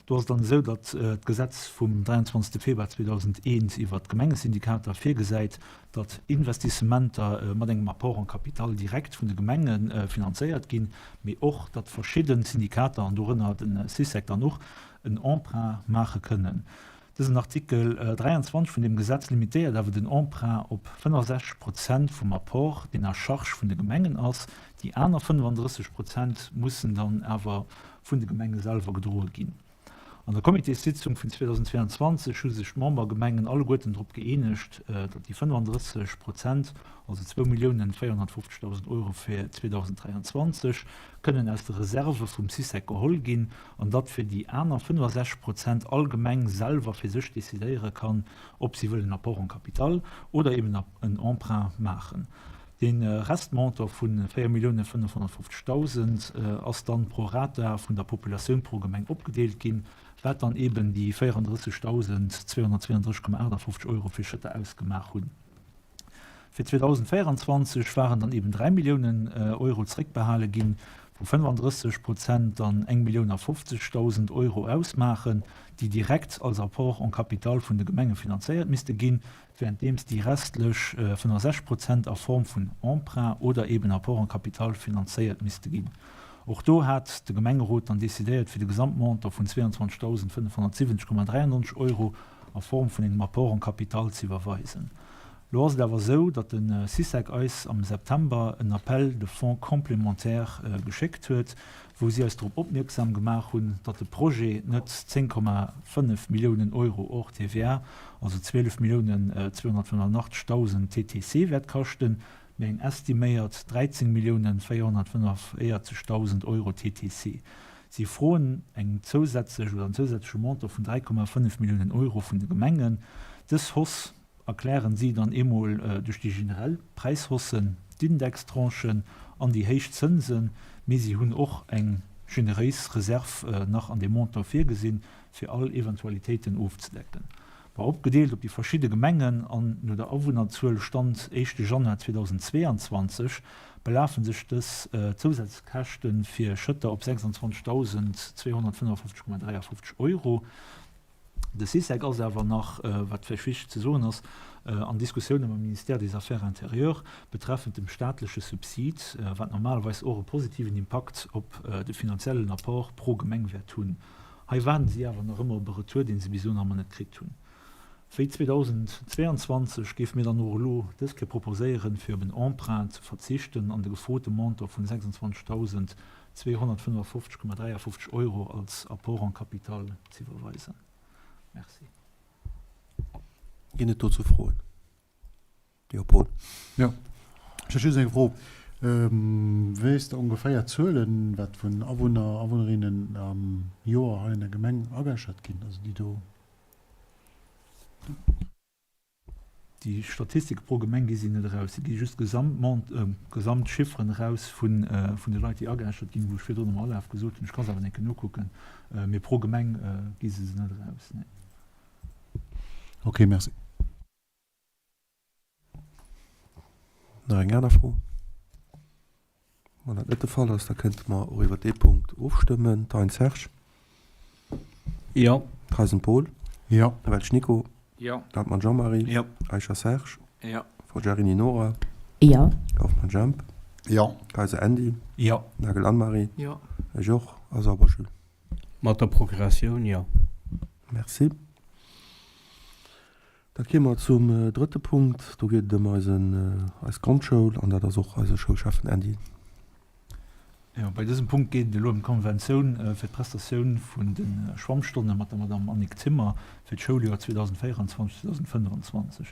Do ass et dann esou, datt d'Gesetz vum 23. Februar 2001 iwwert d'Gemengesyndikater virgesäit, datt Investissementer mat engem Apport en capital direkt vun de Gemenge finanzéiert ginn, mee och, datt verschidde Syndikater, an dorënner de Sycec dann och, en Emprunt maache kënnen. Dësen Artikel 23 vun deem Gesetz limitéiert awer den Emprunt op 65 Prozent vum Apport, deen à charge vun de Gemengen ass. Déi aner 35 Prozent mussen dann awer vun de Gemenge selwer gedroe ginn. An der Comitéssitzung vun 2022 hu sech d'Membergemengen alleguerten drop gëeenegt, datt déi 35 Prozent, also 2.450.000 Euro fir 2023, kënnen aus de Reserve vum Sycec geholl ginn an datt fir déi aner 65 Prozent all Gemeng selwer fir sech decidéiere kann, ob si wëll en Apport en capital oder eben en Emprunt maachen. Dee Restmontant vu 4.550.000 ass dann pro rata vun der Populatioun pro Gemeng opgedeelt ginn, wat dann eben déi 34.232,58 Euro fir Schëtter ausgemaach hunn. Fir 2024 waren dann eben 3 Milliounen Euro zréckbehale ginn, wou 35 Prozent dann eng Millioun a 50.000 Euro ausmaachen, déi direkt als Apport en capital vun de Gemenge finanzéiert misste ginn, wärenddeems déi restlech 65 Prozent a Form vun Emprunt oder eben Apport en capital finanzéiert misste ginn. Och do hat de Gemengerot dann decidéiert, fir de Gesamtmontant vun 22.570,93 Euro a Form vun engem Apport en capital ze iwwerweisen. Lo ass et awer esou, datt de Sycec eis am September en Appel de fonds complémentaire geschéckt huet, wou si eis drop opmierksam gemaach hunn, datt de Projet net 10,5 Milliounen Euro hors TVA, also 12 Milliounen 285.000 TTC wäert kaschten, mee eng estiméiert 13 Milliounen 445.000 Euro TTC. Si froen eng zousätzlech oder en zousätzleche Montant vun 3,5 Milliounen Euro vun de Gemengen. Dës Hausse erklären si dann eemol duerch déi generell Präishaussen, d'Indextranchen an déi héich Zënsen, mee si hunn och eng generéis Reserv nach an deem Montant virgesinn, fir all Eventualitéiten ofzedecken. Bon, opgedeelt op déi verschidde Gemengen an no der Awunnerzuel, Stand éischte Januar 2022, belafen sech dës Zousätzkäschte fir Schëtter op 26.255,53 Euro. De Sycec ass awer nach, wat vläicht wichteg ze soen ass, an Diskussioune mam Ministère des Affaires intérieures betreffend dem staatleche Subsid, wat normalerweis och e positiven Impakt op de finanziellen Apport pro Gemeng wäert hunn. Hei waarden si awer nach ëmmer op e Retour, dee se bis elo nach ëmmer net kritt hunn. Wéi 2022 géife mir dann och elo dës Kéier proposéieren, fir op en Emprunt ze verzichten an de gefrote Montant vun 26.000 255,53 Euro als Apport en capital z'iwwerweisen. Merci. Ginn et dozou Froen? Jo, Paul. Jo, ech hätt just eng Fro. Weess de ongeféier Zuelen, wat vun Awunner, Awunnerinnen am Joer hei an der Gemeng ageäschert ginn, also déi do? Déi Statistike pro Gemeng gi si net eraus. Si gi just Gesamtchifferen eraus vun de Leit, déi ageäschert ginn, wou ech virdrun am Alaf gesot hunn. Ech ka se awer eng Kéier nokucken. Mee pro Gemeng gi se se net eraus, nee. Ok, merci. Nach eng aner Fro? Wann dat net de Fall ass, da kënnte mer och iwwer dee Punkt ofstëmmen. Thein Serge. Jo. Theisen Paul. Jo. Welsch Nico. Jo. Hartmann Jean-Marie. Jo. Eicher Serge. Jo. Forgiarini Nora. Jo. Kauffmann Jemp. Jo. Kayser Andy. Jo. Nagel Anne-Marie. Jo. Ech och. A Sauber Jules. Mat der Procuratioun, jo. Merci. Da kéime mer zum drëtte Punkt. Do geet et ëm eisen, eis Grondschoul an dat ass och eise Schoulschäffen Andy. Jo, bei dësem Punkt geet et elo ëm d'Konventioun fir d'Prestatioun vun de Schwammstonne mat der Madamm Annick Zimmer fir d'Schouljoer 2024, 2025.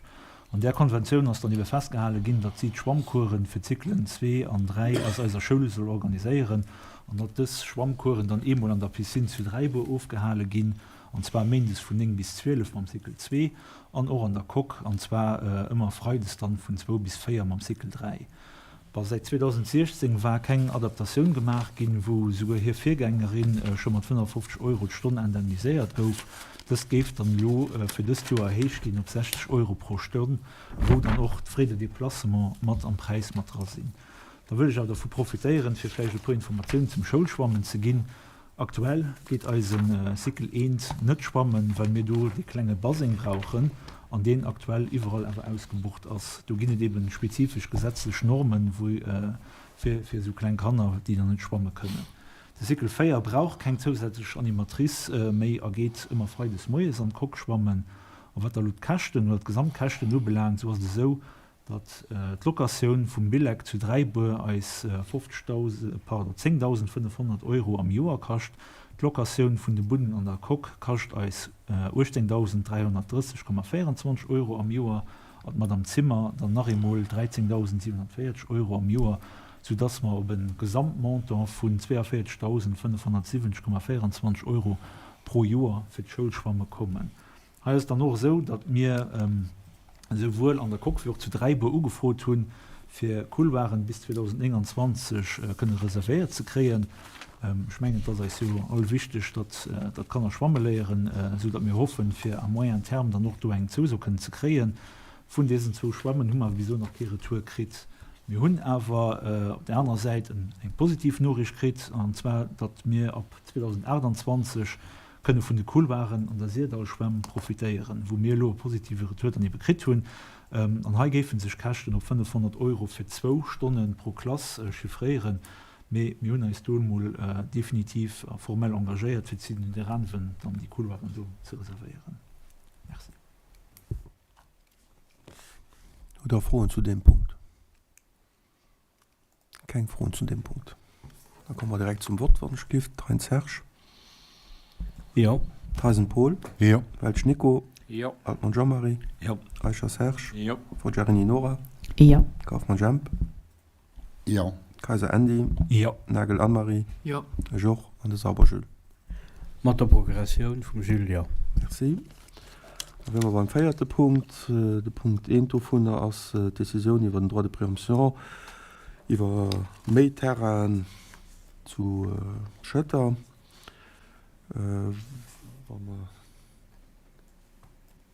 An där Konventioun ass dann ebe festgehale ginn, datt si d'Schwammcoursen fir d'Zyklen zwee an dräi aus eiser Schoul soll organiséieren an datt dës Schwammcoursen dann eemol an der Piscine zu Dräibuer ofgehale ginn an zwar méindes vun 9 bis 12 mam Cycle 2 an och an der Coque, an zwar ëmmer freides dann vun zwou bis 4 mam Cycle 3. Bon, säit 2016 war keng Adaptatioun gemaach ginn, wou souguer hir Virgängerin scho mat 55 Euro d'Stonn indemniséiert gouf. Dëst géif dann elo fir dëst Joer erhéicht ginn op 60 Euro pro Stonn, wou dann och d'Frais de déplacement mat am Präis mat dra sinn. Da wëll ech awer dervu profitéieren, fir vläicht e puer Informatiounen zum Schoulschwammen ze ginn. Aktuell geet eise Cycle eent net schwammen, well mir do dee klenge Baseng brauchen an deen aktuell iwwerall awer ausgebucht ass. Do ginn et eben spezifesch gesetzlech Normen, wou fir fir esou kleng Kanner, déi dann net schwamme kënnen. De Cycle 4 brauch keng zousätzlech Animatrice méi a geet ëmmer freides moies an d'Coque schwammen. A wat da lo d'Käschten oder d'Gesamtkäschten ubelaangt, sou ass et esou, datt d'Locatioun vum Billek zu Dräibuer eis 50.000, pardon, 10.500 Euro am Joer kascht. D'Locatioun vun de Bunnen an der Coque kascht eis 18.330,24 Euro am Joer an d'Madame Zimmer dann nach eemol 13.740 Euro am Joer, soudatt mer op e Gesamtmontant vun 42.570,24 Euro pro Joer fir d'Schoulschwamme kommen. Hei ass et dann och esou, datt mir esouwuel an der Coque wéi och zu Dräibuer ugefrot hunn, fir Couloiren bis 2029 kënne reservéiert ze kréien. Ech mengen, et ass eis jo all wichteg, datt d'Kanner schwamme léieren, esou datt mir hoffen, fir à moyen terme dann och do eng Zouso kënnen ze kréien. Vun deesen zwou Schwämmen hu mer awer bis elo nach kee Retour kritt. Mir hunn awer op där anerer Säit eng positiv Noriicht kritt, an zwar datt mir ab 2028 kënne vun de Couloiren an der Syrdallschwämm profitéieren, wou mir elo e positive Retour dann ebe kritt hunn. An hei géife sech Käschten op 500 Euro fir zwou Stonne pro Klass chiffréieren. Mee mir hunn eis do emol definitiv a formell engagéiert, fir zu Nidderaanwen dann déi Couloiren do ze reservéieren. Merci. Hutt Der Froen zu deem Punkt? Keng Froen zu deem Punkt. Da komme mer direkt zum Vott, wann ech giff. Thein Serge. Jo. Theisen Paul. Jo. Welsch Nico. Jo. Altmann Jean-Marie. Jo. Eicher Serge. Jo. Forgiarini Nora. Jo. Kauffmann Jemp. Jo. Kayser Andy. Jo. Nagel Anne-Marie. Jo. Ech och. An de Sauber Jules. Mat der Progressioun vum Jules, jo. Merci. Da wiere mer beim véierte Punkt. De Punkt eent dovunner ass d'Décisioun iwwer den Droit de préemption iwwer méi Terrainen zu Schëtter. Wa mer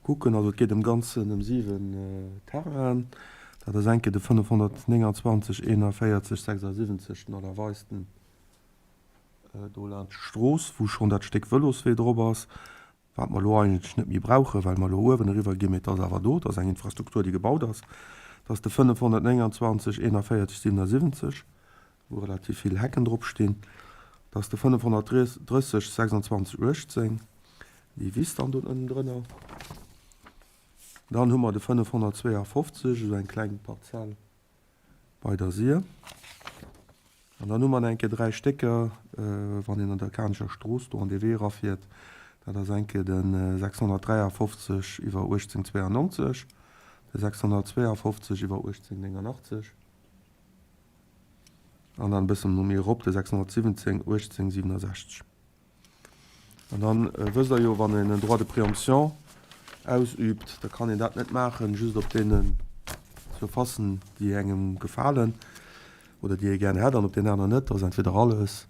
kucken, also et geet am Ganzen ëm 7 Terrainen. Dat ass eng Kéier de 529 41 76, den Allerweisten do laanscht d'Strooss, wou schonn dat Stéck Vëloswee drop ass. Wat mer elo eigentlech net méi brauchen, well mer elo uewen eriwwer ginn, mee et ass awer do, et ass eng Infrastruktur, déi gebaut ass, dat ass de 529 41 77, wou relativ vill Hecken drop stinn, dat ass de 530 26 18, déi Wiss dann do ënnendrënner. Dann hu mer de 552, esou eng kleng Parzell bei der Sir. An dann hu mer nach eng Kéier 3 Stécker, wann een an der Kanecher Strooss do an dee Wee erafiert. Dat ass eng Kéier de 653 iwwer 1892, de 652 iwwer 1889 an dann e bëssen no méi erop de 617 1867. An dann wësst Der jo, wann een en Droit de préemption ausübt, da kann een dat net maachen just op deene Surfacen, déi engem gefalen oder déi ee gären hätt, an op deenen aneren net. Dat ass entweder alles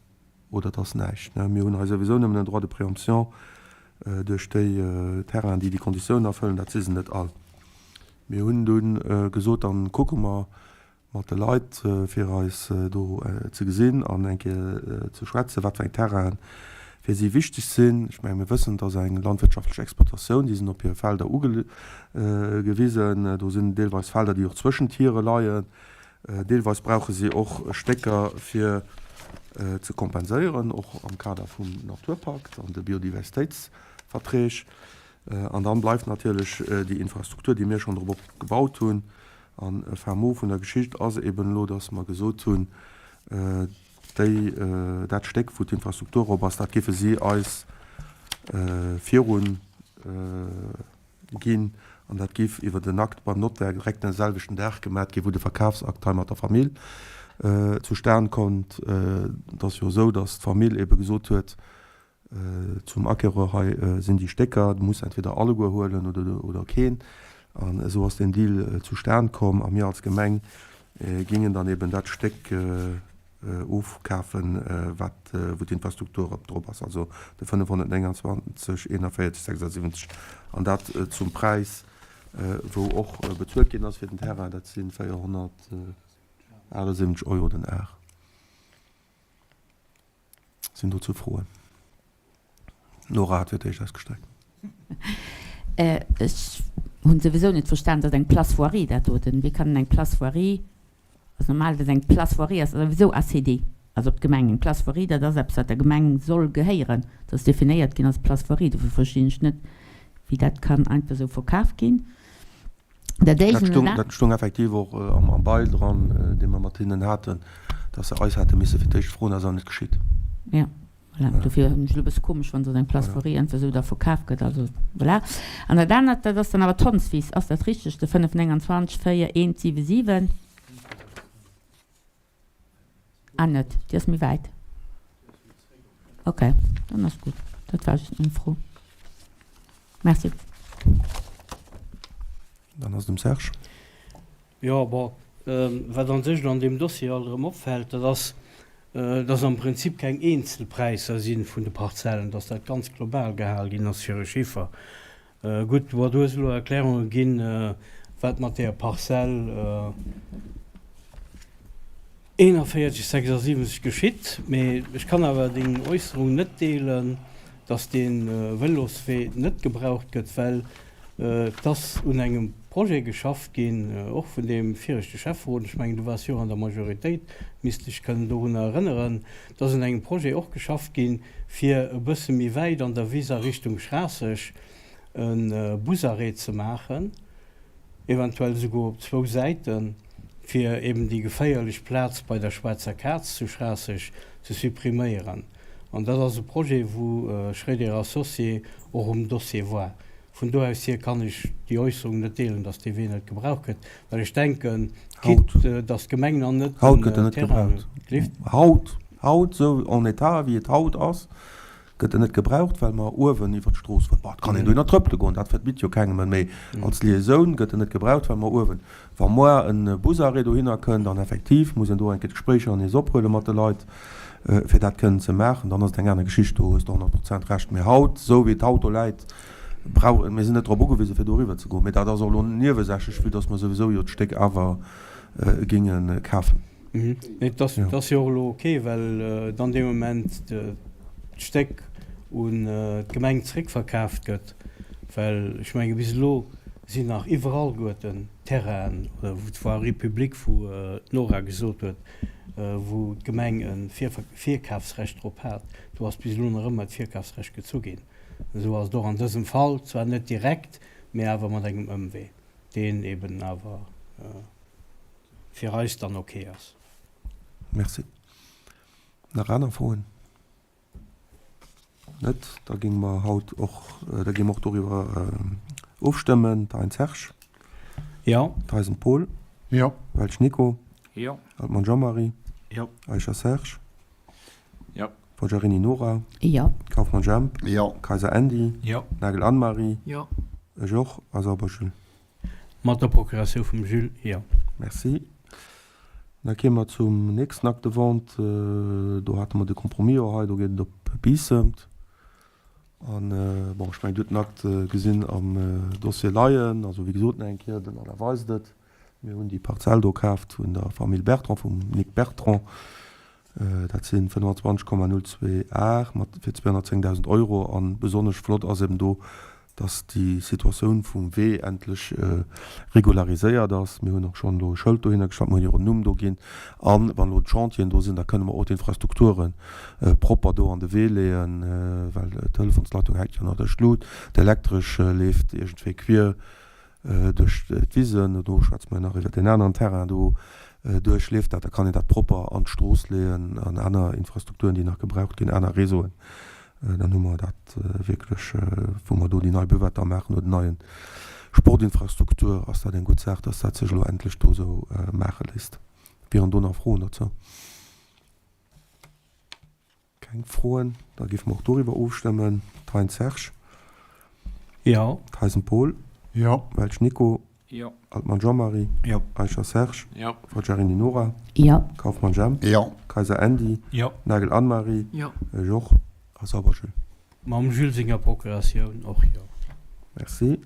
oder et ass näischt. Mir hunn hei souwisou nëmmen en Droit de préemption duerch déi Terrainen, déi déi Konditiounen erfëllen. Dat si se net all. Mir hunn dunn gesot, dann kucke mer, mat de Leit, fir eis do ze gesinn an eng Kéier ze schwätzen, wat fir eng Terrainen fir si wichteg sinn. Ech menge mir wëssen, et ass eng landwirtschaftlech Exploitatioun, déi sinn op hir Felder ugewisen. Do sinn deelweis Felder, déi och zwëschent hire leien. Deelweis brauche si och Stécker fir ze kompenséieren, och am Kader vum Naturpakt an de Biodiversitéitsverträg. An dann bleift natierlech déi Infrastruktur, déi mir schonn drop opgebaut hunn. An e Fin mot vun der Geschicht ass eben elo, dass mer gesot hunn, déi, dat Stéck, wou d'Infrastruktur erop ass, dat géife si eis virun ginn. An dat géif iwwert en Akt beim Notaire direkt den selwechten Dag gemat ginn, wou de Verkafsakt hei mat der Famill zustan konnt. Et ass jo esou, dass d'Famill ebe gesot huet, Zum Acquéreur, hei sinn déi Stécker, du muss entweder alleguer huelen oder keen. An esou ass deen Deal zustan komm a mir als Gemeng gingen dann eben dat Stéck ofkafen, wat, wou d'Infrastruktur drop ass, also de 529 41 76, an dat zum Präis, wou och bezuelt ginn ass fir den Terrain, dat si 478 Euro den Ar. Sinn dozou Froen? D'Nora hat fir d'éischt ausgestreckt. Ech hunn souwisou net verstan, datt eng Place voirie dat doten, wéi kann eng Place voirie, also normal, datt eng Place voirie ass souwisou ACD. Also op d'Gemeng. Eng Place voirie, dat ass eppes, wat der Gemeng soll gehéieren. Dat ass definéiert ginn als Place voirie. Dofir verstinn ech net, wéi dat kann einfach esou verkaf ginn. Dat éischt. Dat stoung, dat stoung effektiv och am Bail dran, dee mer mat hinnen haten, dass se eis hätte misse fir d'éischt froen. Dat ass awer net geschitt. Jo, voilà. Dofir hunn ech elo e bësse komesch, wann esou eng Place voirie einfach esou da verkaf gëtt. Also, voilà. An dat anert, dat ass dann awer d'Hondswiss. Ass dat richteg, de 5 29 4 1 7 7? Ah net, déi ass méi wäit. Ok, dann ass gutt. Dat war just meng Fro. Merci. Dann ass et dem Serge. Jo, bon, wat an sech elo an deem Dossier alt erëm opfält, dat ass, dass am Prinzip keng Eenzelpräisser si vun de Parzellen, dass dat ganz global gehal ginn ass fir e Chiffer. Gutt, bon, du hues elo Erklärunge ginn, wat mat där Parzell 41 76 geschitt, mee ech kann awer deng Äusserung net deelen, dass dee Vëloswee net gebraucht gëtt, well et ass un engem Projet geschafft ginn, och vun deem viregte Schäfferot, ech mengen, du waars jo och an der Majoritéit, misst dech kënnen dorunner erënneren, et ass un engem Projet och geschafft ginn, fir e bësse méi wäit an der Wiss a Richtung Schraasseg e Busarrêt ze maachen, eventuell esouguer op zwou Säiten, fir eben déi geféierlech Plaz bei der Schwaarzer Kaz zu Schraasseg ze suppriméieren. An dat ass e Projet, wou Schréider Associés och um Dossier war. Vun do aus hier kann ech déi Äusserung net deelen, dass dee Wee net gebraucht gëtt, well ech denken, quitte dass d'Gemeng nach net den Terrain huet. Haut, haut, esou en état wéi et haut ass, gëtt en net gebraucht, well mer uewen iwwert d'Strooss fueren. Bon, et kann een dohinner trëppele goen, dat verbitt jo kengem, mee als Liaisoun gëtt en net gebraucht, well mer uewen, wa moar e Busarrêt dohinner kënnt, an effektiv muss een do eng Kéier d'Gespréicher nees ophuele mat de Leit, fir dat kënnen ze maachen, dann ass et eng aner Geschicht, do hues de 100 Prozent Recht. Mee haut, esou wéi et haut do läit, Brauch, mir sinn net drop ugewisen, fir doriwwer ze goen, mee dat ass och elo niewesächlech, vue dass mer souwisou jo d'Stéck awer géinge kafen. Mee et ass, et ass jo och elo ok, well dann dee Moment d'Stéck un d'Gemeng zréckverkaaft gëtt, well ech menge bis elo sinn nach iwwerall guerten Terrainen oder wou d'Voirie publique, wou d'Nora gesot huet, wou d'Gemeng e Virkafsrecht drop hat, do ass bis elo nach ëmmer d'Virkafsrecht gezu ginn. Esou ass et och an dësem Fall, zwar net direkt, mee awer mat engem Ëmwee, deen eben awer fir eis dann ok ass. Merci. Nach aner Froen? Net? Da géinge mer haut och, da géinge mer och doriwwer ofstëmmen. Thein Serge? Jo. Theisen Paul? Jo. Welsch Nico? Jo. Altmann Jean-Marie? Jo. Eicher Serge? Jo. Forgiarini Nora. Jo. Kauffmann Jemp. Jo. Kayser Andy. Jo. Nagel Anne-Marie. Jo. Ech och. A Sauber Jules. Mat der Procuratioun vum Jules, jo. Merci. Da kéime mer zum nächsten Acte de vente. Do hate mer de Compromis och hei. Do geet et op Biissemt. An, bon, ech mengen, Dir hutt den Acte gesinn am Dossier leien. Also, wéi gesot, nach eng Kéier, den Alain weist et. Mir hunn déi Parzell do kaaft vun der Famill Bertrand, vum Nic Bertrand. Dat si 25,02 Ar mat fir 210.000 Euro. A besonnesch flott ass eben do, dass déi Situatioun vum Wee endlech regulariséiert ass. Mir hunn och schonn elo e Schëld dohinner gestallt, mir hunn jo och en Numm do ginn. A wann elo d'Chantieren do sinn, da kënne mer och d'Infrastrukture propper do an de Wee leeën, well d'Telefonsleitung hänkt jo nach duerch d'Lut, d'Elektresch leeft iergendwéi quier duerch d'Wisen, do schwätze mer jo nach iwwer deen aneren Terrain do, duerch leeft dat, da kann een dat propper an d'Strooss leeën an aner Infrastrukturen, déi nach gebraucht ginn, aner Réseauen, dann hu mer dat wierklech, wou mer do déi nei Buvette da maachen oder den neie Sportinfrastruktur, ass dat eng gutt Saach, dass dat sech elo endlech do esou maache léisst. Wieren do nach Froen dozou? Keng Froen? Da géife mer och doriwwer ofstëmmen. Thein Serge. Jo. Theisen Paul. Jo. Welsch Nico. Jo. Altmann Jean-Marie. Jo. Eicher Serge. Jo. Forgiarini Nora. Jo. Kauffmann Jemp. Jo. Kayser Andy. Jo. Nagel Anne-Marie. Jo. Ech och. A Sauber Jules. Mam Jules senger Procuratioun och jo. Merci.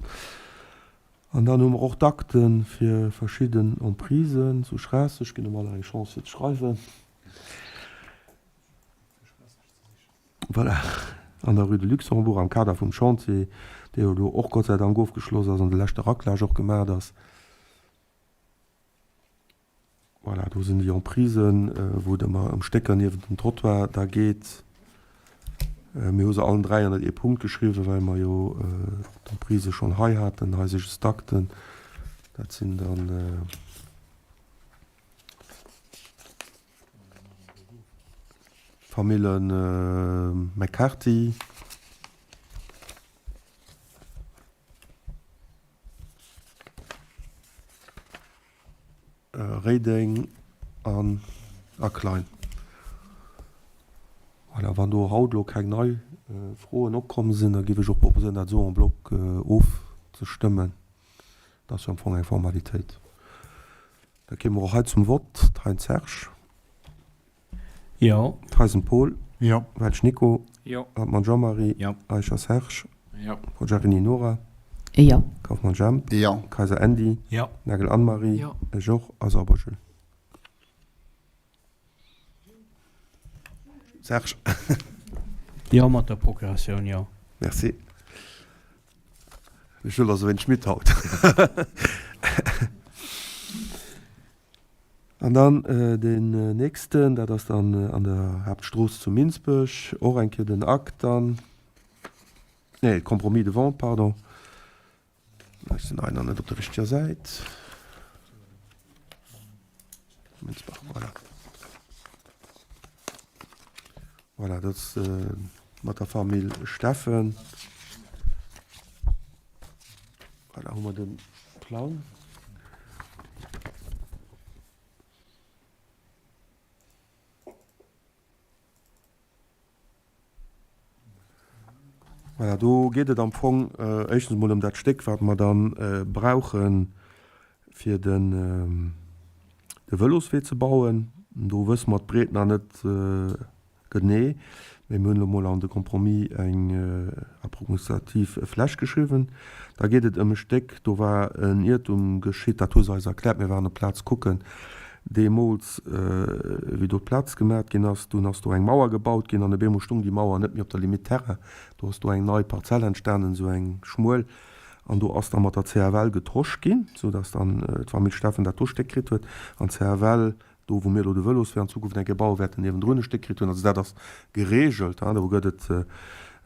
An dann hu mer och d'Akte fir verschidden Emprisen zu Schraasseg. Ginn em all eng Chance fir ze schreiwen. Voilà, an der Rue de Luxembourg am Kader vum Chantier, dee jo elo och Gott sei Dank ofgeschloss ass an de leschte Raclage och gemaacht ass. Voilà, do sinn déi Emprisen, wou et ëmmer ëm Stécker niewent dem Trottoir da geet. Mir hu se allen 3 ënnert ee Punkt geschriwwen, well mer jo d'Emprise schonn hei haten. Hei si just d'Akten. Dat sinn dann. D'Famille McCarthy. Réideng an a Klein. Voilà, wann do haut elo keng nei Froen opkomm sinn, da géif ech och proposéieren, dat esou en bloc ofzestëmmen. Dat ass jo am Fong eng Formalitéit. Da kéime mer och hei zum Vott. Thein Serge. Jo. Theisen Paul. Jo. Welsch Nico. Jo. Hartmann Jean-Marie. Jo. Eicher Serge. Jo. Forgiarini Nora. Jo. Kauffmann Jemp. Jo. Kayser Andy. Jo. Nagel Anne-Marie. Jo. Ech och. A Sauber Jules. Serge. Jo, mat der Procuratioun, jo. Merci. De Jules ass e wéineg midd haut. An dann deen nächsten, dat ass dann an der Haaptstrooss zu Minsbech, och eng Kéier den Akt dann, nee, Compromis de vente, pardon. Ech sinn hei nach net op der richteger Säit. Minsbach, voilà. Voilà, dat ass mat der Famill Steffen. Voilà, hu mer de Plang. Voilà, do geet et am Fong éischtens emol ëm dat Stéck, wat mer da brauche fir de Vëloswee ze bauen. Do wësse mer d'Breet nach net genee, mee mir hunn elo mol an de Compromis eng approximativ Fläch geschriwwen. Da geet et ëm e Stéck, do war en Iertum geschitt, dat hu se eis erkläert, mir waren op d'Plaz kucken, Deemools, wéi do d'Plaz gemat ginn ass, dunn ass do eng Mauer gebaut ginn an op eemol stung déi Mauer net méi op der Limite Terrain. Do ass do eng nei Parzell entstanen, esou eng schmuel, an do ass da mat der CFL getosch ginn, esou datt dann d'Famill Steffen dat do Stéck kritt huet an d'CFL, do wou mir elo de Vëloswee an Zukunft eng Kéier baue wäerten, niewendrun e Stéck kritt hunn. Also dat ass geregelt, do gëtt et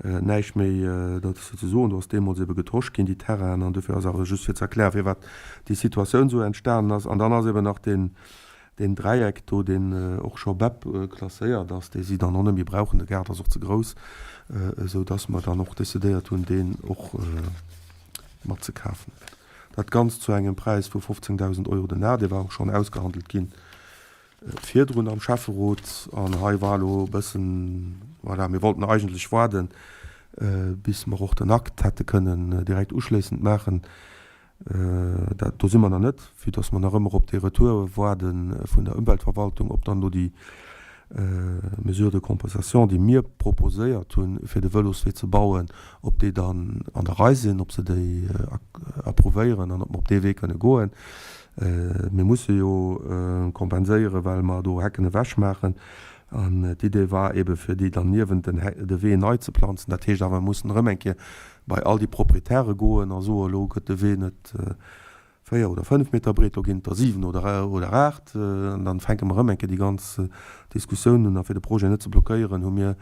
näischt méi dozou ze soen. Do ass deemools ebe getosch ginn, déi Terrainen, an dofir ass awer just fir ze erklären, firwat déi Situatioun esou entstanen ass. An dann ass eben nach deen, deen Dräieck do, deen och scho BEP klasséiert ass, dee si dann och net méi brauchen, de Gaart ass och ze grouss, esou dass mer dann och decidéiert hunn, deen och matzekafen. Dat Ganzt zu engem Präis vu 15.000 Euro den Ar, dee war och schonn ausgehandelt ginn virdrun am Schäfferot an hei war elo e bëssen, voilà, mir wollten eigentlech waarden, bis mer och den Akt hätte kënnen direkt uschléissend maachen. Dat, do si mer nach net, vue dass mer nach ëmmer op dee Retour waarde vun der Ëmweltverwaltung, ob dann do déi Mesure de compensation, déi mir proposéiert hunn, fir de Vëloswee ze bauen, ob déi dann an der Rei sinn, ob se déi approuvéieren an ob mer op dee Wee kënne goen. Mir musse jo kompenséieren, well mer do Hecken ewechmaachen. An d'Idee war eebe fir déi dann niewent den de Wee nei ze planzen. Dat heescht awer, mir mussen erëm eng Kéier bei all déi Proprietäre goen a soen, elo gëtt de Wee net 4 oder 5 Meter breet, elo ginn et der 7 oder oder 8. An dann fänke mer erëm eng Kéier déi ganz Diskussioun un. A fir de Projet net ze blockéieren, hu mir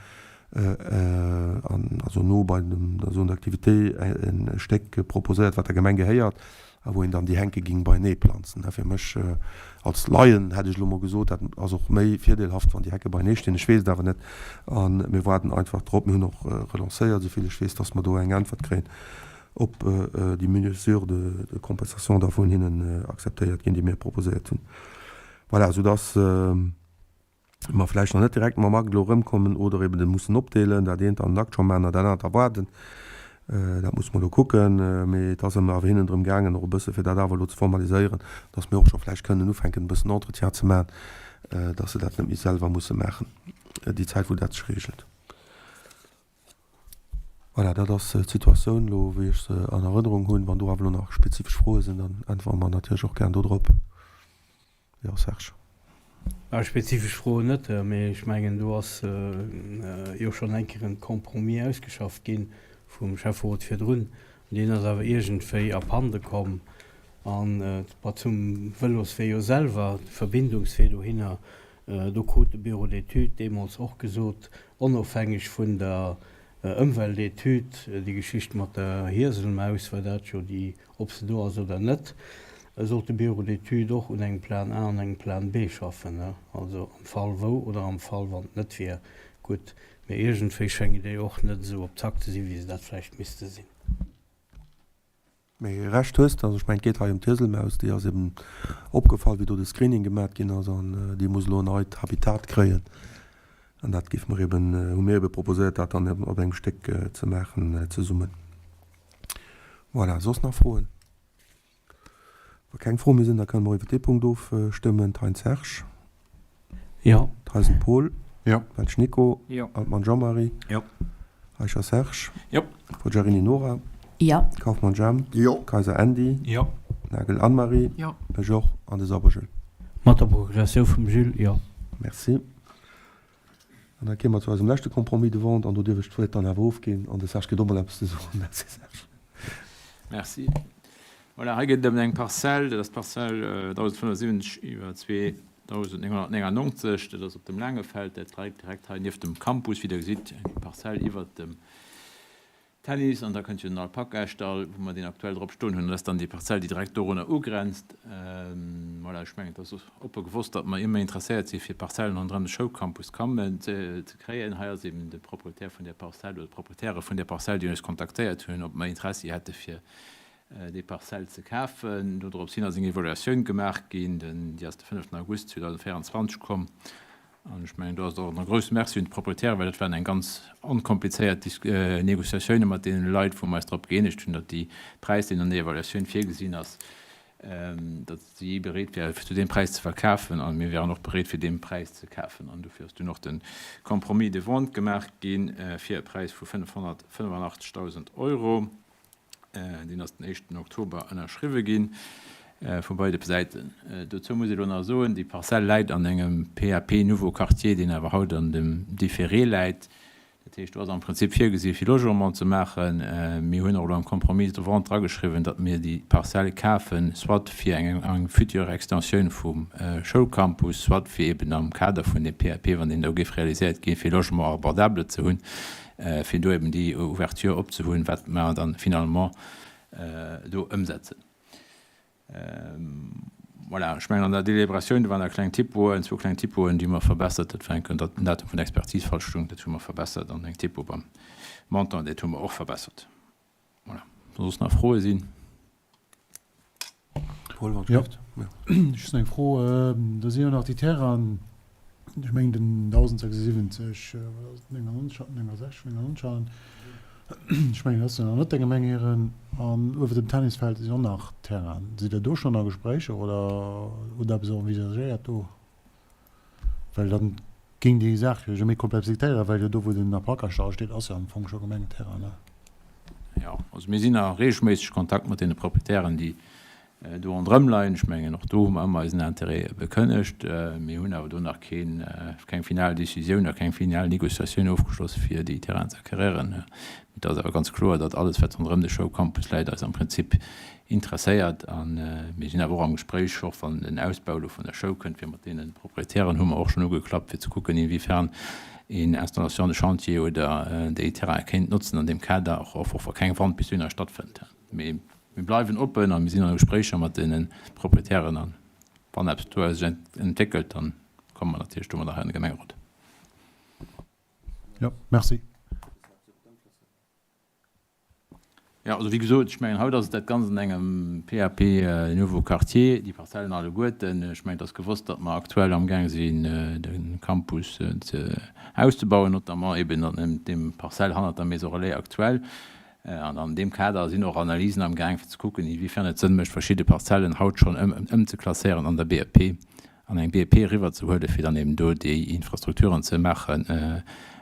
an also no bei dem der Zone d'activité e Stéck proposéiert, wat der Gemeng gehéiert a wou een dann déi Hänke ging beienee planzen. Fir mech als Laien hätt ech elo mol gesot, dat ass och méi virdeelhaft, wann déi Hecke beienee stinn. Ech weess et awer net a mir waarden einfach drop. Mir hunn och relancéiert, esouvill ech weess, dass mer do eng Äntwert kréien, ob déi Mesure de compensation da vun hinnen akzeptéiert ginn, déi mir proposéiert hunn. Voilà, soudass. mer vläicht nach net direkt mam Akt elo erëmkommen oder eben e mussen opdeelen, dat eent an den Akt scho maachen an dat anert da waarden. Dat musse mer elo kucken. Mee et ass ëm awer hinnen drëm gaangen, och e bësse fir dat awer elo ze formaliséieren, dass mir och scho vläicht kënnen ufänken e bëssen Entretien ze maachen, dass se dat net méi selwer musse maachen déi Zäit wou dat sech regelt. Voilà, dat ass d'Situatioun elo wéi ech se an Erënnerung hunn. Wann do awer elo nach spezifesch Froe sinn, dann äntwere mer natierlech och gären do drop. Jo, Serge. Ah, spezifesch Froen net, mee ech mengen, do ass jo schonn eng Kéier en Compromis ausgeschafft gi vum Schäfferot virdrun. Deen ass awer iergendwéi abhande komm. An bah, zum Vëloswee jo selwer, de Verbindungswee dohinner, do krut de Bureau d'études deemools och gesot, onofhängeg vun der Ëmweltetüd, déi Geschicht mat der Hieselmaus war dat jo, déi, ob se do ass oder net, sollt de Bureau d'études och un engem Plan A an engem Plan B schaffen, also am Fall wou oder am Fall wann et net wier. Gutt, mee iergendwéi schéngen déi och net esou op Zack ze sinn, wéi se dat vläicht misste sinn. Mee Recht hues de, also ech mengen et geet hei ëm d'Hieselmaus, déi ass eben opgefall wéi do de Screening gemat ginn ass an déi muss elo en neit Habitat kréien an dat géife mer eben, hu mir ebe proposéiert dat dann op engem Stéck ze maachen zesummen. Voilà, soss nach Froen? Wa keng Froe méi sinn, da kënne mer iwwer dee Punkt ofstëmmen. Thein Serge. Jo. Theisen Paul. Jo. Welsch Nico. Jo. Altmann Jean-Marie. Jo. Eicher Serge. Jo. Forgiarini Nora. Jo. Kauffmann Jemp. Jo. Kayser Andy. Jo. Nagel Anne-Marie. Jo. Ech och. An de Sauber Jules. Mat der Progressioun vum Jules, jo. Merci. An da kéime mer zu eisem leschte Compromis de vente. An do dierf ech d'Wuert dann awer ofginn. An de Serge kritt och mol eppes ze soen. Merci Serge. Merci. Voilà, hei geet et ëm eng Parzell, dat ass d'Parzell 1075 iwwer 2999, dat ass op dem Laangefeld, dat läit direkt hei nieft dem Campus, wéi Der gesitt, eng Parzell iwwert dem Tennis an da kënnt jo den Alpakastall, wou mer deen aktuell drop stoen hunn, dat ass dann déi Parzell, déi direkt dorunner ugrenzt. Voilà, ech mengen, et ass oppe gewosst, datt mer ëmmer interesséiert si fir Parzellen ronderëm de Schoulcampus Kammen ze kréien. Hei ass eben de Proprietär vun där Parzell oder d'Proprietäre vun där Parzell, déi eis kontaktéiert hunn, ob mer Interessi hätte fir déi Parzell ze kafen. Dodrops hin ass eng Evaluatioun gemaach ginn, déi ass de 5 August 2024 komm. An ech mengen, do ass et och e grousse Merci un d'Proprietären, well dat waren eng ganz onkomplizéiert Négociatioune mat deene Leit, wou mer eis drop gëeenegt hunn, datt déi Präis, deen an der Evaluatioun virgesinn ass, datt si bereet wäre fir zu deem Präis ze verkafen a mir wären och bereet fir deem Präis ze kafen. An dofir ass dunn och de Compromis de vente gemaach gi fir e Präis vu 585.000 Euro. Deen ass den éischten Oktober ënnerschriwwe gi vu beide Säiten. Dozou muss ee lo nach soen, déi Parzell läit an engem PAP Nouveau Quartier, deen awer haut an dem Différé läit. Dat heescht, do ass am Prinzip virgesi fir Logement ze maachen. Mir hunn och elo am Compromis de vente drageschriwwen, datt mir déi Parzell kafen, soit fir eng future Extensioun vum Schoulcampus, soit fir eben am Kader vun deem PAP, wann deen do géif realiséiert ginn, fir Logement abordable ze hunn. fir do eben déi Ouverture opzehunn, wat mer dann finalement do ëmsetzen. Voilà, ech mengen an der Délibératioun, do waren nach kleng Typoen, zwou kleng Typoen, déi hu mer verbessert. Dat war eng Kéier, datt den Datum vun der Expertise falsch stoung, dat hu mer verbessert, an eng Typo beim Montant, dat hu mer och verbessert. Voilà, wa soss nach Froe sinn. Paul, wann Jo, just eng Fro. Do si jo nach déi Terrainen, ech mengen den 1076, wat ass et, 99, 69, 99, ech mengen dat ass jo nach net der Gemeng hiren. An uewe dem Tennisfeld si och nach Terrainen. Sidd Der do schonn a Gespréicher oder hutt Der eppes envisagéiert do? Well dann géing déi Saach jo méi komplexitéieren, well jo do wou den Alpakastall steet ass jo am Fong scho Gemengeterrain, ne? Jo, also mir sinn a reegelméisseg Kontakt mat deene Proprietären, déi do ronderëm leien. Ech mengen, och do hu mer ëmmer eisen Interêt bekënnegt. Mir hunn awer do nach keen, keng final Decisioun a keng final Négociatioun ofgeschloss, fir déi Terrainen ze acquérieren. Mee et ass awer ganz kloer, datt alles, wat ronderëm de Schoulcampus läit, eis am Prinzip interesséiert a mir sinn awer och am Gespréich, och wann den Ausbau elo vun der Schoul kënnt, fir mat deene Proprietären hu mer och schonn ugeklappt, fir ze kucken, inwiefern een Installation de chantier oder déi Terraine kéint notzen an deem Kader, och och wa keng Vente bis dohinner stattfënnt. Mee mir bleiwen oppen a mir sinn an de Gespréicher mat deene Proprietären a wann eppes do sech entwéckelt, da komme mer natierlech domadder hei an de Gemengerot. Jo, merci. Jo, also wéi gesot, ech mengen, haut ass et dat Ganzt an engem PAP Nouveau Quartier, déi Parzellen alleguerten. Ech mengen, et ass gewosst, datt mer aktuell amgaang sinn, de Campus ze auszebauen, notamment eben an deem Parzell hannert der Maison Relais aktuell. An an deem Kader sinn och Analysen amgaang, fir ze kucken, inwiefern et Sënn mécht, verschidde Parzellen haut schonn ëmzeklasséieren an der BEP. an eng BEP eriwwer ze huelen, fir dann eben do déi Infrastrukturen ze maachen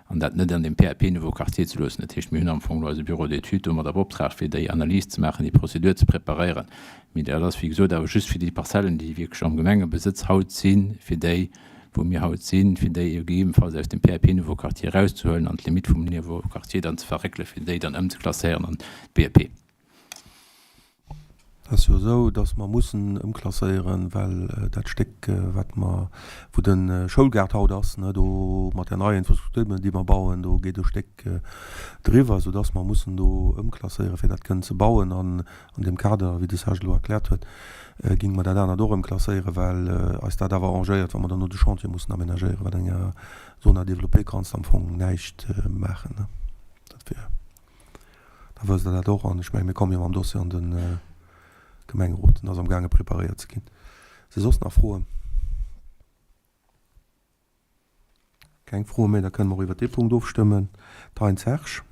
an dat net an deem PAP Nouveau Quartier ze loossen. Dat heescht, mir hunn am Fong elo eise Bureau d'études domadder beoptraagt, fir déi Analys ze maachen, déi Prozedur ze preparéieren. Mee dat ass, wéi gesot, awer just fir déi Parzellen, déi wierklech am Gemengebesëtz haut sinn, fir déi, wou mir haut sinn, fir déi gegebenfalls aus dem PAP Nouveau Quartier erauszehuelen an d'Limitt vum Nouveau Quartier dann ze verréckelen, fir déi dann ëmzeklasséieren an d'BEP. Et ass jo esou, dass mer mussen ëmklasséieren, well dat Stéck, wat mer, wou de Schoulgaart haut ass, ne, do mat där neier Infrastruktur, déi mer bauen, do geet e Stéck driwwer, soudass mer mussen do ëmklasséieren, fir dat kënnen ze bauen. An an deem Kader, wéi de Serge elo erkläert huet, géinge mer dat anert och ëmklasséieren, well eis dat awer arrangéiert, wa mer dann no de Chantier mussen aménagéieren, wat enger Zone à développer kanns de am Fong näischt maachen, ne. Dat wär. Da wësst Der dat och. An ech mengen, mir komme jo mam Dossier an de Gemengerot. En ass amgaange preparéiert ze ginn. Si soss nach Froen? Keng Froe méi. Da kënne mer och iwwert dee Punkt ofstëmmen. Thein Serge.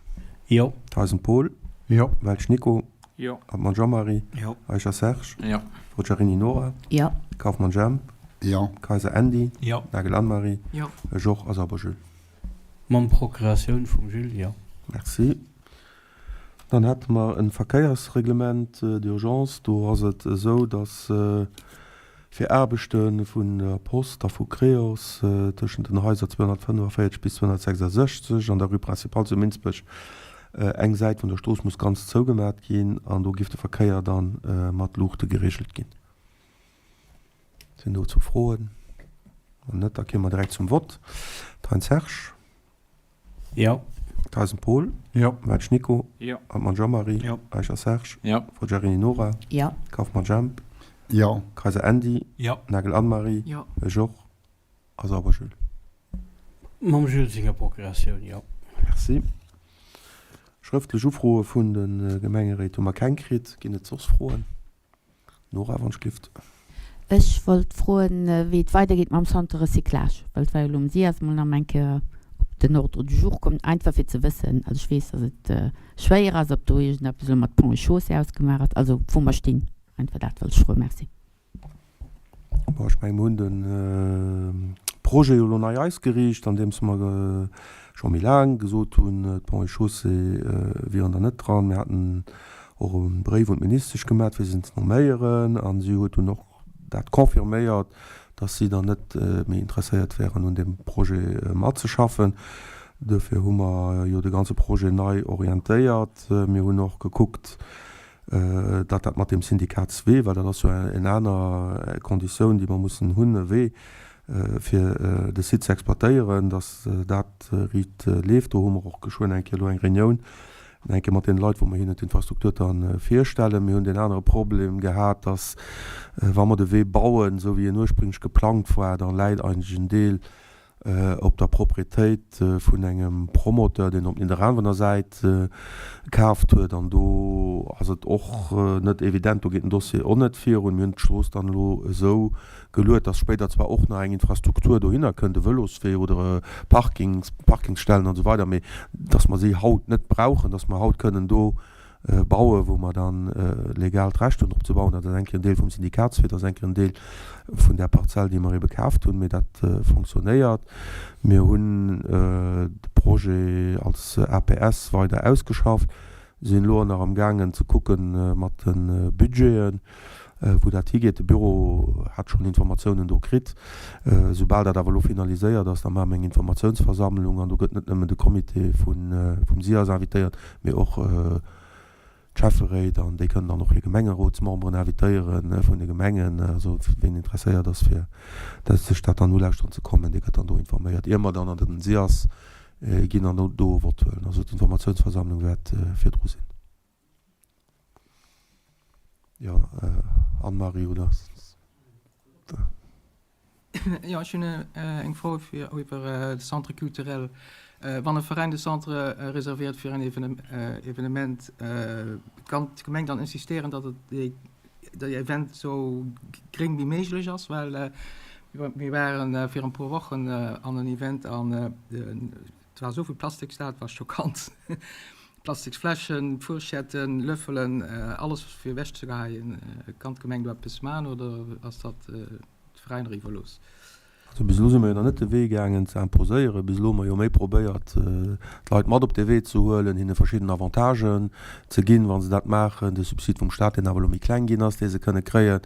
Jo. Theisen Paul. Jo. Welsch Nico. Jo. Hartmann Jean-Marie. Jo. Eicher Serge. Jo. Forgiarini Nora. Jo. Kauffmann Jemp. Jo. Kayser Andy. Jo. Nagel Anne-Marie. Jo. Esch och a Sauber Jules. Mam Procuratioun vum Jules, jo. Merci. Dann hätte mer e Verkéiersreglement d'urgence. Do ass et esou, dass fir Aarbechte vun der Post a vu Creos tëschent den Haiser 245 bis 266 an der Rue Principale zu Minsbech eng Säit vun der Strooss muss ganz zougemat ginn an do giff de Verkéier da mat Luuchte geregelt ginn. Sinn dozou Froen? Wann net, da kéime mer direkt zum Vott. Thein Serge. Jo. Theisen Paul. Jo. Welsch Nico. Jo. Hartmann Jean-Marie. Jo. Eicher Serge. Jo. Forgiarini Nora. Jo. Kauffmann Jemp. Jo. Kayser Andy. Jo. Nagel Anne-Marie. Jo. Georges a Sauber Jules. Mam Jules senger Procuratioun, jo. Merci. Schrëftlech Ufroe vun de Gemengeréit hu mer keng kritt. Ginn et soss Froen? Nora, wann ech Ech wollt froen, wéi et weidergeet mam Centre Recyclage, well et war jo elo um SIAS mol nach eng Kéier op den Ordre du jour komm, einfach fir ze wëssen, also ech weess, datt et schwéier ass, ob do iergendeppes elo mat Ponts et Chaussées ausgemaach ass, also wou mer stinn. Einfach dat wollt ech froen. Merci. Bon, ech menge mer hunn de Projet jo elo nei ausgeriicht, andeems mer scho méi laang gesot hunn, d'Ponts et Chaussées wieren da net dran. Mir haten och e Bréif un d'Ministesch gemat fir se ze nomméieren a si huet dunn och dat confirméiert, datt si dann net méi interesséiert wären un deem Projet matzeschaffen. Duerfir hu mer jo de ganze Projet nei orientéiert. Mir hunn och gekuckt, datt dat mat deem Syndikatswee, well dat ass jo eng aner Konditioun, déi mer mussen hunn, e Wee fir de Site ze exploitéieren, datt dat riit leeft. Do hu mer och geschwënn eng Kéier elo eng Reunioun eng Kéier mat deene Leit, wou mer hinnen d'Infrastruktur da virstellen. Mir hunn deen anere Problem gehat, dass, wa mer de Wee bauen, esou wéi en ursprünglech geplangt war, da läit eigentlech en Deel op der Proprietéit vun engem Promoteur, deen op Nidderaanwener Säit kaaft huet. An do ass et och net evident, do geet den Dossier och net virun. Mir hunn d'Strooss dann elo esou geluet, dass spéider zwar och nach eng Infrastruktur dohinner kënnt, e Vëloswee oder e Parkings, Parkingsstellen an esou weider, mee dass mer si haut net brauchen, dass mer haut kënnen do bauen, wou mer dann legal d'Recht hunn drop ze bauen. Dat ass eng Kéier en Deel vum Syndikatswee, dat ass eng Kéier en Deel vun där Parzell, déi mer ebe kaaft hunn, mee dat fonctionnéiert. Mir hunn de Projet als APS weider ausgeschafft, sinn elo nach amgaangen ze kucke mat de Budgeten, wou dat higeet. De Büro hat schonn Informatiounen do kritt. Soubal dat awer elo finaliséiert ass, da maache mer eng Informatiounsversammlung an do gëtt net nëmmen de Comité vum SIAS invitéiert, mee och d'Schäfferéit an déi kënnen dann och hir Gemengerotsmemberen invitéiere vun de Gemengen. Also ween interesséiert ass fir sech dat dann ulauschteren ze kommen, dee gëtt dann do informéiert, ier mer dann an den SIAS ginn an do e Vott huelen. Also d'Informatiounsversammlung wäert virdru sinn. Jo, Anne-Marie, oder? Jo, ech hunn eng Fro fir iwwer de Centre culturel. Wann e Veräin de Centre reservéiert fir en Evenement, kann d'Gemeng dann insistéieren, datt et déi Event esou gréng wéi méiglech ass? Well mir ware fir e puer Wochen an en Event an Et war esou vill Plastiks da, et war schockant. Plastiksfläschen, Fourchetten, Löffelen, alles fir ewech ze geheien. Kann d'Gemeng do eppes man oder ass dat d'Veräiner iwwerlooss? Also bis elo si mer jo nach net de Wee gaangen ze imposéieren. Bis elo hu mer jo méi probéiert d'Leit mat op dee Wee ze huelen, hinne verschidden Avantagen ze ginn, wa se dat maachen. De Subsid vum Staat, deen awer elo méi kleng ginn ass, dee se kënne kréien.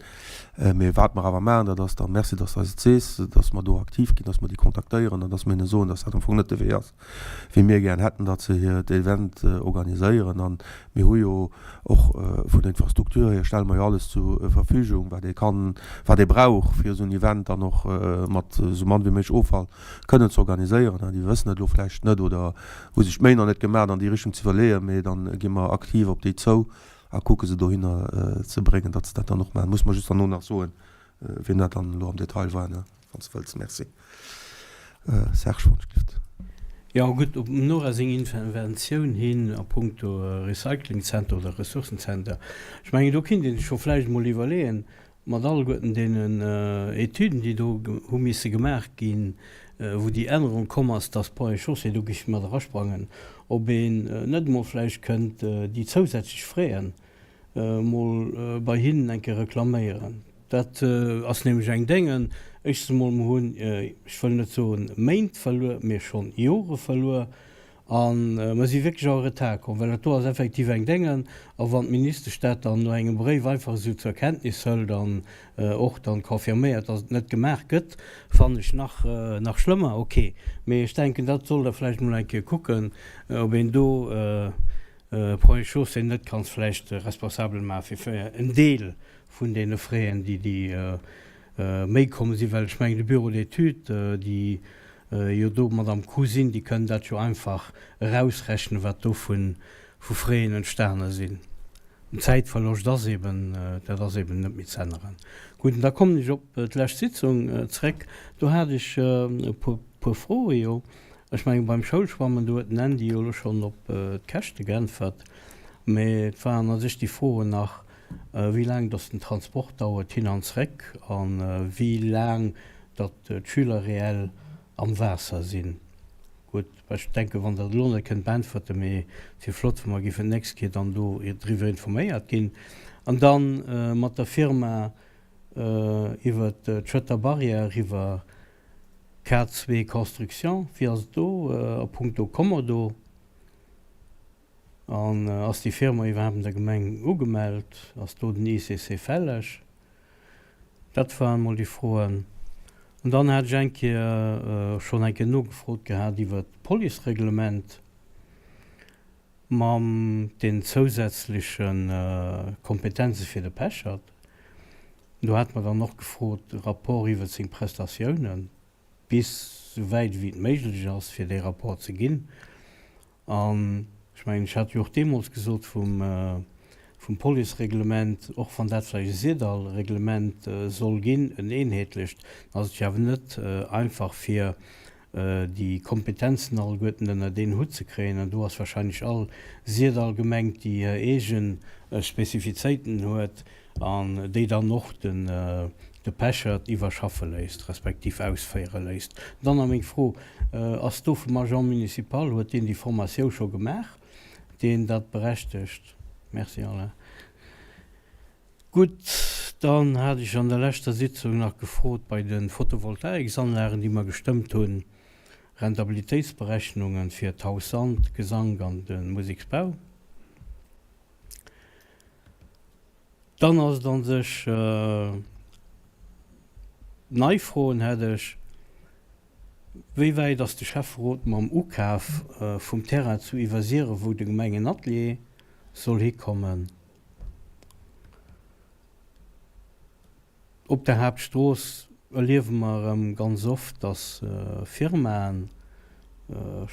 Mee wat mer awer maachen, dat ass dann, Merci, dass de eis et sees, dass mer do aktiv ginn, dass mer déi kontaktéieren an dass mer hinne soen, dass dat am Fong net de Wee ass, wéi mir gären hätten, datt se hiert Event organiséieren. A mir hu jo och vun der Infrastruktur hier stelle mer jo alles zur Verfügung, wat ee kann, wat ee brauch, fir esou en Event dann och mat esou mann wéi méiglech Offall kënnen ze organiséieren. Déi wëssen et elo vläicht net oder hu sech d'Méi nach net gemaach, an déi Richtung ze iwwerleeën, mee da gi mer aktiv op déi zou a kucke se dohinner ze bréngen, datt se dat dann och maachen. Muss mer just dann no nach soen, wien dat dann elo am Detail war, ne, wann s de wëlls. Merci. Serge, wann ech gift. Jo, gutt, op dem Nora seng Interventioun hin a puncto Recyclingzenter oder Ressourcenzenter, ech mengen, do kinnt ee sech scho vläicht emol iwwerleeën, Mat alleguerten deenen Etüden, déi do hu misse gemaach ginn, wou déi Ännerung komm ass, dass Ponts et Chaussées do géif mat erasprangen, ob een net emol vläicht kënnt déi zousätzlech Fräen emol bei hinnen eng Kéier reklaméieren. Dat ass nämlech eng Dénge. Éischtens emol, mer hunn, ech wëll net soen Méint verluer, mee schonn Jore verluer. A mer si wierklech en retard komm, well dat do ass effektiv eng Déngen. A wann d'Ministesch dat dann no engem Bréif einfach esou zur Kenntnis hëlt an och dann confirméiert, dass et net gemaach gëtt, fannen ech nach, nach schlëmmer. Ok, mee ech denken, dat sollt Der vläicht emol eng Kéier kucken, ob een do Ponts et Chaussées net kann vläicht responsabel maache fir en Deel vun deene Fräen, déi déi méi komm sinn, well ech mengen, de Bureau d'études, déi jo do mat am Coup sinn, déi kënnen dat jo einfach erausrechnen, wat do vu Fräen entstane sinn. Den Zäitverloscht ass eben, dat ass eben net méi ze änneren. Gutt, an da kommen ech op d'lescht Sitzung zréck. Do hat ech e puer Froe jo. Ech mengen, beim Schoulschwammen, do huet den Andy jo elo schonn op d'Käschte geäntwert, mä et waren a sech déi Froen nach, wéi laang dass den Transport dauert hin an zréck a wéi laang datt d'Schüler reell am Waasser sinn. Gutt, ech denken, wann Der dat elo net kënnt beäntwerten, mee et wier flott, wa mer géifen d'nächst Kéier dann do driwwer informéiert ginn. An da mat der Firma iwwert d'Schëtter Barrière eriwwer, K2 Construction, wéi ass et do a puncto Kommodo? An ass déi Firma iwwerhaapt an der Gemeng ugemellt? Ass do den ICC fälleg? Dat waren emol déi Froen. An dann hat ech eng Kéier schonn eng Kéier nogefrot gehat iwwert d'Policereglement mam den zousätzleche Kompetenze fir de Pechert. Do hate mer dann och gefrot, e Rapport iwwert seng Prestatiounen, bis esouwäit ewéi et méiglech ass, fir dee Rapport ze ginn. An ech mengen, ech hat jo och deemools gesot vum, vum Policereglement, och wann dat vläicht e Syrdall-Reglement soll ginn, en eenheetlecht, dann ass et jo awer net einfach fir déi Kompetenzen alleguerten ënnert een Hutt ze kréien. An do ass wahrscheinlech all Syrdall gemengt, déi hir eege Spezifizéiten huet an déi dann och den de Pechert iwwerschaffe léisst, respektiv ausféiere léisst. Dann nach meng Fro, Ass do vum Agent municipal, huet deen déi Formatiou scho gemaach, deen dat berechtegt? Merci Alain. Gutt, dann hat ech an der leschter Sitzung nach gefrot bei de Photovoltaiksanlagen, déi mer gestëmmt hunn, Rentabilitéitsberechnungen fir d'Haus Sand, Gesank an de Museksbau. Dann ass et an sech, nei Froen hätt ech, Wéi wäit ass de Schäfferot mam Ukaf vum Terrain zu Iwwersiren, wou de Gemengenatelier soll hikommen? Op der Haaptstrooss erliewe mer erëm ganz oft, dass Firmaen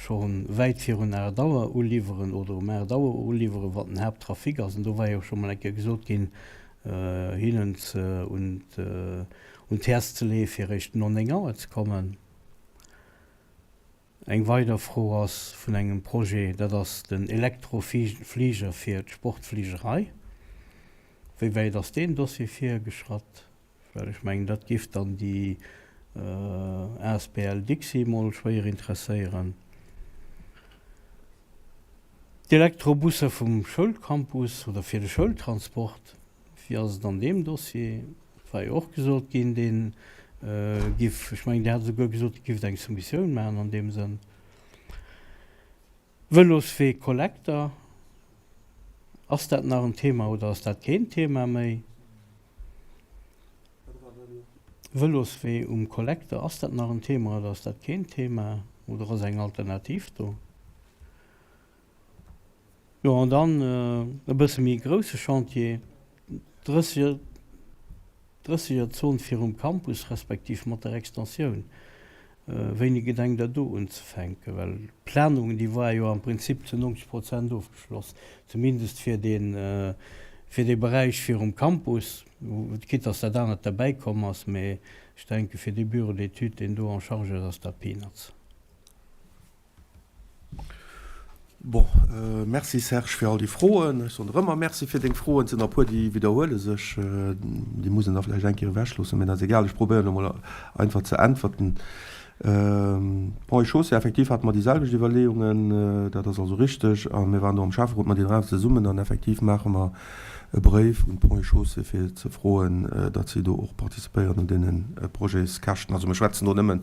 scho wäit virun 8 Auer uliwweren oder um 8 Auer uliwweren, wann den Haapttrafic ass. An do war jo scho mol eng Kéier gesot ginn, hinnen un d'Häerz ze leeë fir eréischt no 9 Auer ze kommen. Eng weider Fro ass vun engem Projet, dat ass den Elektrofliger fir d'Sportfligerei. Wéi wäit ass deen Dossier virgeschratt? Well ech mengen, dat géif dann déi asbl Dixi mol schwéier interesséieren. D'Elektrobusser vum Schoulcampus oder fir de Schoultransport, Wéi ass et an deem Dossier? Et war jo och gesot ginn, dee giff, ech mengen, Dir hat esouguer gesot, Dir gifft eng Soumissioun maachen an deem Sënn. Vëloswee Kollekter, ass dat nach en Thema oder ass dat keen Thema méi? Vëloswee um Kollekter, ass dat nach en Thema oder ass dat keen Thema oder ass eng Alternativ do? Jo, an dann e bësse méi grousse Chantier, d'Drëssegerzon virum Campus, respektiv mat der Extensioun. Wéini gedenkt Der do unzefänken? Well d'Planung, déi war jo am Prinzip zu 90 Prozent ofgeschloss, zumindest fir dee, fir dee Beräich virum Campus, quitte dass dat anert derbäikomm ass, mä ech denke fir dee Bureau d'études, deen do en charge ass, ass dat Peanuts. Bon, merci Serge fir all déi Froen. Ech soen der ëmmer Merci fir deng Froen. Et sinn der e puer, déi widderhuele sech. Déi muss een da vläicht eng Kéier ewechloossen, mee dat ass egal. Ech probéieren elo mol einfach ze äntwerten. Ponts et Chaussées, effektiv hate mer déi selwecht Iwwerleeungen. Dat ass also richteg. A mir waren do am Schäfferot mat deenen zesummen an effektiv maache mer e Bréif un d'Ponts et Chaussées fir ze froen, datt si do och participéieren un deene Projetskäschten. Also mir schwätzen do nëmmen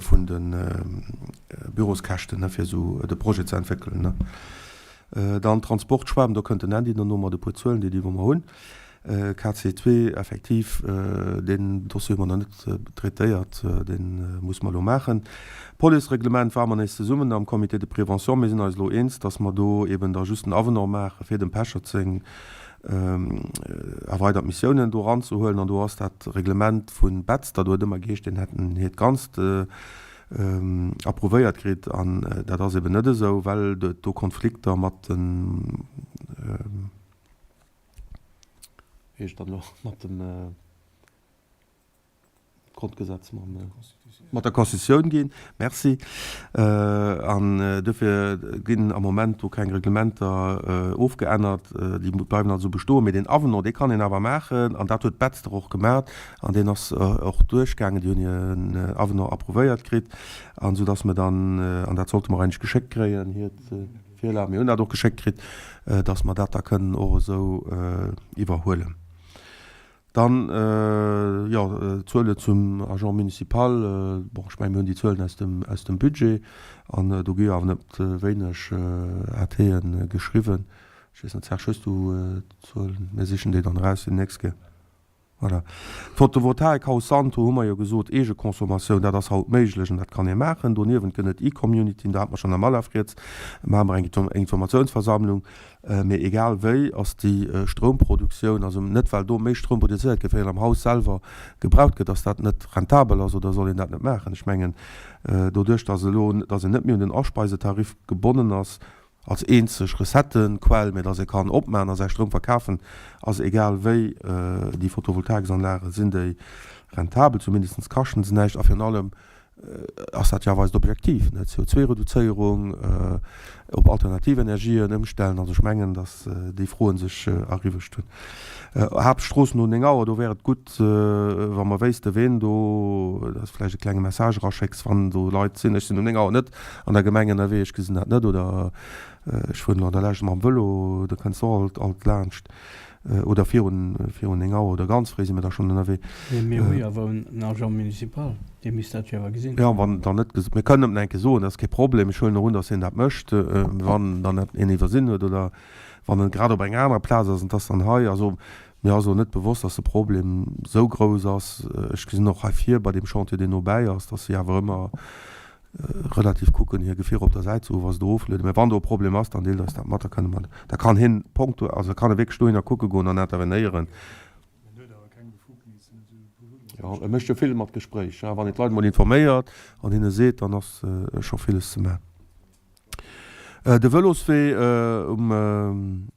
vun de Büroskäschten, fir esou de Projet ze entwéckelen. Dann Transportschwämm, do kënnt den Andy dono mat e puer Zuelen, déi déi wou mer hunn. KC2, effektiv, deen Dossier hu mer nach net traitéiert, dee musse mer elo maachen. Policereglement ware mer nees zesummen am Comité de prévention. Mir sinn eis elo eens, datt mer do eben da just en Avenant maache fir dem Pechert seng erweidert Missiounen do eranzehuelen. An do ass dat Reglement vu Betzder, do huet ëmmer geheescht, deen hätten hiert Ganzt approuvéiert kritt. An dat ass eben net esou, well et do Konflikter mat den, wéi heescht dat elo, mat dem, Grondgesetz mat der Constitutioun ginn. Merci. An duerfir ginn am Moment do keng Reglementer ofgeännert. Déi bleiwen also bestoen. Mee deen Avenant, dee kann een awer maachen. An dat huet Betzder och gemaach. An deen ass och duerchgaangen. Déi hunn hiren Avenant approuvéiert kritt. An soudass mer dann, an dat sollte mer eigentlech geschéckt kréien, hiert Virlag, mir hunn dat och geschéckt kritt, dass mer dat da kënnen och esou iwwerhuelen. Dann, jo, d'Zuele zum Agent municipal, bon, ech mengen, mir hunn déi Zuelen aus dem, aus dem Budget an do gi jo awer net wéineg AT'en geschriwwen. Ech weess net, Serge, hues du d'Zuelen? Mir sichen déi dann eraus fir déi nächst Kéier. Voilà. D'Photovoltaik Haus Santo hu mer jo gesot, Eegeconsommatioun, dat ass haut méiglech an dat kann ee maachen. Doniewent gëtt et E-Communityen, do hate mer schonn am Alaf rieds, maache mer eng Informatiounsversammlung. Mee egal wéi ass déi Stroumproduktioun, also net well do méi Stroum produzéiert gëtt wéi am Haus selwer gebraucht gëtt, dass dat net rentabel ass oder soll een dat net maachen. Ech mengen doduerch, dass elo, dass een net méi un den Aspeisetarif gebonnen ass als eenzeg Recettenquell, mee dass ee kann opmachen a säi Stroum verkafen, ass egal wéi déi Photovoltaiksanlage sinn déi rentabel, zumindest kaschten se näischt a virun allem ass dat jo awer eist Objektiv, ne, CO2-Reduzéierung, op alternativ Energien ëmstellen. Also ech mengen, datt déi Froe sech eriwwecht hunn. Haaptstrooss no 9 Auer, do wär et gutt, wa mer wéisste ween do, dass vläicht e klenge Message eraschécks, wann do Leit sinn. Ech sinn um 9 Auer net an der Gemeng ënnerwee, ech gesinn dat net, oder ech fueren elo an der Lescht mam Vëlo, do kënns de och alt laanscht. Oder virun, virun 9 Auer oder ganz fréi si mir da schonn ënnerwee. Mee mir hu jo awer en Agent municipal, dee misst dat jo awer gesinn. Jo, wann dann net ges-, mir kënnen em eng Kéier soen, dat ass kee Problem. Ech huelen och un, datt hien dat mécht, wann dann net een iwwersinn huet oder wann en grad op enger anerer Plaz ass an et ass dann hei. Also mir ass elo net bewosst, datt de Problem esou grouss ass. Ech gesinn och hei vir bei deem Chantier, deen nobäi ass, datt si awer ëmmer relativ kucken hir Gefierer op der Säit ze hu wa se do oflueden. Mä wann do e Problem ass, dann deelt eis dat mat, da kënne mer, da kann hien ponktuell, also da kann e wierklech dohinner kucke goen an intervenéieren. Jo, e mécht jo vill mat Gespréich. Wann een d'Leit emol informéiert an hinne seet, dann ass scho villes ze maachen. De Vëloswee um.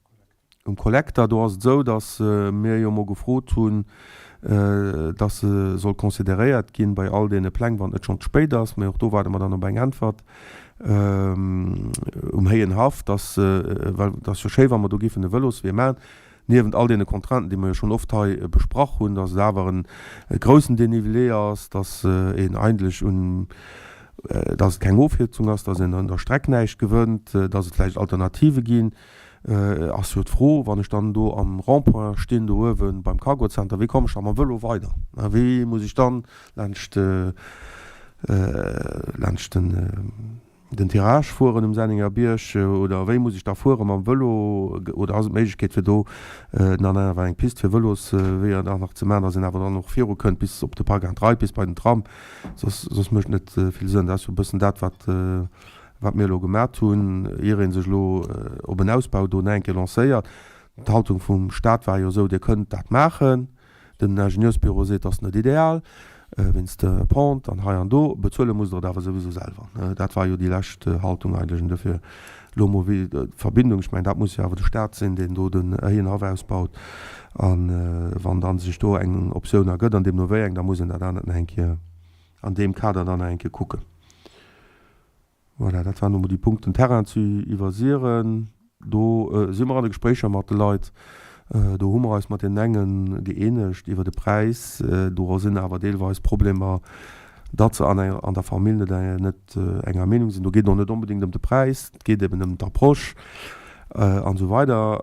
Um Kollekter, do ass et esou, datt mir jo emol gefrot hunn, datt se soll consideréiert ginn bei all deene Pläng, wann et net schonn ze spéit ass. Mee och do waarde mer dann op eng Äntwert um Héienhaff, datt, well et ass jo schéi wa mer do géifen e Vëloswee maachen, niewent all deene Contrainten, déi mer jo schonn oft hei besprach hunn, datt et awer e groussen Dénivelé ass, datt een eigentlech un, datt et keng Ofkierzung ass, datt een an der Streck näischt gewënnt, datt et vläicht Alternative ginn. Ass jo d'Fro, wann ech dann do am Rond-point stinn, do uewe beim Cargocenter, wéi kommen ech da mam Vëlo weider? Wéi muss ech dann laanscht, laanscht den. Den Tirage fueren um Sennenger Bierg oder wéi muss ech da fuere mam Vëlo oder ass et d'Méiglechkeet fir do dann awer eng Pist fir Vëlosweeër dann nach ze maachen, datt een awer dann och viru kënnt bis op de Park and Ride, bis bei den Tram, soss soss mécht net vill Sënn. Dat ass jo e bëssen dat wat wat mir elo gemat hunn, ier ee sech elo op en Ausbau do nach eng Kéier lancéiert. D'Haltung vum Staat war jo esou, Dir kënnt dat maachen. Den Ingenieursbüro seet, ass net ideal, wéinst der Pente an hei an do. Bezuele musst Der et awer souwisou selwer. Dat war jo déi lescht Haltung eigentlech. An dofir elo emol wéi d'Verbindung, ech mengen, dat muss jo awer de Staat sinn, deen do den Héienhaff ausbaut. A wann da sech do eng Optioun ergëtt, an deemno wéi eng, da muss een dat anert nach eng Kéier an deem Kader dann nach eng Kéier kucken. Voilà, dat waren elo mol déi Punkten. Terrain zu Iwwersiren, do si mer an de Gespréicher mat de Leit. Do hu mer eis mat deenen enge gëeenegt iwwer de Präis. Do sinn awer deelweis Problemer, datt se an der Famill net enger Meenung sinn. Do geet et och net onbedéngt ëm de Präis, et geet eben ëm d'Approche an esou weider.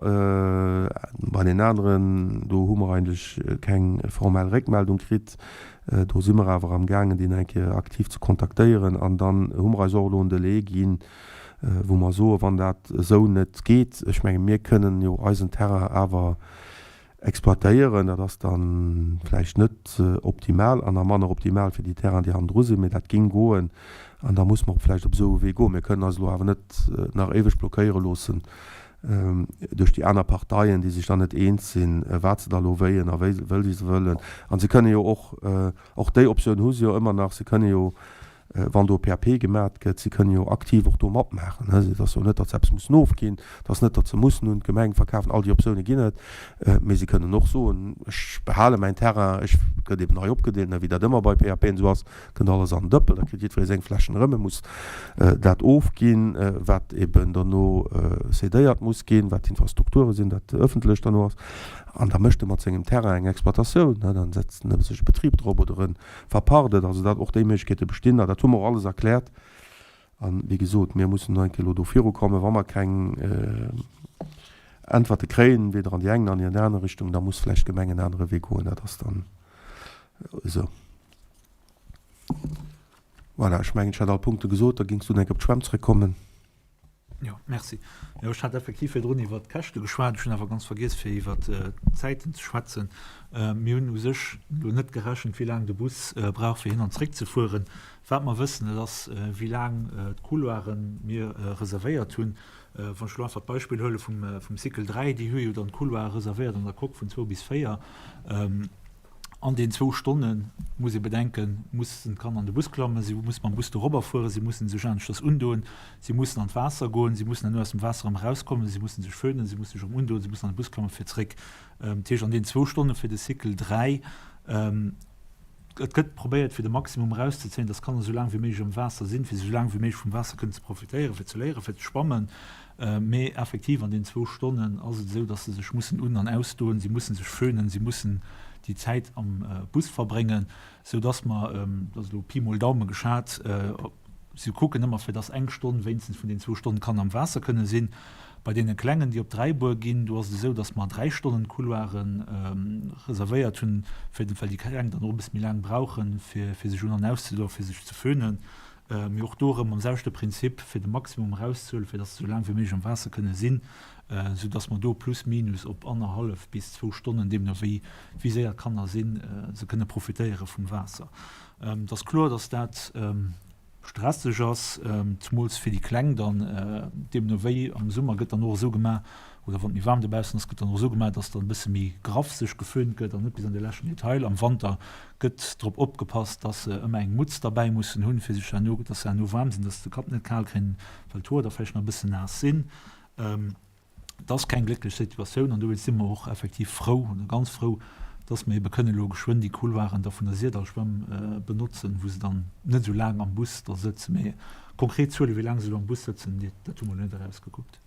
Bei deenen aneren, do hu mer eigentlech keng formell Réckmeldung kritt. Do si mer awer am gaangen, déi nach eng Kéier aktiv ze kontaktéieren. An dann hu mer eis och elo en Delai ginn, wou mer soen, wann dat esou net geet, ech menge mir kënnen jo eisen Terrain awer exploitéieren, dat ass da vläicht net optimal an nach manner optimal fir déi Terrainen, déi hannendru sinn, mee dat géing goen. An da muss mer och vläicht op esou e Wee goen. Mir kënnen eis elo awer net nach éiweg blockéiere loossen duerch déi aner Parteien, déi sech dann net eens sinn, wat se da elo wéien a wéi wëll se wëllen. A se kënne jo och, och déi Optioun hu se jo ëmmer nach, se kënne jo, wann do e PAP gemat gëtt, se kënne jo aktiv och do matmaachen. Et ass jo net, datt se eppes mussen ofginn, et ass net, datt se mussen un d'Gemeng verkafen, all déi Optioune ginn et. Mee se kënnen och soen, ech behale mäin Terrain, ech gëtt eben nei opgedeelt, wéi dat ëmmer bei PAPen esou ass. Kënnt alles an den Dëppel, da kritt jiddweree seng Fläschen erëm. E muss dat ofginn, wat eben dono cédéiert muss ginn, wat d'Infrastrukture sinn, dat ëffentlech dono ass. An da mécht e mat sengem Terrain eng Exploitatioun, dann setzt en sech e Betrib drop oder e verpacht et. Also dat, och déi Méiglechkeete bestinn. An dat hu mer och alles erkläert. A wéi gesot, mir mussen elo eng Kéier elo do virukommen. Wa mer keng Äntwerte kréien, weder an déi eng nach an déi aner Richtung, da muss vläicht d'Gemeng en anere Wee goen. Dat ass dann esou. Voilà, ech mengen, ech hätt all Punkte gesot. Da géings du nach eng Kéier op d'Schwämm zrëckkommen. Jo, merci. Jo, ech hat effektiv virdrun iwwert d'Käschte geschwat. Ech hunn awer ganz vergiess, fir iwwert d'Zäiten ze schwätzen. Mir hunn u sech elo net gerechent, wéi laang de Bus brauch, fir hin an zréck ze fueren. Wat mer wëssen, dat ass, wéi laang d'Couloiren mir reservéiert hunn. Wann ech elo einfach d'Beispill huele vum Cycle 3, déi hu jo dann d'Couloire reservéiert an der Coque vun zwou bis véier. An den zwou Stonne muss ee bedenken, mussen d'Kanner an de Bus klammen, si musse mam Bus dorobber fueren, si musse sech aneschters undoen, si mussen an d'Waasser goen, si mussen herno aus dem Waasser erëm erauskommen, si musse sech föhnen, si musse sech erëm undoen, si mussen an de Bus klammen fir zréck. Dat heescht, an den zwou Stonne fir de Cycle 3, et gëtt probéiert fir de Maximum erauszezéien, dass d'Kanner esou laang wéi méiglech am Waasser sinn, fir esou laang wéi méiglech vum Waasser kënnen ze profitéieren, fir ze léieren, fir ze schwammen. Mee effektiv an den zwou Stonnen ass et esou, dass se sech mussen un an ausdoen, si musse sech föhnen, si mussen déi Zäit am Bus verbréngen, sou dass mer, dat ass elo Pi mol Daume geschat, si kucken ëmmer fir dass eng Stonn wéinstens vun den zwou Stonnen d'Kanner am Waasser kënne sinn. Bei deene Klengen, déi op Dräibuer ginn, do ass et esou, dass mer 3 Stonnen Couloiren reservéiert hunn, fir well déi Kleng dann och e bësse méi laang brauchen, fir sech un an auszedoen, fir sech ze föhnen. Mee och do erëm mam selwechte Prinzip, fir de Maximum erauszehuelen, fir dass se esou laang wéi méiglech am Waasser kënne sinn, soudass mer do plus minus op annerhallef bis zwou Stonnen, deemno wéi wéi séier d'Kanner sinn, se kënne profitéiere vum Waasser. Et ass kloer, dass dat stresseg ass, zemools fir déi Kleng dann. Deemno wéi am Summer gëtt dann och esou gemaach, oder wann et méi waarm dobaussen ass, gëtt dann och esou gemaach, dass dann e bësse méi graff sech geföhnt gëtt an net bis an de leschten Detail. Am Wanter gëtt drop opgepasst, dass se ëmmer eng Mutz derbäi mussen hunn, fir sech herno, dass se herno waarm sinn, dass se de Kapp net kal kréien, well d'Hoer da vläicht nach e bëssen naass sinn. Et ass keng glécklech Situatioun an dowéinst si mer och effektiv frou, oder ganz frou, dass mer ebe kënnen elo geschwënn déi Couloiren da vun der Syrdallschwämm benotzen, wou se dann net esou laang am Bus da sëtzen. Mee konkret Zuele wéi laang se elo am Bus sëtzen, dat hu mer elo net erausgekuckt.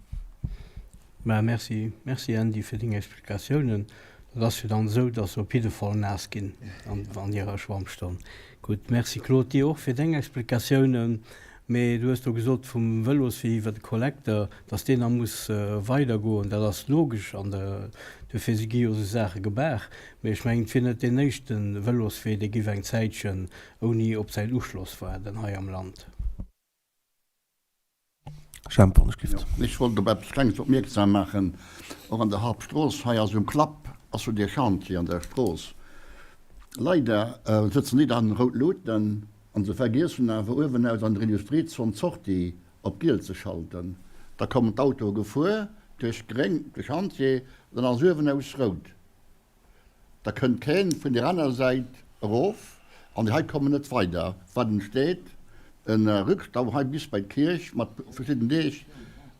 Mä merci, merci Andy fir deng Explikatiounen. Dat ass jo dann esou, dass se op jidde Fall naass ginn an hirer Schwammstonn. Gutt, merci Claude, dir och fir deng Explikatiounen. Mee du hues do gesot vum Vëloswee iwwer de Kollekter, dass deen da muss weidergoen. Dat ass logesch an duerfir si gi jo esou Saache gemaach. Mee ech mengen, et wier net deen éischte Vëloswee, dee giff eng Zäitchen ouni op säin Uschloss waarden hei am Land. Jemp, wann ech gift. Ech wollt op eppes Klenges opmierksam maachen. Och an der Hauptstrooss, hei ass um Klapp, ass jo dee Chantier an der Strooss. Leider sëtzen déi da an rout Luuten an se vergiessen awer uewenaus an der Industriezon d'Sortie op giel ze schalten. Da kommen d'Autoe gefuer duerch gréng, de Chantier, dann ass uewenaus rout. Da kënnt keen vun der anerer Säit erof an déi hei kommen net weider. Wat entsteet? E Rückstau hei bis bei d'Kierch mat verschidden Deeg.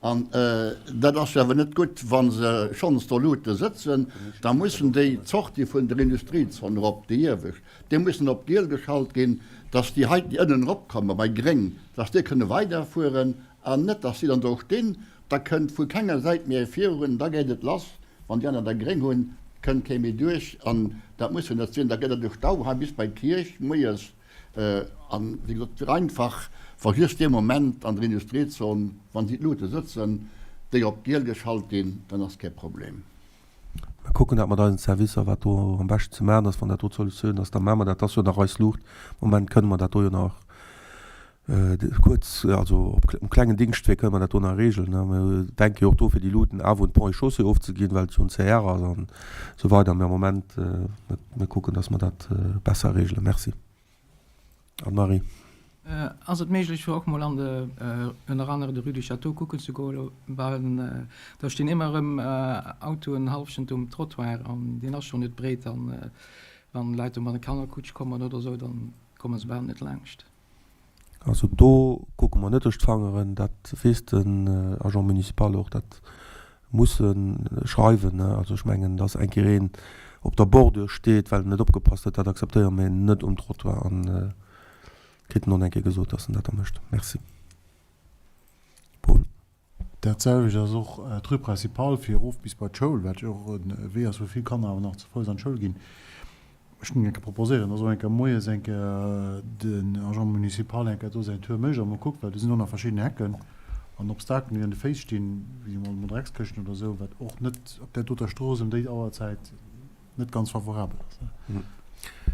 An dat ass jo awer net gutt, wa se schonns do Luute sëtzen. Da mussen déi d'Sortie vun der Industriezon erop, déi iewescht, déi mussen op giel geschalt ginn, dass déi hei, déi ënnen eropkomme bei gréng, dass déi kënne weiderfueren an net, dass déi dann do stinn. Da kënnt vu kenger Säit méi ee virun, da geet et lass. Wann déi aner da gréng hunn, kënnt kee méi duerch an dat muss jo net sinn. Da gëtt et e Stau hei bis bei d'Kierch moies. An wéi gesot, et wier einfach, wa just dee Moment an der Industriezon, wa si d'Luute sëtzen, déi op giel geschalt ginn, dann ass kee Problem. Mir kucken dat mat eisen Servicer, wat do am beschten ze maachen ass. Wann dat do d'Solutioun ass, da maache mer dat. Dat ass jo nach eis Luucht. Am Moment kënne mer dat do jo nach kuerz, also op um klengen Dingschtwee kënne mer dat do nach regeln. Mir denke jo och do fir déi Luuten awer un d'Ponts et Chaussées ofzeginn, well et jo en CR ass an esou weider. Mee am Moment, mir kucken, datt mer dat besser regelen. Merci. Anne-Marie. Ass et méiglech fir och mol an de, ënner anere de Rue du Château kucken ze goen, well do stinn ëmmer erëm Autoen Halfschent um Trottoir an deen ass schonn net breet an wann Leit do mat der Kannerkutsch kommen oder esou, dann komme se bal net laanscht. Also do kucke mer net duerch d'Fangeren, dat weess den Agent municipal och, dat muss e schreiwen. Also ech mengen, datt eng Kéier een op der Bordure steet, well en net opgepasst huet, dat akzeptéiere mir net um Trottoir an kritt en och eng Kéier gesot, datt en dat da mécht. Merci. Paul. Dat selwecht ass och d'Rue Principale fir erof bis bei d'Schoul, wat jo och e Wee ass, wou vill Kanner awer nach ze Fouss an d'Schoul ginn. Ech géing eng Kéier proposéieren, dass och eng Kéier moies eng Kéier den Agent municipal eng Kéier do säin Tour mécht a mol kuckt, well do sinn och nach verschidden Hecken an Obstakelen, déi an de Féiss stinn, wéi emol emol Dreckskëschten oder esou, wat och net op där doter Strooss ëm déi Auerzäit net ganz favorabel ass.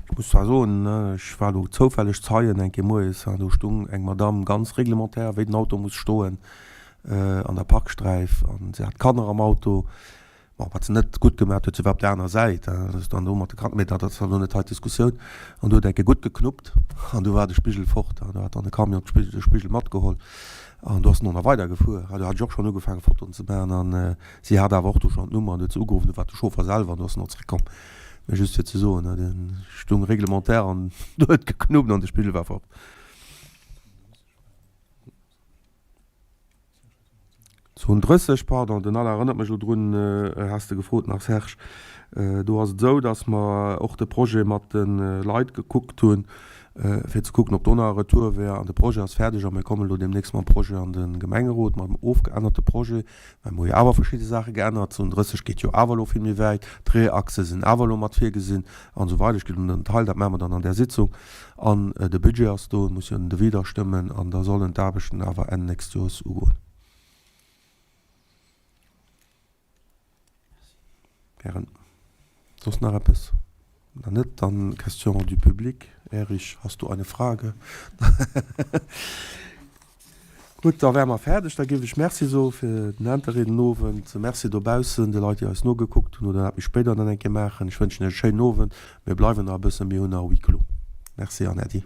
Ech muss zwar soen, ech war elo zoufälleg Zeien eng Kéier moies, do stung eng Madame ganz réglementaire, wéi den Auto muss stoen, an der Parksträif an si hat Kanner am Auto. Bon, wat se net gutt gemaat huet, se war op der aner Säit, ass dann do mat de Kanner, mee dat ass elo net hei d'Diskussioun, an du huet eng Kéier gutt geknuppt an du war de Spigel fort an du hat dann de Camion de Spigel matgeholl an du ass en och nach weider gefuer. Du hat ech och schonn ugefaangen Fotoen ze maachen an si hat awer och du schonn d'Nummer an huet se ugeruffen, du war de Chauffer selwer an du ass en och zeréckkomm. Mee just fir ze soen, de stung réglementaire an du huet geknuppt an de Spigel war fort. Zon 30, pardon, den Alain erënnert mech elo drun, has de gefrot nach, Serge. Do ass et esou, datt mer och de Projet mat de Leit gekuckt hunn, fir ze kucken, ob do nach e Retour wär. An de Projet ass fäerdeg a mir kommen elo deemnächst mam Projet an de Gemengerot, mam ofgeännerte Projet, well mir hu jo awer verschidde Saache geännert. Zon 30 geet jo awer elo vill méi wäit, d'Reeachse sinn awer elo mat virgesinn an esou weider. Ech ginn elo net an den Detail, dat maache mer dann an där Sitzung. An de Budget ass do, et muss jo den Devis da stëmmen an da sollen d'Aarbechten awer Enn nächst Joers ugoen. Gären. Soss nach eppes? Wann net, dann Question du public. Erich, hast du eine Frage? Gutt, da wäre mer fäerdeg. Da géif ech Merci soe fir den Interêt den Owend. Merci dobaussen de Leit, déi eis nogekuckt hunn oder dat méi spéider dann eng Kéier maachen. Ech wënschen iech e schéinen Owend. Mir bleiwen nach e bëssen, mir hunn nach Huis clos. Merci an Äddi.